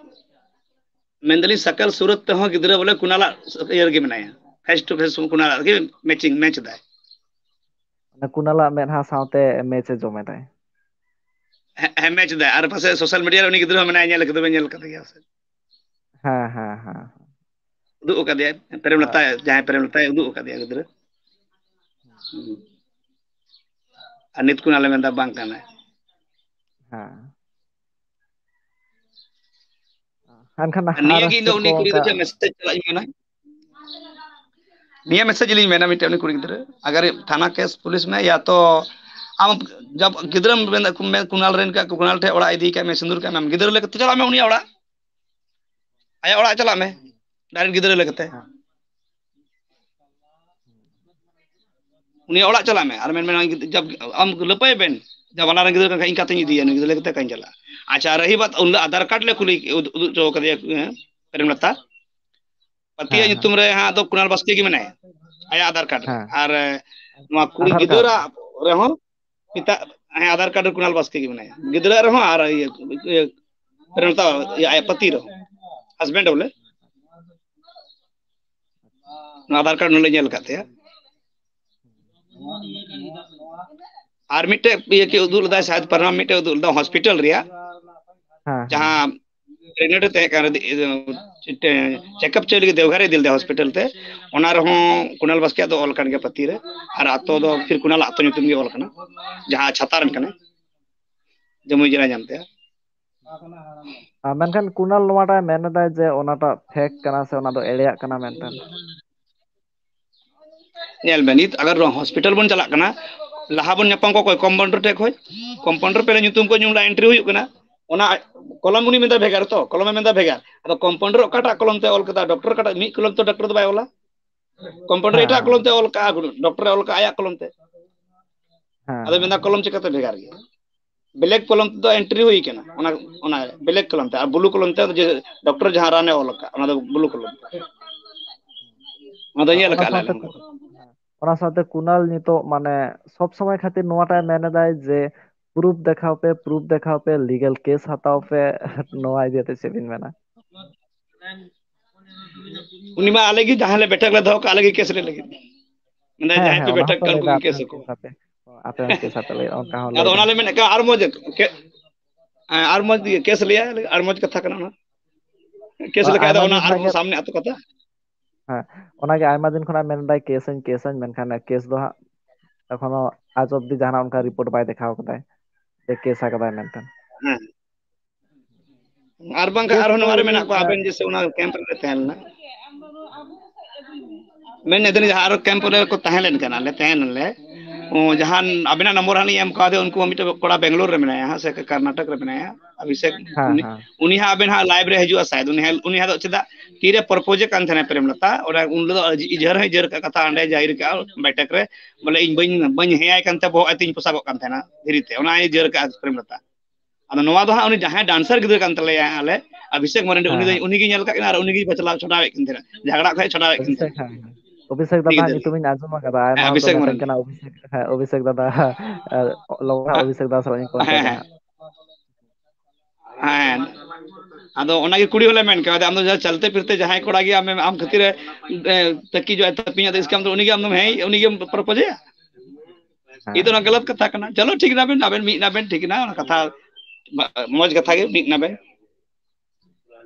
ᱢᱮᱱᱫᱟᱞᱤᱧ ᱥᱟᱠᱟᱞ ᱥᱩᱨᱚᱛ ᱛᱮᱦᱚᱸ ᱜᱤᱫᱽᱨᱟᱹ ᱵᱚᱞᱮ ᱠᱩᱱᱟᱞᱟᱜ ᱤᱭᱟᱹ ᱨᱮᱜᱮ ᱢᱮᱱᱟᱭᱟ, ᱯᱷᱮᱥ ᱴᱩ ᱯᱷᱮᱥ ᱠᱩᱱᱟᱞᱟᱜ ᱨᱮᱜᱮ ᱢᱮᱪᱤᱝ ᱢᱮᱪ ᱫᱟᱭ᱾ ᱢᱟᱱᱮ ᱠᱩᱱᱟᱞᱟᱜ ᱢᱮᱫᱦᱟ ᱥᱟᱶᱛᱮ ᱢᱮᱪ ᱮ ᱡᱚᱢᱮᱫᱟᱭ᱾ ᱦᱮᱸ, ᱦᱮᱸ, ᱢᱮᱪ ᱫᱟᱭ᱾ ᱟᱨ ᱯᱟᱥᱮ ᱥᱳᱥᱟᱞ ᱢᱤᱰᱤᱭᱟ ᱨᱮ ᱩᱱᱤ ᱜᱤᱫᱽᱨᱟᱹ ᱦᱚᱸ ᱢᱮᱱᱟᱭᱟ, ᱧᱮᱞ ᱠᱟᱫᱟ ᱵᱮᱱ, ᱧᱮᱞ ᱠᱟᱫᱮ ᱜᱮᱭᱟ ᱥᱮ? ᱦᱮᱸ, ᱦᱮᱸ, ᱦᱮᱸ᱾ ᱩᱫᱩᱜ ᱟᱠᱟᱫᱮᱭᱟ ᱯᱨᱮᱢ ᱞᱚᱛᱟ, ᱡᱟᱦᱟᱸᱭ ᱯᱨᱮᱢ ᱞᱚᱛᱟᱭ ᱩᱫᱩᱜ ᱟᱠᱟᱫᱮᱭᱟ ᱜᱤᱫᱽᱨᱟᱹ᱾ ᱦᱩᱸ᱾ ᱟᱨ ᱱᱤᱛ ᱠᱩᱱᱟᱞᱮ ᱢᱮᱱᱫᱟ ᱵᱟᱝ ᱠᱟᱱᱟᱭ᱾ ᱦᱮᱸ᱾ ᱮᱱᱠᱷᱟᱱ ᱟᱨ ᱱᱤᱭᱟᱹ ᱜᱮ ᱦᱟᱨᱟᱥ ᱤᱧ ᱫᱚ ᱩᱱᱤ ᱠᱚ ᱠᱩᱲᱤ ᱜᱤᱫᱽᱨᱟᱹ ᱚᱱᱠᱟ ᱴᱷᱮᱱ ᱢᱮᱥᱮᱡᱽ ᱪᱟᱞᱟᱜ ᱤᱧ ᱢᱮᱱᱟ, ᱱᱤᱭᱟᱹ ᱢᱮᱥᱮᱡᱽ ᱞᱤᱧ ᱢᱮᱱᱟ ᱢᱤᱫᱴᱮᱱ ᱩᱱᱤ ᱠᱩᱲᱤ ᱜᱤᱫᱽᱨᱟᱹ, ᱟᱜᱟᱨ ᱛᱷᱟᱱᱟ ᱠᱮᱥ ᱯᱩᱞᱤᱥ ᱢᱮ ᱭᱟ ᱛᱚ ᱟᱢ ᱡᱟᱵ ᱜᱤᱫᱽᱨᱟᱹᱢ ᱢᱮᱱᱫᱟ ᱠᱩ-, ᱢᱮ-, ᱠᱩᱱᱟᱞ ᱨᱮᱱ ᱠᱟ-, ᱠᱩᱱᱟᱞ ᱴᱷᱮᱱ ᱚᱲᱟᱜ ᱤᱫᱤ ᱠᱟᱜ ᱢᱮ, ᱥᱤᱸᱫᱩᱨ ᱠᱟᱜ ᱢᱮ, ᱟᱢ ᱜᱤᱫᱽᱨᱟᱹ ᱞᱮᱠᱟᱛᱮ ᱪᱟᱞᱟᱜ ᱢᱮ ᱩᱱᱤᱭᱟᱜ ᱚᱲᱟᱜ, ᱟᱭᱟᱜ ᱚᱲᱟᱜ ᱪᱟᱞᱟᱜ ᱢᱮ, ᱰᱟᱭᱨᱮᱠᱴ ᱜᱤᱫᱽᱨᱟᱹ ᱞᱮᱠᱟᱛᱮ᱾ ᱦᱮᱸ᱾ ᱩᱱᱤᱭᱟᱜ ᱚᱲᱟᱜ ᱪᱟᱞᱟᱜ ᱢᱮ ᱟᱨ ᱢᱮᱱ ᱢᱮ, "ᱱᱚᱣᱟ ᱜᱤᱫ-, ᱡᱟᱵ-, ᱟᱢ ᱞᱟᱹᱯᱟᱹᱭ ᱵᱮᱱ, ᱡᱟᱵ ᱟᱞᱟᱝ ᱨᱮᱱ ᱜᱤᱫᱽᱨᱟᱹ ᱠᱟᱱ ᱠᱷᱟᱱ ᱤᱧ ᱠᱟᱛᱮᱧ ᱤᱫᱤᱭᱟ, ᱱᱩᱭ ᱜᱤᱫᱽᱨᱟᱹ ᱞᱮᱠᱟᱛᱮ ᱠᱟᱹᱧ ᱪᱟᱞᱟᱜᱼᱟ᱾" ᱟᱪᱪᱷᱟ, ᱨᱟᱦᱤ ᱵᱟᱛ ᱩᱱᱤ ᱫᱚ ᱟᱫᱷᱟᱨ ᱠᱟᱨᱰ ᱞᱮ ᱠᱩᱞᱤ ᱩᱫᱩᱜ, ᱩᱫᱩᱜ ᱦᱚᱪᱚ ᱠᱟᱫᱮᱭᱟ, ᱦᱮᱸ, ᱯᱨᱮᱢᱞᱚᱛᱟ᱾ ᱯᱟᱹᱛᱤᱭᱟᱜ ᱦᱮᱸ, ᱦᱮᱸ᱾ ᱧᱩᱛᱩᱢ ᱨᱮ ᱦᱟᱸᱜ ᱫᱚ ᱠᱩᱱᱟᱞ ᱵᱟᱥᱠᱮ ᱜᱮ ᱢᱮᱱᱟᱭᱟ ᱟᱭᱟᱜ ᱟᱫᱷᱟᱨ ᱠᱟᱨᱰ ᱨᱮ᱾ ᱦᱮᱸ᱾ ᱟᱨ, ᱮ, ᱱᱚᱣᱟ ᱠᱩᱲᱤ ᱟᱫᱷᱟᱨ ᱠᱟᱨᱰ᱾ ᱜᱤᱫᱽᱨᱟᱹ ᱨᱮᱦᱚᱸ ᱢᱮᱛᱟᱜ, ᱦᱮᱸ, ᱟᱫᱷᱟᱨ ᱠᱟᱨᱰ ᱨᱮ ᱠᱩᱱᱟᱞ ᱵᱟᱥᱠᱮ ᱜᱮ ᱢᱮᱱᱟᱭᱟ, ᱜᱤᱫᱽᱨᱟᱹ ᱨᱮᱦᱚᱸ ᱟᱨ ᱤᱭᱟᱹ, ᱤᱭᱟᱹ, ᱯᱨᱮᱢᱞᱚᱛᱟ, ᱤᱭᱟᱹ, ᱟᱭᱟᱜ ᱯᱟᱹᱛᱤ ᱨᱮᱦᱚᱸ, ᱦᱟᱥᱵᱮᱱᱰ ᱵᱚᱞᱮ᱾ ᱱᱚᱣᱟ ᱟᱫᱷᱟᱨ ᱠᱟᱨᱰ ᱱᱚᱰᱮ ᱧᱮᱞ ᱟᱠᱟᱫ ᱛᱟᱭᱟ᱾ ᱟᱨ ᱢᱤᱫᱴᱮᱡ ᱤᱭᱟᱹ ᱠᱤ ᱩᱫᱩᱜ ᱞᱮᱫᱟᱭ, ᱥᱟᱭᱮᱫ ᱯᱟᱨᱱᱟᱢ ᱢᱤᱫᱴᱮᱡ ᱩᱫᱩᱜ ᱞᱮᱫᱟ ᱦᱚᱥᱯᱤᱴᱟᱞ ᱨᱮᱭᱟᱜ, ᱦᱮᱸ, ᱦᱮᱸ, ᱡᱟᱦᱟᱸ ᱦᱮᱸ᱾ ᱯᱨᱮᱜᱱᱮᱱᱴ ᱮ ᱛᱟᱦᱮᱸ ᱠᱟᱱ ᱨᱮ, ᱪᱮᱠᱟᱯ ᱦᱚᱪᱚᱭ ᱞᱟᱹᱜᱤᱫ ᱫᱮᱣᱜᱷᱟᱨ ᱮ ᱤᱫᱤ ᱞᱮᱫᱟ ᱦᱚᱥᱯᱤᱴᱟᱞ ᱛᱮ, ᱚᱱᱟ ᱨᱮᱦᱚᱸ ᱠᱩᱱᱟᱞ ᱵᱟᱥᱠᱮᱭᱟᱜ ᱫᱚ ᱚᱞ ᱠᱟᱱ ᱜᱮᱭᱟ ᱯᱟᱹᱛᱤ ᱨᱮ, ᱟᱨ ᱟᱛᱳ ᱫᱚ ᱯᱷᱤᱨ ᱠᱩᱱᱟᱞ ᱟᱛᱳ ᱧᱩᱛᱩᱢ ᱜᱮ ᱚᱞ ᱠᱟᱱᱟ, ᱡᱟᱦᱟᱸ ᱪᱷᱟᱛᱟ ᱨᱮᱱ ᱠᱟᱱᱟᱭ, ᱡᱟᱹᱢᱩᱭ ᱡᱮᱞᱟ ᱧᱟᱢ ᱛᱟᱭᱟ᱾ ᱟᱨ ᱢᱮᱱᱠᱷᱟᱱ ᱠᱩᱱᱟᱞ ᱱᱚᱣᱟᱴᱟᱜ ᱢᱮᱱ ᱮᱫᱟᱭ ᱡᱮ ᱚᱱᱟᱴᱟᱜ ᱯᱷᱮᱠ ᱠᱟᱱᱟ ᱥᱮ ᱚᱱᱟ ᱫᱚ ᱮᱲᱮᱭᱟᱜ ᱠᱟᱱᱟ ᱢᱮᱱᱛᱮ᱾ ᱧᱮᱞ ᱵᱮᱱ, ᱱᱤᱛ ᱟᱜᱟᱨ ᱦᱚᱥᱯᱤᱴᱟᱞ ᱵᱚᱱ ᱪᱟᱞᱟᱜ ᱠᱟᱱᱟ, ᱞᱟᱦᱟ ᱵᱚᱱ ᱧᱟᱯᱟᱢ ᱠᱚᱣᱟ ᱚᱠᱚᱭ? ᱠᱚᱢᱯᱟᱣᱩᱱᱰᱟᱨ ᱴᱷᱮᱱ ᱠᱷᱚᱱ᱾ ᱠᱚᱢᱯᱟᱣᱩᱱᱰᱟᱨ ᱯᱮᱦᱞᱮ ᱧᱩᱛᱩᱢ ᱠᱚ ᱧᱩᱢ ᱞᱟ ᱮᱱᱴᱨᱤ ᱦᱩᱭᱩᱜ ᱠᱟᱱᱟ, ᱚᱱᱟ ᱠᱚᱞᱚᱢ ᱩᱱᱤ ᱢᱮᱱᱫᱟ ᱵᱷᱮᱜᱟᱨ ᱛᱚ, ᱠᱚᱞᱚᱢᱮ ᱢᱮᱱᱫᱟ ᱵᱷᱮᱜᱟᱨ, ᱟᱫᱚ ᱠᱚᱢᱯᱟᱣᱩᱱᱰᱟᱨ ᱚᱠᱟᱴᱟᱜ ᱠᱚᱞᱚᱢ ᱛᱮ ᱚᱞ ᱠᱟᱫᱟ? ᱰᱚᱠᱴᱚᱨ ᱚᱠᱟᱴᱟᱜ? ᱢᱤᱫ ᱠᱚᱞᱚᱢ ᱛᱮ ᱰᱚᱠᱴᱚᱨ ᱫᱚ ᱵᱟᱭ ᱚᱞᱟ, ᱠᱚᱢᱯᱟᱣᱩᱱᱰᱟᱨ ᱦᱮᱸ, ᱮᱴᱟᱜ ᱠᱚᱞᱚᱢ ᱦᱮᱸ᱾ ᱛᱮ ᱚᱞ ᱠᱟᱜᱼᱟ, ᱰᱚᱠᱴᱚᱨᱮ ᱚᱞ ᱠᱟᱜᱼᱟ ᱟᱭᱟᱜ ᱠᱚᱞᱚᱢ ᱛᱮ᱾ ᱦᱮᱸ, ᱟᱫᱚ ᱢᱮᱱᱫᱟ ᱦᱮᱸ᱾ ᱠᱚᱞᱚᱢ ᱪᱤᱠᱟᱹᱛᱮ ᱵᱷᱮᱜᱟᱨ ᱜᱮᱭᱟ? ᱵᱞᱮᱠ ᱠᱚᱞᱚᱢ ᱛᱮᱫᱚ ᱮᱱᱴᱨᱤ ᱦᱩᱭ ᱠᱟᱱᱟ, ᱚᱱᱟ, ᱚᱱᱟ ᱵᱞᱮᱠ ᱠᱚᱞᱚᱢ ᱛᱮ, ᱟᱨ ᱵᱞᱩ ᱠᱚᱞᱚᱢ ᱛᱮ ᱡᱮ ᱰᱚᱠᱴᱚᱨ ᱡᱟᱦᱟᱸ ᱨᱟᱱᱮ ᱚᱞ ᱟᱠᱟᱫ, ᱚᱱᱟ ᱫᱚ ᱵᱞᱩ ᱠᱚᱞᱚᱢ ᱛᱮ᱾ ᱚᱱᱟ ᱫᱚ ᱧᱮᱞ ᱚᱱᱟ ᱟᱠᱟᱫ ᱞᱮ ᱥᱟᱶᱛᱮ ᱟᱞᱮ ᱚᱱᱠᱟ᱾ ᱠᱩ-, ᱦᱮᱸ, ᱚᱱᱟ ᱥᱟᱶᱛᱮ ᱠᱩᱱᱟᱞ ᱱᱤᱛᱚᱜ ᱢᱟᱱᱮ ᱥᱚᱵ ᱥᱚᱢᱚᱭ ᱠᱷᱟᱹᱛᱤᱨ ᱱᱚᱣᱟᱴᱟᱜ ᱢᱮᱱ ᱮᱫᱟᱭ ᱡᱮ ᱯᱨᱩᱯ ᱫᱮᱠᱷᱟᱣ ᱯᱮ, ᱯᱨᱩᱯ ᱫᱮᱠᱷᱟᱣ ᱯᱮ, ᱞᱤᱜᱟᱞ ᱠᱮᱥ ᱦᱟᱛᱟᱣ ᱯᱮ᱾ ᱱᱚᱣᱟ ᱤᱫᱤ ᱠᱟᱛᱮ ᱪᱮᱫ ᱵᱤᱱ ᱢᱮᱱᱟ? ᱩᱱᱤ ᱢᱟ ᱟᱞᱮ ᱜᱮ ᱡᱟᱦᱟᱸ ᱞᱮ ᱵᱮᱴᱷᱟᱠ ᱞᱮ ᱫᱚᱦᱚ ᱠᱟᱜ, ᱟᱞᱮ ᱜᱮ ᱠᱮᱥ ᱞᱮ ᱞᱟᱹᱜᱤᱫ᱾ ᱢᱮᱱᱫᱟ, ᱦᱮᱸ, ᱡᱟᱦᱟᱸᱭ ᱦᱮᱸ, ᱯᱮ ᱚᱱᱟ ᱵᱮᱴᱷᱟᱠ ᱦᱚᱸᱛᱚ ᱠᱟᱜ, ᱞᱟᱹᱭ ᱩᱱᱠᱩ ᱫᱟ, ᱜᱮ ᱟᱯᱮ ᱠᱮᱥ ᱦᱚᱸ ᱟᱠᱚ᱾ ᱠᱮᱥ ᱟᱯᱮ, ᱟᱯᱮ ᱦᱚᱸ ᱠᱮᱥ ᱟᱯᱮ ᱞᱟᱹᱜᱤᱫ, ᱚᱱᱠᱟ ᱦᱚᱸ ᱞᱟᱹᱭ ᱟᱫᱚ ᱫᱟ᱾ ᱚᱱᱟ ᱞᱮ ᱢᱮᱱᱮᱫ ᱠᱟᱱ, ᱟᱨ ᱢᱚᱡᱽ ᱠᱮ-, ᱦᱮᱸ, ᱟᱨ ᱢᱚᱡᱽ ᱜᱮ ᱠᱮᱥ ᱞᱮᱭᱟ, ᱟᱨ ᱢᱚᱡᱽ ᱠᱟᱛᱷᱟ ᱠᱟᱱᱟ ᱚᱱᱟ᱾ ᱠᱮᱥ ᱚ, ᱞᱮᱠᱷᱟᱡ ᱫᱚ ᱟᱭᱢᱟ ᱚᱱᱟ ᱫᱤᱱ ᱠᱷᱚᱱᱟᱜ ᱟᱨᱦᱚᱸ ᱜᱮ, ᱥᱟᱢᱱᱮ ᱟᱹᱛᱩ ᱠᱟᱛᱷᱟ᱾ ᱦᱮᱸ, ᱚᱱᱟᱜᱮ ᱟᱭᱢᱟ ᱫᱤᱱ ᱠᱷᱚᱱᱟᱜ ᱢᱮᱱᱫᱟᱭ, ᱠᱮᱥᱟᱹᱧ, ᱠᱮᱥᱟᱹᱧ, ᱢᱮᱱᱠᱷᱟᱱ ᱠᱮᱥ ᱫᱚ ᱦᱟᱸᱜ ᱮᱠᱷᱚᱱᱳ ᱟᱡ ᱚᱵᱫᱤ ᱡᱟᱦᱟᱱᱟᱜ ᱚᱱᱠᱟ ᱨᱤᱯᱳᱨᱴ ᱵᱟᱭ ᱫᱮᱠᱷᱟᱣ ᱠᱟᱫᱟᱭ ᱡᱮ ᱠᱮᱥ ᱟᱠᱟᱫᱟᱭ ᱢᱮᱱᱛᱮ᱾ ᱦᱮᱸ᱾ ᱟᱨ ᱵᱟᱝᱠᱷᱟᱱ ᱠᱮᱥ ᱟᱨᱦᱚᱸ ᱫᱚ ᱱᱚᱣᱟ ᱨᱮ ᱤᱧ, ᱢᱮᱱᱟᱜ ᱠᱚᱣᱟ, ᱮ, ᱟᱵᱮᱱ ᱡᱮᱥᱮ ᱚᱱᱟ ᱠᱮᱢᱯ ᱨᱮ ᱛᱟᱦᱮᱸ ᱞᱮᱱᱟ᱾ ᱢᱮᱱ ᱮᱫᱟᱞᱤᱧ, ᱡᱟᱦᱟᱸ ᱟᱨᱚ ᱠᱮᱢᱯ ᱨᱮ ᱠᱚ ᱛᱟᱦᱮᱸ ᱞᱮᱱ ᱠᱷᱟᱱ, ᱟᱞᱮ ᱛᱟᱦᱮᱸ ᱞᱮᱱᱟᱞᱮ, ᱚ, ᱡᱟᱦᱟᱸ ᱟᱵᱮᱱᱟᱜ ᱱᱚᱢᱵᱚᱨ ᱦᱟᱸᱜ ᱞᱤᱧ ᱮᱢ ᱠᱟᱣᱫᱮᱭᱟ, ᱩᱱᱠᱩ ᱢᱤᱫᱴᱮᱱ ᱠᱚᱲᱟ ᱵᱮᱝᱜᱟᱞᱳᱨ ᱨᱮ ᱢᱮᱱᱟᱭᱟ ᱦᱟᱸᱜ, ᱥᱮ ᱠᱟᱨᱱᱟᱴᱚᱠ ᱨᱮ ᱢᱮᱱᱟᱭᱟ, ᱚᱵᱷᱤᱥᱮᱠ, ᱦᱮᱸ, ᱩᱱᱤ, ᱦᱮᱸ᱾ ᱩᱱᱤ ᱦᱟᱸᱜ ᱟᱵᱮᱱ ᱦᱟᱸᱜ ᱞᱟᱭᱤᱵᱷ ᱨᱮ ᱦᱤᱡᱩᱜᱼᱟ ᱥᱟᱭᱮᱫ᱾ ᱩᱱᱤ ᱦᱟᱸᱜ, ᱩᱱᱤ ᱦᱟᱸᱜ ᱫᱚ ᱪᱮᱫᱟᱜ ᱛᱤᱨᱮ ᱯᱨᱚᱯᱳᱡᱮ ᱠᱟᱱ ᱛᱟᱦᱮᱱᱟ ᱯᱨᱮᱢᱞᱚᱛᱟ, ᱚᱸᱰᱮ ᱩᱱ ᱦᱤᱞᱳᱜ ᱫᱚ ᱤᱡᱷᱟᱹᱨ ᱦᱚᱸᱭ ᱤᱡᱷᱟᱹᱨ ᱠᱟᱜ ᱠᱟᱛᱷᱟ ᱚᱸᱰᱮ ᱡᱟᱹᱦᱤᱨ ᱠᱟᱜᱼᱟ ᱵᱟᱭᱴᱷᱟᱠ ᱨᱮ, ᱵᱚᱞᱮ ᱤᱧ ᱵᱟᱹᱧ, ᱵᱟᱹᱧ ᱦᱮᱸᱭᱟᱭ ᱠᱟᱱᱛᱮ ᱵᱚᱦᱚᱜ ᱮ ᱛᱤᱧ ᱯᱚᱥᱟᱜᱚᱜ ᱠᱟᱱ ᱛᱟᱦᱮᱱᱟ ᱫᱷᱤᱨᱤ ᱛᱮ, ᱚᱱᱟ ᱤᱡᱷᱟᱹᱨ ᱠᱟᱜᱼᱟ ᱯᱨᱮᱢᱞᱚᱛᱟ᱾ ᱟᱫᱚ ᱱᱚᱣᱟ ᱫᱚ ᱦᱟᱸᱜ ᱩᱱᱤ ᱡᱟᱦᱟᱸᱭ ᱰᱟᱱᱥᱟᱨ ᱜᱤᱫᱽᱨᱟᱹ ᱠᱟᱱ ᱛᱟᱞᱮᱭᱟ ᱟᱞᱮ, ᱚᱵᱷᱤᱥᱮᱠ ᱢᱟᱨᱟᱱᱰᱤ, ᱩᱱᱤ ᱫᱚ, ᱦᱮᱸ᱾ ᱩᱱᱤ ᱜᱮ ᱧᱮᱞ ᱠᱟᱜ ᱠᱤᱱᱟ ᱟᱨ ᱩᱱᱤ ᱜᱮ ᱵᱟᱪᱞᱟᱣ ᱪᱷᱟᱰᱟᱣᱮᱫ ᱠᱤᱱ ᱛᱟᱦᱮᱱᱟ, ᱡᱷᱟᱜᱽᱲᱟᱜ ᱠᱷᱚᱡ ᱪᱷᱟᱰᱟᱣᱮᱫ ᱠᱤᱱ ᱚᱵᱷᱤᱥᱮᱠ, ᱛᱟᱦᱮᱱᱟ᱾ ᱦᱮᱸ, ᱦᱮᱸ᱾ ᱚᱵᱷᱤᱥᱮᱠ ᱫᱟᱫᱟ ᱜᱤᱫᱟᱹᱨ ᱜᱮ᱾ ᱧᱩᱛᱩᱢᱤᱧ ᱟᱸᱡᱚᱢ ᱟᱠᱟᱫᱟ, ᱟᱭᱢᱟ ᱦᱮᱸ, ᱦᱚᱲ ᱠᱚ ᱚᱵᱷᱤᱥᱮᱠ ᱢᱮᱛᱟᱹᱧ ᱢᱟᱨᱟᱱᱰᱤ᱾ ᱠᱟᱱᱟ, ᱚᱵᱷᱤᱥᱮᱠ, ᱦᱮᱸ, ᱚᱵᱷᱤᱥᱮᱠ ᱫᱟᱫᱟ, ᱟᱨ ᱞᱚᱜᱚᱱ ᱦᱟᱸᱜ ᱦᱮᱸ, ᱚᱵᱷᱤᱥᱮᱠ ᱫᱟ ᱥᱟᱞᱟᱜ ᱤᱧ ᱦᱮᱸ, ᱠᱚᱱᱴᱟᱠᱴ ᱦᱮᱸ᱾ ᱦᱮᱸ᱾ ᱟᱫᱚ ᱚᱱᱟᱜᱮ ᱠᱩᱲᱤ ᱦᱚᱸᱞᱮ ᱢᱮᱱ ᱠᱟᱣᱫᱟ, ᱟᱢ ᱫᱚ ᱡᱟᱦᱟᱸ ᱪᱟᱞᱛᱮ ᱯᱷᱤᱨᱛᱮ ᱡᱟᱦᱟᱸᱭ ᱠᱚᱲᱟ ᱜᱮ ᱟᱢᱮᱢ, ᱟᱢ ᱠᱷᱟᱹᱛᱤᱨ ᱮ, ᱮ, ᱛᱟᱹᱠᱤᱡᱚᱜᱼᱟ, ᱛᱟᱹᱯᱤᱧᱚᱜ ᱫᱚ ᱤᱥᱠᱟᱢ ᱫᱚ ᱩᱱᱤ ᱜᱮ ᱟᱢ ᱫᱚᱢ ᱦᱮᱸ, ᱩᱱᱤ ᱜᱮᱢ ᱯᱨᱚᱯᱳᱡᱮᱭᱟ? ᱦᱮᱸ᱾ ᱤᱧ ᱫᱚ ᱚᱱᱟ ᱜᱟᱞᱟᱛ ᱠᱟᱛᱷᱟ ᱠᱟᱱᱟ᱾ ᱪᱚᱞᱚ ᱴᱷᱤᱠ ᱱᱟᱵᱮᱱ, ᱟᱵᱮᱱ ᱢᱤᱫ ᱱᱟᱵᱮᱱ, ᱴᱷᱤᱠ ᱱᱟ, ᱚᱱᱟ ᱠᱟᱛᱷᱟ ᱢᱚᱡᱽ ᱠᱟᱛᱷᱟ ᱜᱮ, ᱢᱤᱫ ᱱᱟᱵᱮᱱ᱾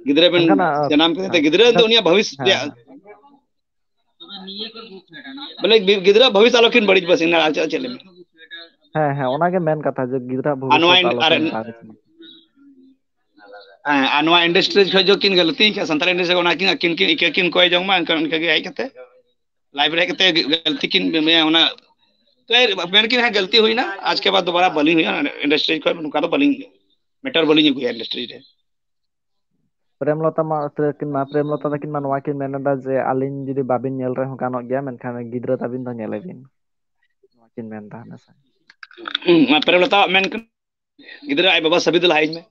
ᱜᱤᱫᱽᱨᱟᱹ ᱵᱮᱱ ᱢᱮᱱᱠᱷᱟᱱ, ᱟ, ᱡᱟᱱᱟᱢ ᱠᱮᱫᱮ ᱛᱮ ᱦᱮᱸ, ᱜᱤᱫᱽᱨᱟᱹ ᱫᱚ ᱢᱮᱱᱠᱷᱟᱱ, ᱩᱱᱤᱭᱟᱜ ᱵᱷᱚᱵᱤᱥ ᱦᱮᱸ, ᱨᱮᱭᱟᱜ ᱦᱮᱸ᱾ ᱵᱚᱞᱮ ᱜᱤ-, ᱜᱤᱫᱽᱨᱟᱹ ᱵᱷᱚᱵᱤᱥ ᱟᱞᱚ ᱠᱤᱱ ᱵᱟᱹᱲᱤᱡ ᱵᱟᱥ ᱤᱱᱟᱹ ᱟᱨ ᱪᱮᱫ, ᱪᱮᱫ ᱞᱮ ᱢᱮᱱᱟ? ᱦᱮᱸ, ᱦᱮᱸ, ᱚᱱᱟᱜᱮ ᱢᱮᱱ ᱠᱟᱛᱷᱟ ᱡᱮ ᱜᱤᱫᱽᱨᱟᱹ ᱟᱨ ᱱᱚᱣᱟ ᱵᱷᱚᱵᱤᱥᱥᱚᱛ ᱤᱱ-, ᱟᱞᱚ ᱟᱨ ᱠᱤᱱ ᱤᱱ-, ᱵᱟᱹᱲᱤᱡ ᱢᱟ᱾ ᱦᱮᱸ, ᱟᱨ ᱱᱚᱣᱟ ᱤᱱᱰᱟᱥᱴᱨᱤ ᱡᱚᱠᱷᱚᱱ ᱡᱚ ᱠᱤᱱ ᱜᱟᱹᱞᱛᱤ ᱠᱷᱟᱱ, ᱥᱟᱱᱛᱟᱲ ᱤᱱᱰᱟᱥᱴᱨᱤ ᱚᱱᱟ ᱠᱤᱱ, ᱟᱹᱠᱤᱱ ᱠᱤᱱ ᱤᱠᱟᱹ ᱠᱤᱱ ᱠᱚᱭ ᱡᱚᱝ ᱢᱟ, ᱮᱱᱠᱷᱟᱱ ᱤᱱᱠᱟᱹ ᱜᱮ ᱦᱮᱡ ᱠᱟᱛᱮ, ᱞᱟᱭᱤᱵᱷ ᱨᱮ ᱦᱮᱡ ᱠᱟᱛᱮ ᱜᱟᱹᱞᱛᱤ ᱠᱤᱱ ᱢᱮᱱᱟ, ᱚᱱᱟ ᱢᱮᱱ ᱠᱤᱱ ᱦᱮᱸ ᱜᱟᱹᱞᱛᱤ ᱦᱩᱭᱱᱟ, ᱟᱡ ᱠᱮ ᱵᱟᱫ ᱫᱚᱵᱟᱨᱟ ᱵᱟᱹᱞᱤᱧ ᱦᱩᱭᱩᱜᱼᱟ, ᱤᱱᱰᱟᱥᱴᱨᱤ ᱠᱷᱚᱱ ᱱᱚᱝᱠᱟ ᱫᱚ ᱵᱟᱹᱞᱤᱧ, ᱢᱮᱴᱟᱨ ᱵᱟᱹᱞᱤᱧ ᱟᱹᱜᱩᱭᱟ ᱤᱱᱰᱟᱥᱴᱨᱤ ᱨᱮ᱾ ᱯᱨᱮᱢᱞᱚᱛᱟ ᱢᱟ, ᱛᱟᱹᱠᱤᱱ ᱢᱟ, ᱯᱨᱮᱢᱞᱚᱛᱟ ᱛᱟᱹᱠᱤᱱ ᱢᱟ ᱱᱚᱣᱟ ᱠᱤᱱ ᱢᱮᱱ ᱮᱫᱟ ᱡᱮ ᱟᱹᱞᱤᱧ ᱡᱩᱫᱤ ᱵᱟᱵᱤᱱ ᱧᱮᱞ ᱨᱮᱦᱚᱸ ᱜᱟᱱᱚᱜ ᱜᱮᱭᱟ, ᱢᱮᱱᱠᱷᱟᱱ ᱜᱤᱫᱽᱨᱟᱹ ᱛᱟᱵᱤᱱ ᱫᱚ ᱧᱮᱞᱮ ᱵᱤᱱ᱾ ᱱᱚᱣᱟ ᱠᱤᱱ ᱢᱮᱱ ᱮᱫᱟ ᱦᱟᱱᱮ ᱥᱮ᱾ ᱦᱩᱸ, ᱢᱟ ᱯᱨᱮᱢᱞᱚᱛᱟᱣᱟᱜ ᱢᱮᱱ ᱠᱟᱱᱟ, ᱜᱤᱫᱽᱨᱟᱹ ᱟᱡ ᱵᱟᱵᱟ ᱥᱟᱹᱵᱤ ᱫᱚ ᱞᱟᱦᱟᱭᱤᱧ ᱢᱮ᱾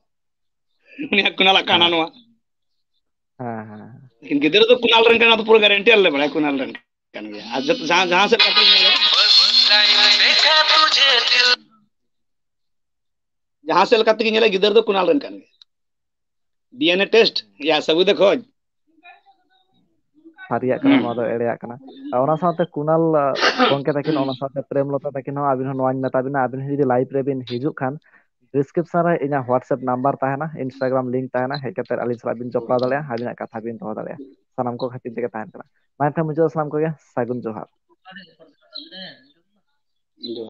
ᱩᱱᱤᱭᱟᱜ ᱠᱩᱱᱟᱞᱟᱜ ᱠᱟᱱᱟ ᱦᱮᱸ᱾ ᱱᱚᱣᱟ᱾ ᱦᱮᱸ, ᱦᱮᱸ, ᱦᱮᱸ᱾ ᱞᱮᱠᱤᱱ ᱜᱤᱫᱽᱨᱟᱹ ᱫᱚ ᱠᱩᱱᱟᱞ ᱨᱮᱱ ᱠᱟᱱᱟ, ᱟᱫᱚ ᱯᱩᱨᱟᱹ ᱜᱟᱨᱮᱱᱴᱤ ᱟᱞᱮ ᱵᱟᱲᱟᱭᱟ ᱠᱩᱱᱟᱞ ᱨᱮᱱ ᱠᱟᱱ ᱜᱮᱭᱟ᱾ ᱟᱨ ᱡᱚᱛᱚ ᱡᱟᱦᱟᱸ, ᱡᱟᱦᱟᱸ ᱥᱮᱫ ᱞᱮᱠᱟ ᱛᱮᱜᱮ ᱧᱮᱞᱟ, ᱡᱟᱦᱟᱸ ᱥᱮᱫ ᱞᱮᱠᱟ ᱛᱮᱜᱮ ᱧᱮᱞᱟ, ᱜᱤᱫᱟᱹᱨ ᱫᱚ ᱠᱩᱱᱟᱞ ᱨᱮᱱ ᱠᱟᱱ ᱜᱮᱭᱟ᱾ ᱰᱤ ᱮᱱ ᱮ ᱴᱮᱥᱴ ᱭᱟ ᱥᱟᱹᱵᱩᱫ ᱮ ᱠᱷᱚᱡ, ᱥᱟᱹᱨᱤᱭᱟᱜ ᱠᱟᱱᱟ, ᱱᱚᱣᱟ ᱫᱚ ᱮᱲᱮᱭᱟᱜ ᱠᱟᱱᱟ᱾ ᱟᱨ ᱚᱱᱟ ᱥᱟᱶᱛᱮ ᱠᱩᱱᱟᱞ ᱜᱚᱝᱠᱮ ᱛᱟᱹᱠᱤᱱ, ᱚᱱᱟ ᱥᱟᱶᱛᱮ ᱯᱨᱮᱢᱞᱚᱛᱟ ᱛᱟᱹᱠᱤᱱ ᱦᱚᱸ ᱟᱹᱵᱤᱱ ᱦᱚᱸ ᱱᱚᱣᱟᱧ ᱢᱮᱛᱟ ᱵᱤᱱᱟ, ᱟᱹᱵᱤᱱ ᱦᱚᱸ ᱡᱩᱫᱤ ᱞᱟᱭᱤᱵᱷ ᱨᱮᱵᱤᱱ ᱦᱤᱡᱩᱜ ᱠᱷᱟᱱ, ᱰᱤᱥᱠᱨᱤᱯᱥᱚᱱ ᱨᱮ ᱤᱧᱟᱹᱜ WhatsApp ᱱᱟᱢᱵᱟᱨ ᱛᱟᱦᱮᱱᱟ, Instagram ᱞᱤᱝᱠ ᱛᱟᱦᱮᱱᱟ, ᱦᱮᱡ ᱠᱟᱛᱮ ᱟᱹᱞᱤᱧ ᱥᱟᱞᱟᱜ ᱵᱤᱱ ᱡᱚᱯᱲᱟᱣ ᱫᱟᱲᱮᱭᱟᱜᱼᱟ, ᱟᱹᱵᱤᱱᱟᱜ ᱠᱟᱛᱷᱟ ᱵᱤᱱ ᱫᱚᱦᱚ ᱫᱟᱲᱮᱭᱟᱜᱼᱟ᱾ ᱥᱟᱱᱟᱢ ᱠᱚ ᱠᱷᱟᱹᱛᱤᱨ ᱛᱮᱜᱮ ᱛᱟᱦᱮᱱ ᱠᱟᱱᱟ᱾ ᱢᱟ ᱮᱱᱠᱷᱟᱱ ᱢᱩᱪᱟᱹᱫ ᱥᱟᱱᱟᱢ ᱠᱚᱜᱮ ᱥᱟᱹᱜᱩᱱ ᱡᱚᱦᱟᱨ᱾